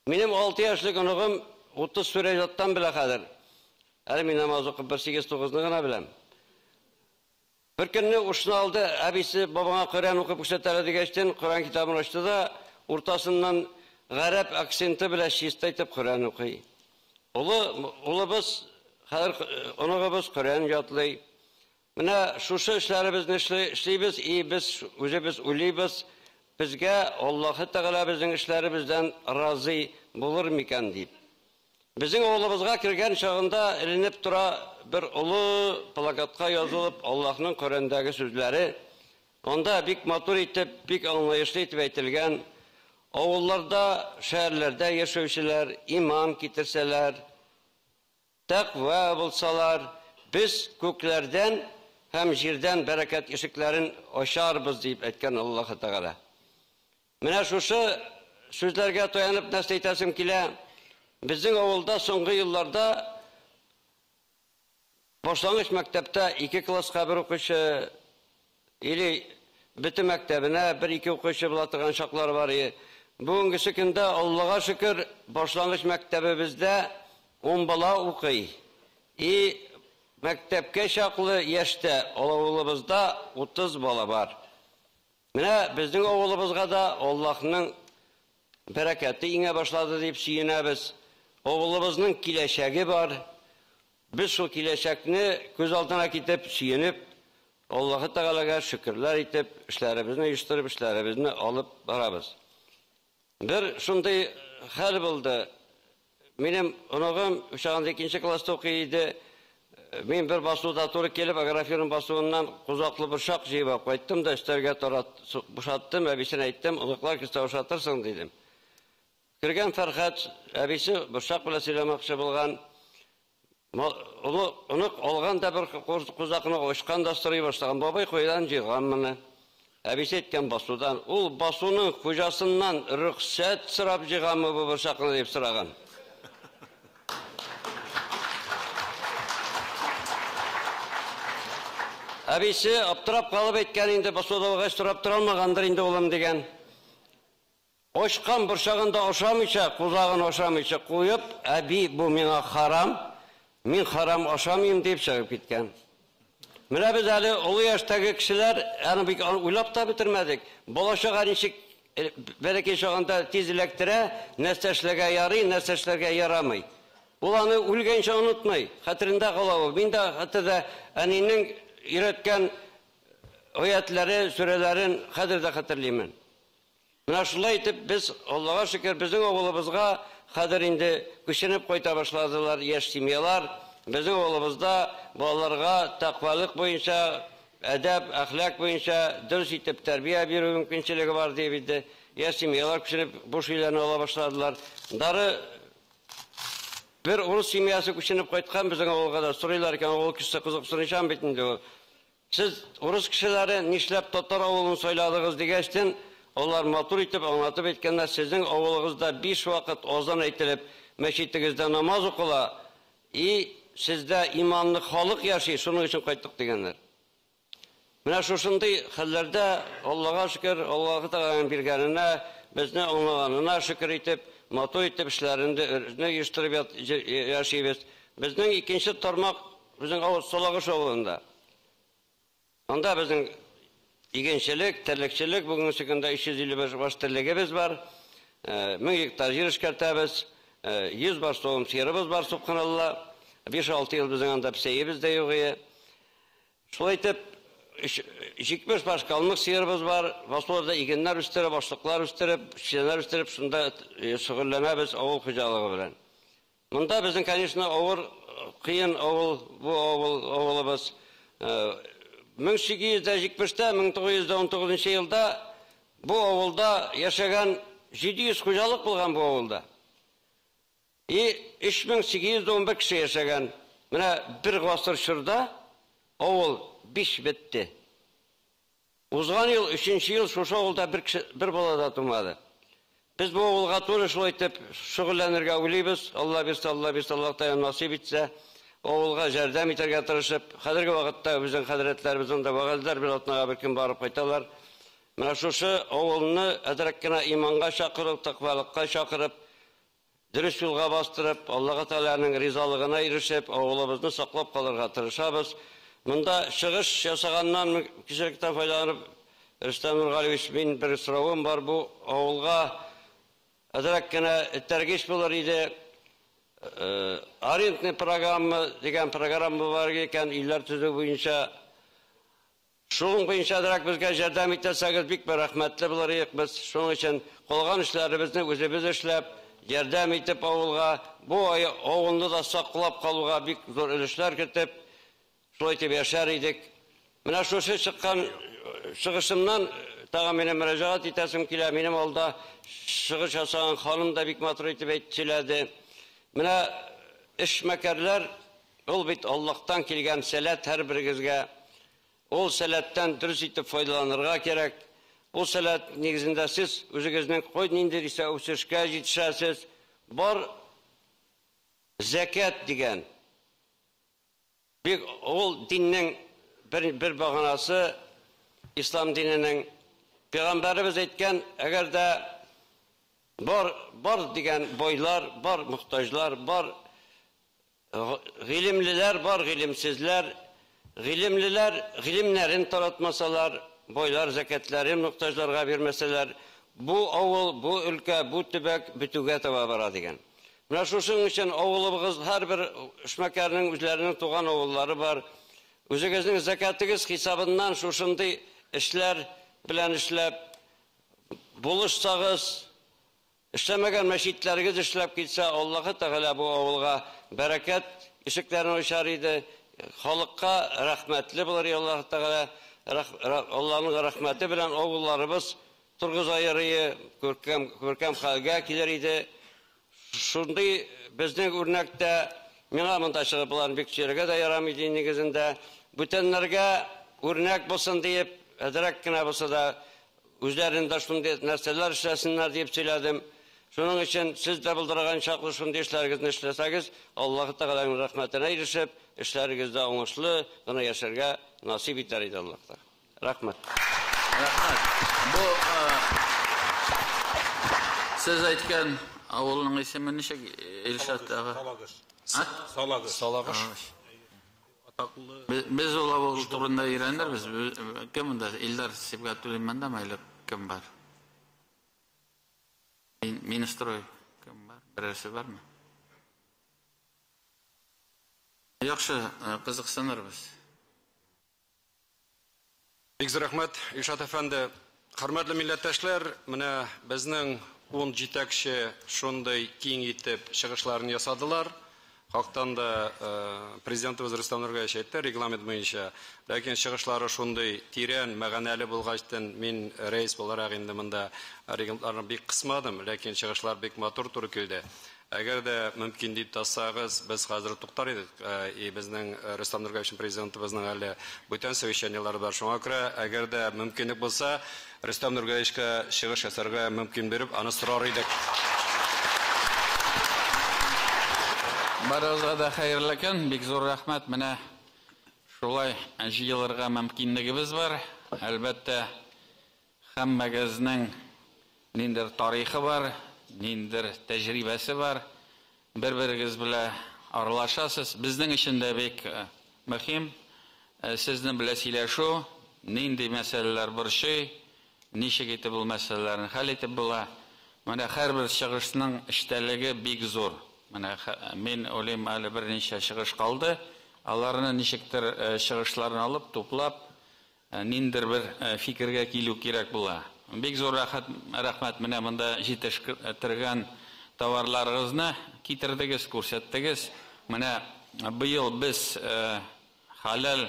[SPEAKER 14] Минем 6 яшьлек оныгым 30 сүрә иҗаттан белә хәзер. Әле мин намаз укып бер 8-9-ны гына беләм. Бер көнне ушны алды, әбисе бабаңа Коръән укып күрсәтә дигәчтен, Коръән китабын ачты да, уртасыннан гарәп акценты белән чиста итеп Коръән укый. Олы улыбыз, хәзер оныгыбыз Коръән ятлый. Менә шушы эшләребезне эшлибез, и без үзебез уйлыйбыз, безгә Аллаһы Тәгалә безнең эшләребездән разый булыр микән дип. Безнең авылыбызга кергән чагында эленеп тора бер олы плакатка язылып Аллаһның Коръәндәге сүзләре. Анда бик матур итеп, бик аңлаешлы итеп әйтелгән: авылларда, шәһәрләрдә яшәүчеләр иман китерсәләр, тәкъва булсалар, без күкләрдән һәм җирдән бәрәкәт ишекләрен ачарбыз, дип әйткән Аллаһы Тәгалә. Менә шушы сүзләргә таянып нәрсә әйтәсем килә. Безнең авылда соңгы елларда башлангыч мәктәптә 2 класска бер укучы или бөтен мәктәбенә 1-2 укучы була торган чаклар бар. Бүгенгесе көндә, Аллага шөкер, башлангыч мәктәбебездә 10 бала укый. И мәктәпкә чаклы яшьтә авылыбызда 30 бала бар. Менә безнең авылыбызга да Аллаһның бәрәкәте иңә башлады дип сөенәбез. Авылыбызның киләчәге бар. Без шул киләчәкне күз алдына китеп, сөенеп, Аллаһы Тәгаләгә шөкерләр итеп, эшләребезне оештырып, эшләребезне алып барабыз. Бер шундый хәл булды. Минем оныгым чагында 2 класста укый иде. Мин бер басуда туры килеп, агрофирма басуыннан кузаклы борчак җыеп алып кайттым да өстәлгә бушаттым, әбисенә әйттем, оныклар килсә ашатырсың, дидем. Кергән Фәрхәт әбисе борчак белән сөйләмәкче булган. Онык алган да бер кузакны ачкан да сорый башлаган. Бабай кайдан җыйган моны? Әбисе әйткән басудан. Ул басуның хуҗасыннан рөхсәт сорап җыйганмы бу борчакны дип сораган. Әбисе аптырап калып әйткән инде, басуда булгач сорап тора алмагандыр инде улым дигән. Очкан борчагын да ашамыйча, кузагын ашамыйча куеп, әби бу миңа харам, мин харам ашамыйм дип чыгып киткән. Менә без әле олы яшьтәге кешеләр аны бик уйлап та бетермәдек. Бала чага ничек бәләкәй чагында тиз эләктерә, нәрсә эшләргә ярый, нәрсә эшләргә ярамый. Ул аны үлгәнчә онытмый, хәтерендә кала ул. Мин дә хәтердә әнинең өйрәткән аятлары, сүрәләрен хәзер дә хәтерлимен. Менә шулай итеп без, Аллага шөкер, безнең авылыбызга хәзер инде күченеп кайта башладылар яшь семьялар. Безнең авылыбызда балаларга тәкъвалык буенча, әдәп, әхлак буенча дөрес итеп тәрбия бирү мөмкинчелеге бар дип инде яшь семьялар күченеп буш өйләрне ала башладылар. Дары бер урыс семьясы күченеп кайткан безнең авылга да сорыйлар икән, авыл кешесе кызыксынучан бит инде ул. Сез урыс кешеләре нишләп татар авылын сайладыгыз дигәчтен, алар матур итеп аңлатып әйткәннәр, сезнең авылыгызда 5 вакыт азан әйтелеп, мәчетегездә намаз укыла, и сездә иманлы халык яши, шуның өчен кайттык дигәннәр. Менә шушындый хәлләрдә Аллага шөкер, Аллаһы Тәгаләнең биргәненә, безне аңлаганына шөкер итеп, матур итеп эшләрен оештырып яшибез. Безнең икенче тармак безнең авыл Салагыш авылында. Анда безнең игенчелек, терлекчелек, бүгенге көндә 355 баш терлегебез бар. 1000 гектар җир эшкәртәбез, 100 баш савым сыерыбыз бар, субханалла. 5-6 ел безнең анда песәебез дә юк иде. Шулай итеп 70 баш калмык сыерыбыз бар. Басуларда игеннәр үстереп, ашлыклар үстереп, печәннәр үстереп, шунда шөгыльләнәбез авыл хуҗалыгы белән. Монда безнең, конечно, авыр, кыен авыл, бу авыл, авылыбыз. 1870-тә, 1919 елда бу авылда яшәгән 700 хуҗалык булган бу авылда. И 3811 кеше яшәгән. Менә бер гасыр чорда авыл 5 бетте. Узган ел, 3 ел шушы авылда бер кеше, бер бала да тумады. Без бу авылга туры шулай итеп шөгыльләнергә уйлыйбыз. Алла бирсә, Алла бирсә, Аллаһ Тәгалә насыйп итсә, авылга ярдәм итәргә тырышып, хәзерге вакытта безнең хәзрәтләребез анда вәгазьләр бер атнага бер көн барып кайталар. Менә шушы авылны әзрәк кенә иманга чакырып, тәкъвалыкка чакырып, дөрес юлга бастырып, Аллаһ Тәгаләнең ризалыгына ирешеп, авылыбызны саклап калырга тырышабыз. Монда чыгыш ясаганнан кичеректән файдаланып, Рөстәм Нургалиевич, мин бер соравым бар бу авылга әзрәк кенә этәргеч булыр иде. Арендный программа дигән программа бар икән, өйләр төзү буенча. Шуның буенча әзрәк безгә ярдәм итәсәгез, бик бер рәхмәтле булыр идек без. Шуның өчен калган эшләребезне үзебез эшләп, ярдәм итеп авылга, бу авылны да саклап калуга бик зур өлешләр кертеп, шулай итеп яшәр идек. Менә шушы чыккан чыгышымнан тагы минем мөрәҗәгать итәсем килә. Минем алда чыгыш ясаган ханым да бик матур итеп әйтеп сөйләде. Менә эшмәкәрләр, ул бит Аллаһтан килгән сәләт һәрберегезгә. Ул сәләттән дөрес итеп файдаланырга кирәк. Ул сәләт нигезендә сез үзегезнең кой нинди исә үсешкә җитешәсез. Бар зәкят дигән. Бик ул диннең бер баганасы, ислам диненең. Пәйгамбәребез әйткән, әгәр дә бар дигән байлар, бар мохтаҗлар, бар гыйлемлеләр, бар гыйлемсезләр, гыйлемлеләр гыйлемнәрен таратмасалар, байлар зәкятләрен мохтаҗларга бирмәсәләр, бу авыл, бу өлкә, бу төбәк бетүгә таба бара дигән. Менә шушының өчен авылыбыз һәрбер эшмәкәрнең үзләренең туган авыллары бар. Үзегезнең зәкятыгыз хисабыннан шушындый эшләр белән эшләп булышсагыз, эшләмәгән мәчетләрегез эшләп китсә, Аллаһы Тәгалә бу авылга бәрәкәт ишекләрен ачар иде. Халыкка рәхмәтле булыр Аллаһы Тәгалә. Аллаһның рәхмәте белән авылларыбыз торгызаерые, күркәм хәлгә килер иде. Шундый безнең үрнәктә миңа монда чыгып боларны бик сөйләргә дә ярамый дин нигезендә. Бүтәннәргә үрнәк булсын диеп, әзрәк кенә булса да үзләрендә шундый нәрсәләр эшләсеннәр дип сөйләдем. Шуның өчен сез дә булдырган чаклы шундый эшләрегезне эшләсәгез, Аллаһы Тәгаләнең рәхмәтенә ирешеп, эшләрегездә уңышлы гына яшәргә насыйп итәр иде Аллаһ Тәгалә. Рәхмәт.
[SPEAKER 11] Рәхмәт. Бу сез әйткән авылның исеме ничек, Илшат ага?
[SPEAKER 15] Салагыш. Салагыш.
[SPEAKER 1] Салагыш.
[SPEAKER 11] Без ул авыл турында өйрәнербез. Кем монда? Илдар Сибгатуллин мондамы әле кем бар? Минстрой кем бар? Берәрсе бармы? Яхшы, кызыксынырбыз.
[SPEAKER 1] Бик зур рәхмәт, Илшат әфәнде. Хөрмәтле милләттәшләр, менә безнең 10 җитәкче шундый киң итеп чыгышларын ясадылар. Хактан да президентыбыз Рөстәм Нургалиевич әйтте, регламент буенча. Ләкин чыгышлары шундый тирән, мәгънәле булгачтын, мин рәис буларак инде монда регламентларны бик кысмадым, ләкин чыгышлар бик матур туры килде. Әгәр дә мөмкин дип тасагыз, без хәзер туктар идек. И безнең Рөстәм Нургалиевич президентыбызның әле бүтән совещаниеләре бар. Шуңа күрә, әгәр дә мөмкинлек булса, Рөстәм Нургалиевичка чыгыш ясарга мөмкин биреп, аны сорар идек.
[SPEAKER 11] Барыгызга да хәерле көн, бик зур рәхмәт. Менә шулай җыелырга мөмкинлегебез бар. Әлбәттә, һәммәгезнең ниндер тарихы бар, ниндер тәҗрибәсе бар. Бер-берегез белән аралашасыз. Безнең өчен дә бик мөһим сезнең белән сөйләшү, нинди мәсьәләләр борчый, ничек итеп ул мәсьәләләрне хәл итеп була. Менә һәрбер чыгышның эчтәлеге бик зур. Менә мин уйлыйм, әле берничә чыгыш калды. Аларны ничектер чыгышларын алып, туплап, ниндер бер фикергә килү кирәк була. Бик зур рәхмәт, менә монда җитештергән товарларыгызны китердегез, күрсәттегез. Менә быел без хәләл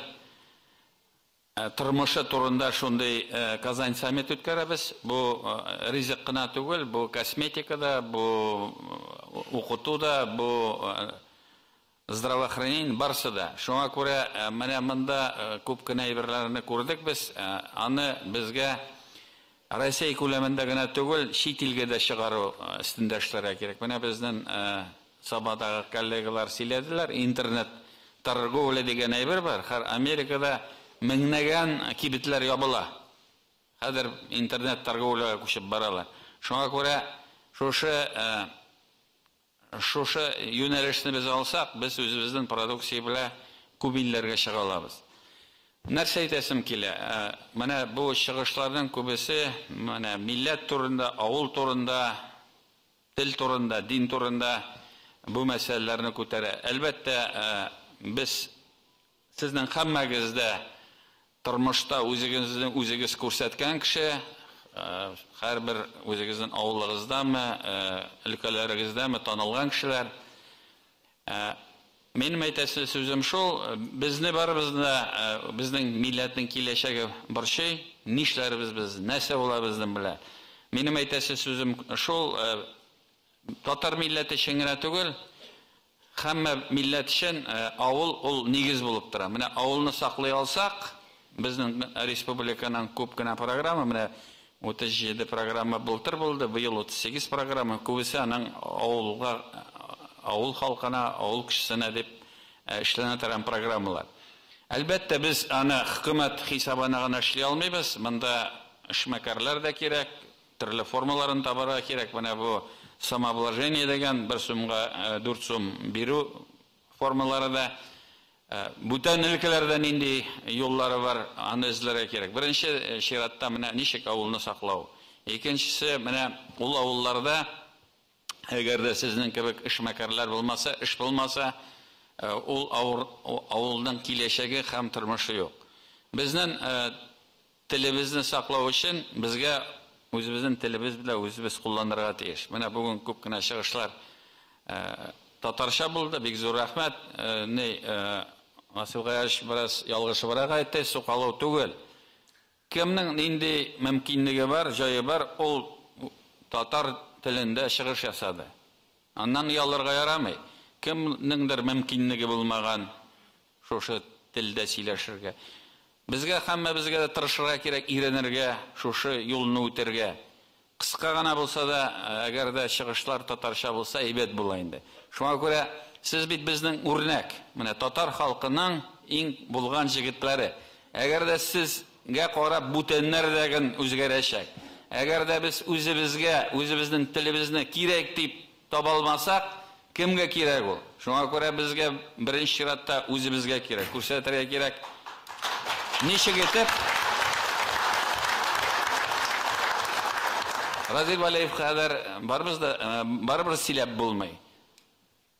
[SPEAKER 11] тормышы турында шундый Казань саммит үткәрәбез. Бу ризык кына түгел, бу косметика да, бу укыту да, бу здравоохранение барсы да. Шуңа күрә менә монда күп кенә әйберләрне күрдек без. Аны безгә Россия күләмендә генә түгел, чит илгә дә чыгару өстендә эшләргә кирәк. Менә безнең Сабадагы коллегалар сөйләделәр, интернет торговля дигән әйбер бар. Һәр Америкада меңнәгән кибетләр ябыла. Хәзер интернет торговляга күчеп баралар. Шуңа күрә шушы юнәлешне без алсак, без үзебезнең продукция белән күп илләргә чыга алабыз. Нәрсә әйтәсем килә? Менә бу чыгышларның күбесе менә милләт турында, авыл турында, тел турында, дин турында бу мәсьәләләрне күтәрә. Әлбәттә, без сезнең һәммәгез дә тормышта үзегезне үзегез күрсәткән кеше, һәрбер үзегезнең авылыгыздамы, өлкәләрегездәме танылган кешеләр. Минем әйтәсе сүзем шул, безне барыбызны да, безнең милләтнең киләчәге борчый, нишләрбез без, нәрсә була безнең белән. Минем әйтәсе сүзем шул, татар милләте өчен генә түгел, һәммә милләт өчен авыл ул нигез булып тора. Менә авылны саклый алсак, безнең республиканың күп кенә программа, менә 37 программа былтыр булды, быел 38 программа, күбесе аның авылга, авыл халкына, авыл кешесенә дип эшләнә торган программалар. Әлбәттә, без аны хөкүмәт хисабына гына эшли алмыйбыз. Монда эшмәкәрләр дә кирәк, төрле формаларын табарга кирәк. Менә бу самообложение дигән 1 сумга 4 сум бирү формалары да. Бүтән өлкәләрдә нинди юллары бар, аны эзләргә кирәк. Беренче чиратта менә ничек авылны саклау. Икенчесе, менә ул авылларда әгәр дә сезнең кебек эшмәкәрләр булмаса, эш булмаса, ул авылның киләчәге һәм тормышы юк. Безнең телебезне саклау өчен безгә үзебезнең телебез белән үзебез кулланырга тиеш. Менә бүген күп кенә чыгышлар татарча булды, бик зур рәхмәт. Васил Гаяш бераз ялгышыбрак әйтте, сукалау түгел. Кемнең нинди мөмкинлеге бар, җае бар, ул татар телендә чыгыш ясады. Аннан оялырга ярамый. Кемнеңдер мөмкинлеге булмаган шушы телдә сөйләшергә. Безгә һәммәбезгә дә тырышырга кирәк, өйрәнергә, шушы юлны үтәргә. Кыска гына булса да, әгәр дә чыгышлар татарча булса, әйбәт була инде. Шуңа күрә сез бит безнең үрнәк, менә татар халкының иң булган җегетләре. Әгәр дә сезгә карап бүтәннәр дә гын үзгәрәчәк. Әгәр дә без үзебезгә, үзебезнең телебезне кирәк дип таба алмасак, кемгә кирәк ул? Шуңа күрә безгә беренче чиратта үзебезгә кирәк, күрсәтергә кирәк. Ничек итеп Разил Вәлиев кадәр барыбыз да, барыбер сөйләп булмый.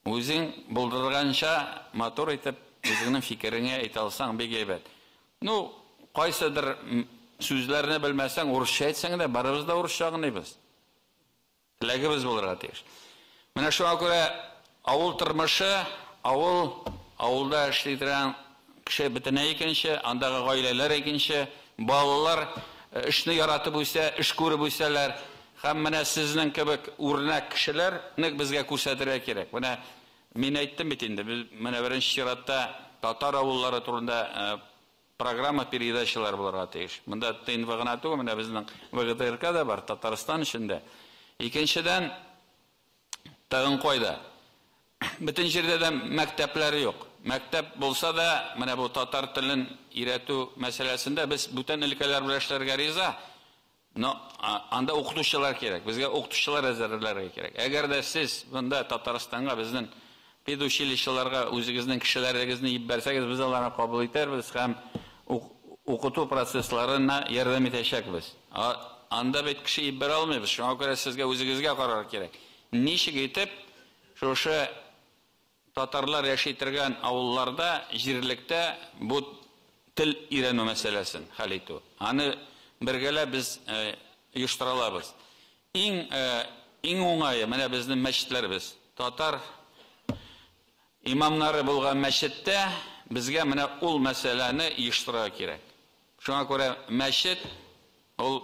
[SPEAKER 11] Үзең булдырганча матур итеп үзеңнең фикереңә әйтә алсаң бик әйбәт. Ну, кайсыдыр сүзләрне белмәсәң, урысча әйтсәң дә, барыбыз да урысча аңлыйбыз. Теләгебез булырга тиеш. Менә шуңа күрә авыл тормышы, авылда эшли торган кеше бөтенләй икенче, андагы гаиләләр икенче, балалар эшне яратып үсә, эш күреп үсәләр. Һәм менә сезнең кебек үрнәк кешеләрне безгә күрсәтергә кирәк. Менә мин әйттем бит инде, без менә беренче чиратта татар авыллары турында программа передачалар булырга тиеш. Монда ТНВ гына түгел, менә безнең ВГТРК да бар, Татарстан эчендә. Икенчедән, тагын кайда? Бөтен җирдә дә мәктәпләр юк. Мәктәп булса да, менә бу татар телен өйрәтү мәсьәләсендә без бүтән өлкәләр белән эшләргә риза. Но анда укытучылар кирәк. Безгә укытучылар әзерләргә кирәк. Әгәр дә сез монда Татарстанга безнең педучилищеларга үзегезнең кешеләрегезне җибәрсәгез, без аларны кабул итәрбез һәм укыту процессларына ярдәм итәчәкбез. Анда бит кеше җибәрә алмыйбыз. Шуңа күрә сезгә үзегезгә карар кирәк. Ничек итеп шушы татарлар яши торган авылларда, җирлектә бу тел өйрәнү мәсьәләсен хәл итү. Аны бергәләп без оештыра алабыз. Иң уңае менә безнең мәчетләребез. Татар имамнары булган мәчеттә безгә менә ул мәсьәләне оештырырга кирәк. Шуңа күрә мәчет ул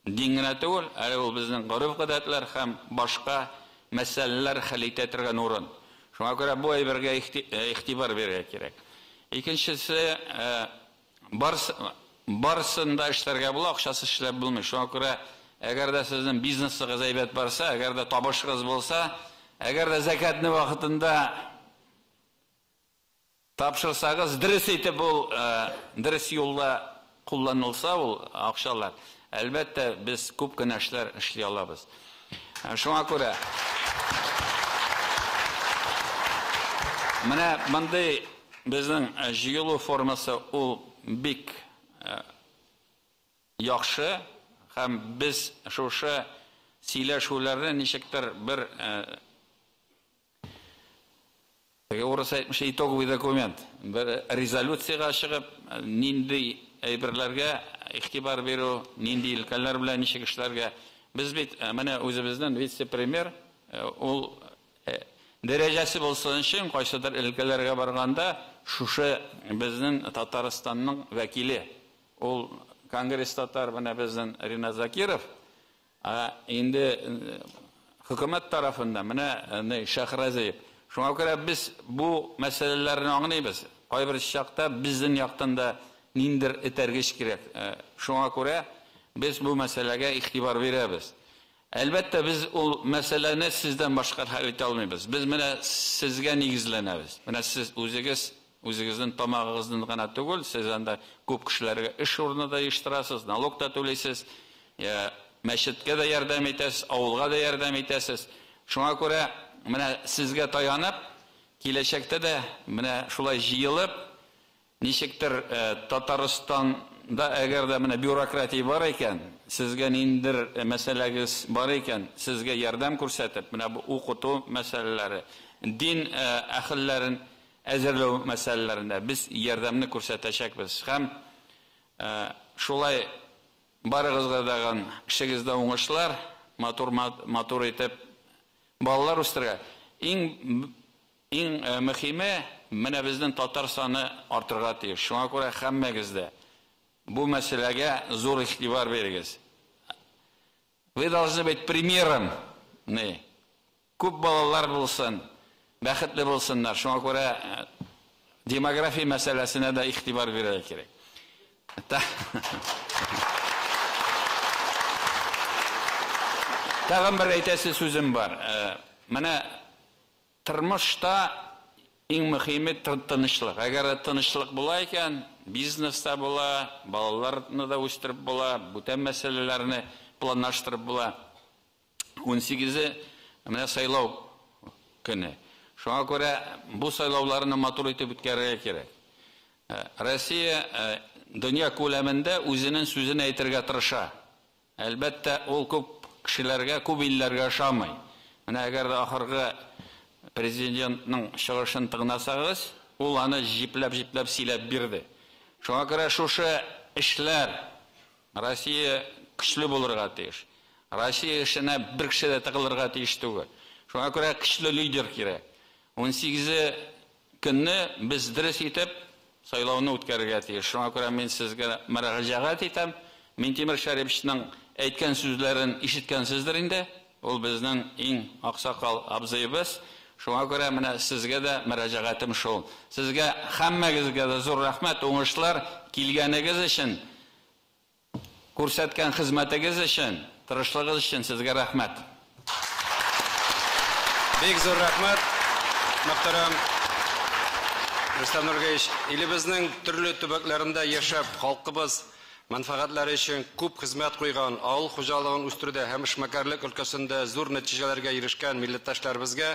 [SPEAKER 11] дин генә түгел, әле ул безнең гореф-гадәтләр һәм башка мәсьәләләр хәл итә торган урын. Шуңа күрә бу әйбергә игътибар бирергә кирәк. Икенчесе, Барысын да эшләргә була, акчасыз эшләп булмый. Шуңа күрә, әгәр дә сезнең бизнесыгыз әйбәт барса, әгәр дә табышыгыз булса, әгәр дә зәкәтне вакытында тапшырсагыз, дөрес итеп ул, дөрес юлда кулланылса ул акчалар, әлбәттә, без күп кенә эшләр эшли алабыз. Шуңа күрә менә мондый безнең җыелу формасы ул бик яхшы, һәм без шушы сөйләшүләрне ничектер бер теге урыс әйтмешли итоговый документ, бер резолюциягә чыгып, нинди әйберләргә игътибар бирү, нинди өлкәләр белән ничек эшләргә. Без бит менә үзебезнең вице-премьер, ул дәрәҗәсе булсын өчен кайсыдыр өлкәләргә барганда шушы безнең Татарстанның вәкиле. Ул Конгресс татар менә безнең Ринат Закиров, ә инде хөкүмәт тарафында менә Шәхразиев. Шуңа күрә без бу мәсьәләләрне аңлыйбыз. Кайбер чакта безнең яктан да ниндер этәргеч кирәк. Шуңа күрә без бу мәсьәләгә игътибар бирәбез. Әлбәттә, без ул мәсьәләне сездән башка хәл итә алмыйбыз. Без менә сезгә нигезләнәбез. Менә сез үзегез, үзегезнең тамагыгызны гына түгел, сез анда күп кешеләргә эш урыны да оештырасыз, налог та түлисез, мәчеткә дә ярдәм итәсез, авылга да ярдәм итәсез. Шуңа күрә менә сезгә таянып, киләчәктә дә менә шулай җыелып, ничектер Татарстанда әгәр дә менә бюрократия бар икән, сезгә ниндер мәсьәләгез бар икән, сезгә ярдәм күрсәтеп, менә бу укыту мәсьәләләре, дин әһелләрен әзерләү мәсьәләләрендә без ярдәмне күрсәтәчәкбез. Һәм шулай барыгызга дагы эшегездә уңышлар, матур итеп балалар үстерергә. Иң мөһиме, менә безнең татар саны артырга тиеш. Шуңа күрә һәммәгез дә бу мәсьәләгә зур игътибар бирегез. Вы должны быть примером. Күп балалар булсын, бәхетле булсыннар. Шуңа күрә демография мәсьәләсенә дә игътибар бирергә кирәк. Тагын бер әйтәсе сүзем бар. Менә тормышта иң мөһиме тынычлык. Әгәр тынычлык була икән, бизнеста була, балаларны да үстереп була, бүтән мәсьәләләрне планлаштырып була. 18-е менә сайлау көне. Шуңа күрә бу сайлауларны матур итеп үткәрергә кирәк. Россия дөнья күләмендә үзенең сүзен әйтергә тырыша. Әлбәттә, ул күп кешеләргә, күп илләргә ошамый. Менә әгәр дә ахыргы президентның чыгышын тыңласагыз, ул аны җипләп-җипләп сөйләп бирде. Шуңа күрә шушы эшләр Россия көчле булырга тиеш. Россия эшенә бер кеше дә тыгылырга тиеш түгел. Шуңа күрә көчле лидер кирәк. 18 көнне без дөрес итеп сайлауны үткәрергә тиеш. Шуңа күрә мин сезгә мөрәҗәгать итәм. Минтимер Шәриповичның әйткән сүзләрен ишеткәнсездер инде. Ул безнең иң аксакал абзыебыз. Шуңа күрә менә сезгә дә мөрәҗәгатем шул. Сезгә һәммәгезгә дә зур рәхмәт, уңышлар килгәнегез өчен, күрсәткән хезмәтегез өчен, тырышлыгыгыз өчен сезгә рәхмәт.
[SPEAKER 1] Бик зур рәхмәт, мөхтәрәм Рөстәм Нургалиевич. Илебезнең төрле төбәкләрендә яшәп, халкыбыз мәнфәгатьләре өчен күп хезмәт куйган, авыл хуҗалыгын үстерүдә һәм эшмәкәрлек өлкәсендә зур нәтиҗәләргә ирешкән милләттәшләребезгә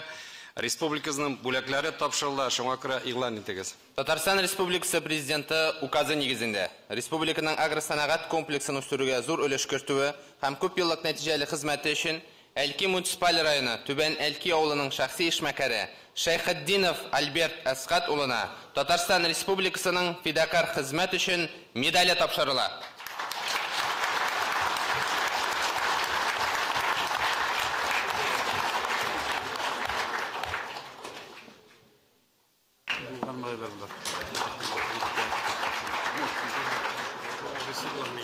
[SPEAKER 1] республикабызның бүләкләре тапшырыла, шуңа күрә игълан итегез.
[SPEAKER 16] Татарстан Республикасы Президенты указы нигезендә республиканың агросәнәгать комплексын үстерүгә зур өлеш кертүе һәм күп еллык нәтиҗәле хезмәте өчен Әлки муниципаль районы Түбән Әлки авылының шәхси эшмәкәре Шәйхетдинов Альберт Әсгать улына Татарстан Республикасының фидакарь хезмәт өчен медале тапшырыла.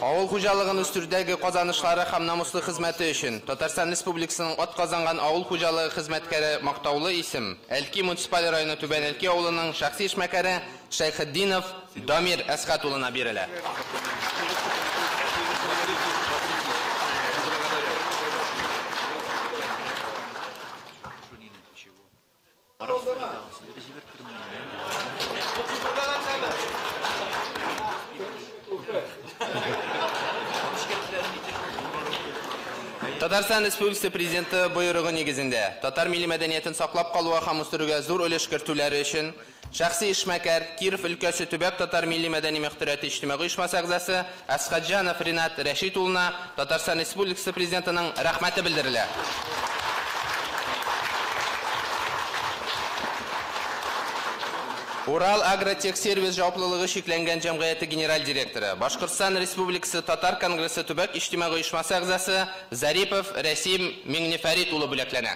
[SPEAKER 16] Авыл хуҗалыгын үстерүдәге казанышлары һәм намуслы хезмәте өчен Татарстан Республикасының атказанган авыл хуҗалыгы хезмәткәре мактаулы исем Әлки муниципаль районы Түбән Әлки авылының шәхси эшмәкәре Шәйхетдинов Дамир Әсгать улына бирелә. Татарстан Республикасы Президенты боерыгы нигезендә татар милли мәдәниятен саклап калуга һәм үстерүгә зур өлеш кертүләре өчен шәхси эшмәкәр, Киров өлкәсе төбәк татар милли мәдәни мөхтәрияте иҗтимагый оешмасы әгъзасы Әсхәтҗанов Ринат Рәшит улына Татарстан Республикасы Президентының рәхмәте белдерелә. Урал Агротехсервис җаваплылыгы чикләнгән җәмгыяте генераль директоры, Башкортстан Республикасы Татар конгрессы төбәк иҗтимагый оешмасы әгъзасы Зарипов Рәсим Миңнефәрит улы бүләкләнә.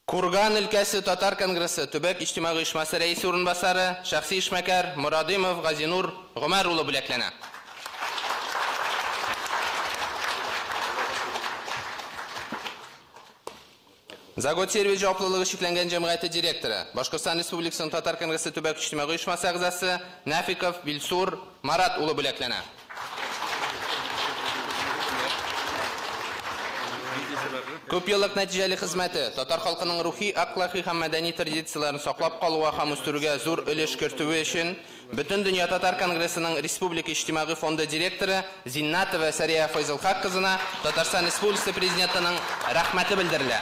[SPEAKER 16] Курган өлкәсе Татар конгрессы төбәк иҗтимагый оешмасы рәисе урынбасары, шәхси эшмәкәр Морадымов Газинур Гомәр улы бүләкләнә. Заготсервис җаваплылыгы чикләнгән җәмгыяте директоры, Башкортстан Республикасының Татар конгрессы төбәк иҗтимагый оешмасы әгъзасы Нафиков Вилсур Марат улы бүләкләнә. Күп еллык нәтиҗәле хезмәте, татар халкының рухи, әхлакый һәм мәдәни традицияләрен саклап калуга һәм үстерүгә зур өлеш кертүе өчен Бөтендөнья татар конгрессының Республика иҗтимагый фонды директоры Зиннатова Сәрия Файзылхак кызына Татарстан Республикасы Президентының рәхмәте белдерелә.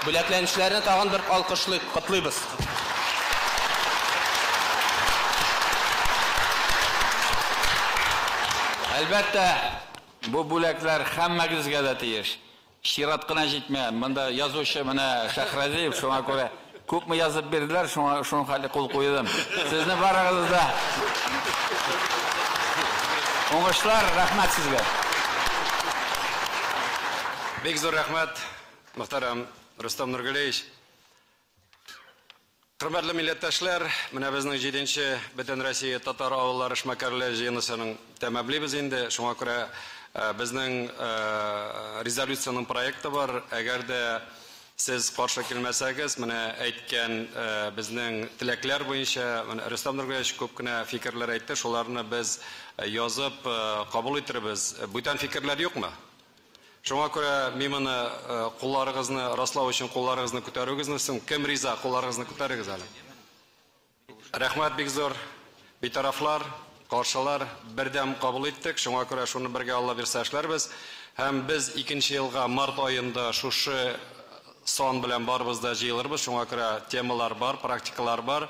[SPEAKER 16] Бүләкләнүчеләрне тагын бер алкышлыйк, котлыйбыз.
[SPEAKER 11] Әлбәттә, бу бүләкләр һәммәгезгә дә тиеш. Чират кына җитмәгән. Монда язучы менә Шәһразиев, шуңа күрә күпме язып бирделәр, шуңа шуның хәтле кул куйдым. Сезне барыгызны да уңышлар, рәхмәт сезгә.
[SPEAKER 1] Бик зур рәхмәт, мөхтәрәм Рөстәм Нургалиевич. Хөрмәтле милләттәшләр, менә безнең 7-нче Бөтенроссия татар авыллары эшмәкәрләре җыенысының тәмамлыйбыз инде. Шуңа күрә безнең резолюциянең проекты бар. Әгәр дә сез каршы килмәсәгез, менә әйткән безнең теләкләр буенча, менә Рөстәм Нургалиевич күп кенә фикерләр әйтте, шуларны без язып кабул итербез. Бүтән фикерләр юкмы? Шуңа күрә мин моны кулларыгызны раслау өчен кулларыгызны күтәрүегезне соң, кем риза, кулларыгызны күтәрегез әле. Рәхмәт бик зур. Битарафлар, каршылар бердәм кабул иттек. Шуңа күрә шуны бергә Алла бирсә эшләрбез. Һәм без икенче елга март аенда шушы сан белән барыбыз да җыелырбыз. Шуңа күрә темалар бар, практикалар бар.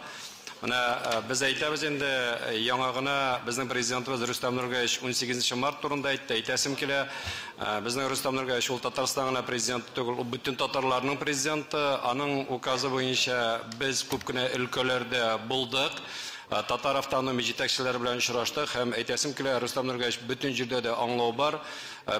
[SPEAKER 1] Менә без әйтәбез инде, яңа гына безнең президентыбыз Рөстәм Нургалиевич 18 март турында әйтте, әйтәсем килә. Безнең Рөстәм Нургалиевич ул Татарстан гына президенты түгел, ул бөтен татарларның президенты. Аның указы буенча без күп кенә өлкәләрдә булдык. Татар автономия җитәкчеләре белән очраштык һәм әйтәсем килә, Рөстәм Нургалиевич бөтен җирдә дә аңлау бар.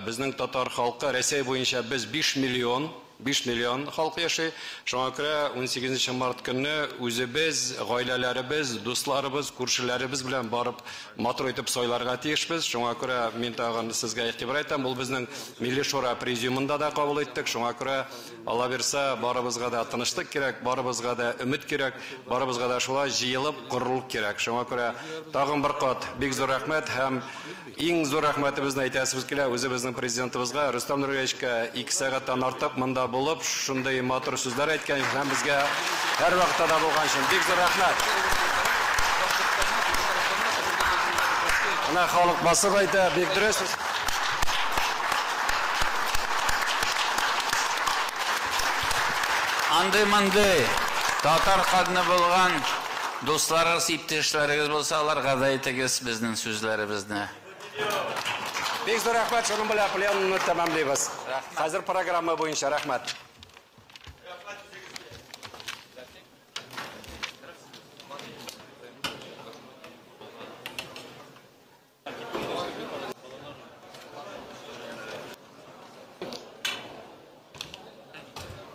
[SPEAKER 1] Безнең татар халкы Рәсәй буенча без 5 миллион 5 миллион халык яши. Шуңа күрә 18 март көнне үзебез, гаиләләребез, дусларыбыз, күршеләребез белән барып матур итеп сайларга тиешбез. Шуңа күрә мин тагын сезгә игътибар әйтәм, ул безнең Милли Шура президиумында да кабул иттек. Шуңа күрә Алла бирсә, барыбызга да тынычлык кирәк, барыбызга да өмет кирәк, барыбызга да шулай җыелып горурлык кирәк. Шуңа күрә тагын бер кат бик зур рәхмәт һәм иң зур рәхмәтебезне әйтәсебез килә үзебезнең президентыбызга Рөстәм Нургалиевичка 2 сәгатьтән артык монда булып, шундый матур сүзләр әйткән өчен һәм безгә һәрвакытта да булган өчен бик зур рәхмәт. Менә халык басып әйтә, бик дөрес.
[SPEAKER 11] Андый-мондый татар кадны булган дусларыгыз, иптәшләрегез булса, аларга да әйтегез безнең сүзләребезне.
[SPEAKER 1] Бик зур рәхмәт, шуның белән пленумны тәмамлыйбыз. Хәзер программа буенча рәхмәт.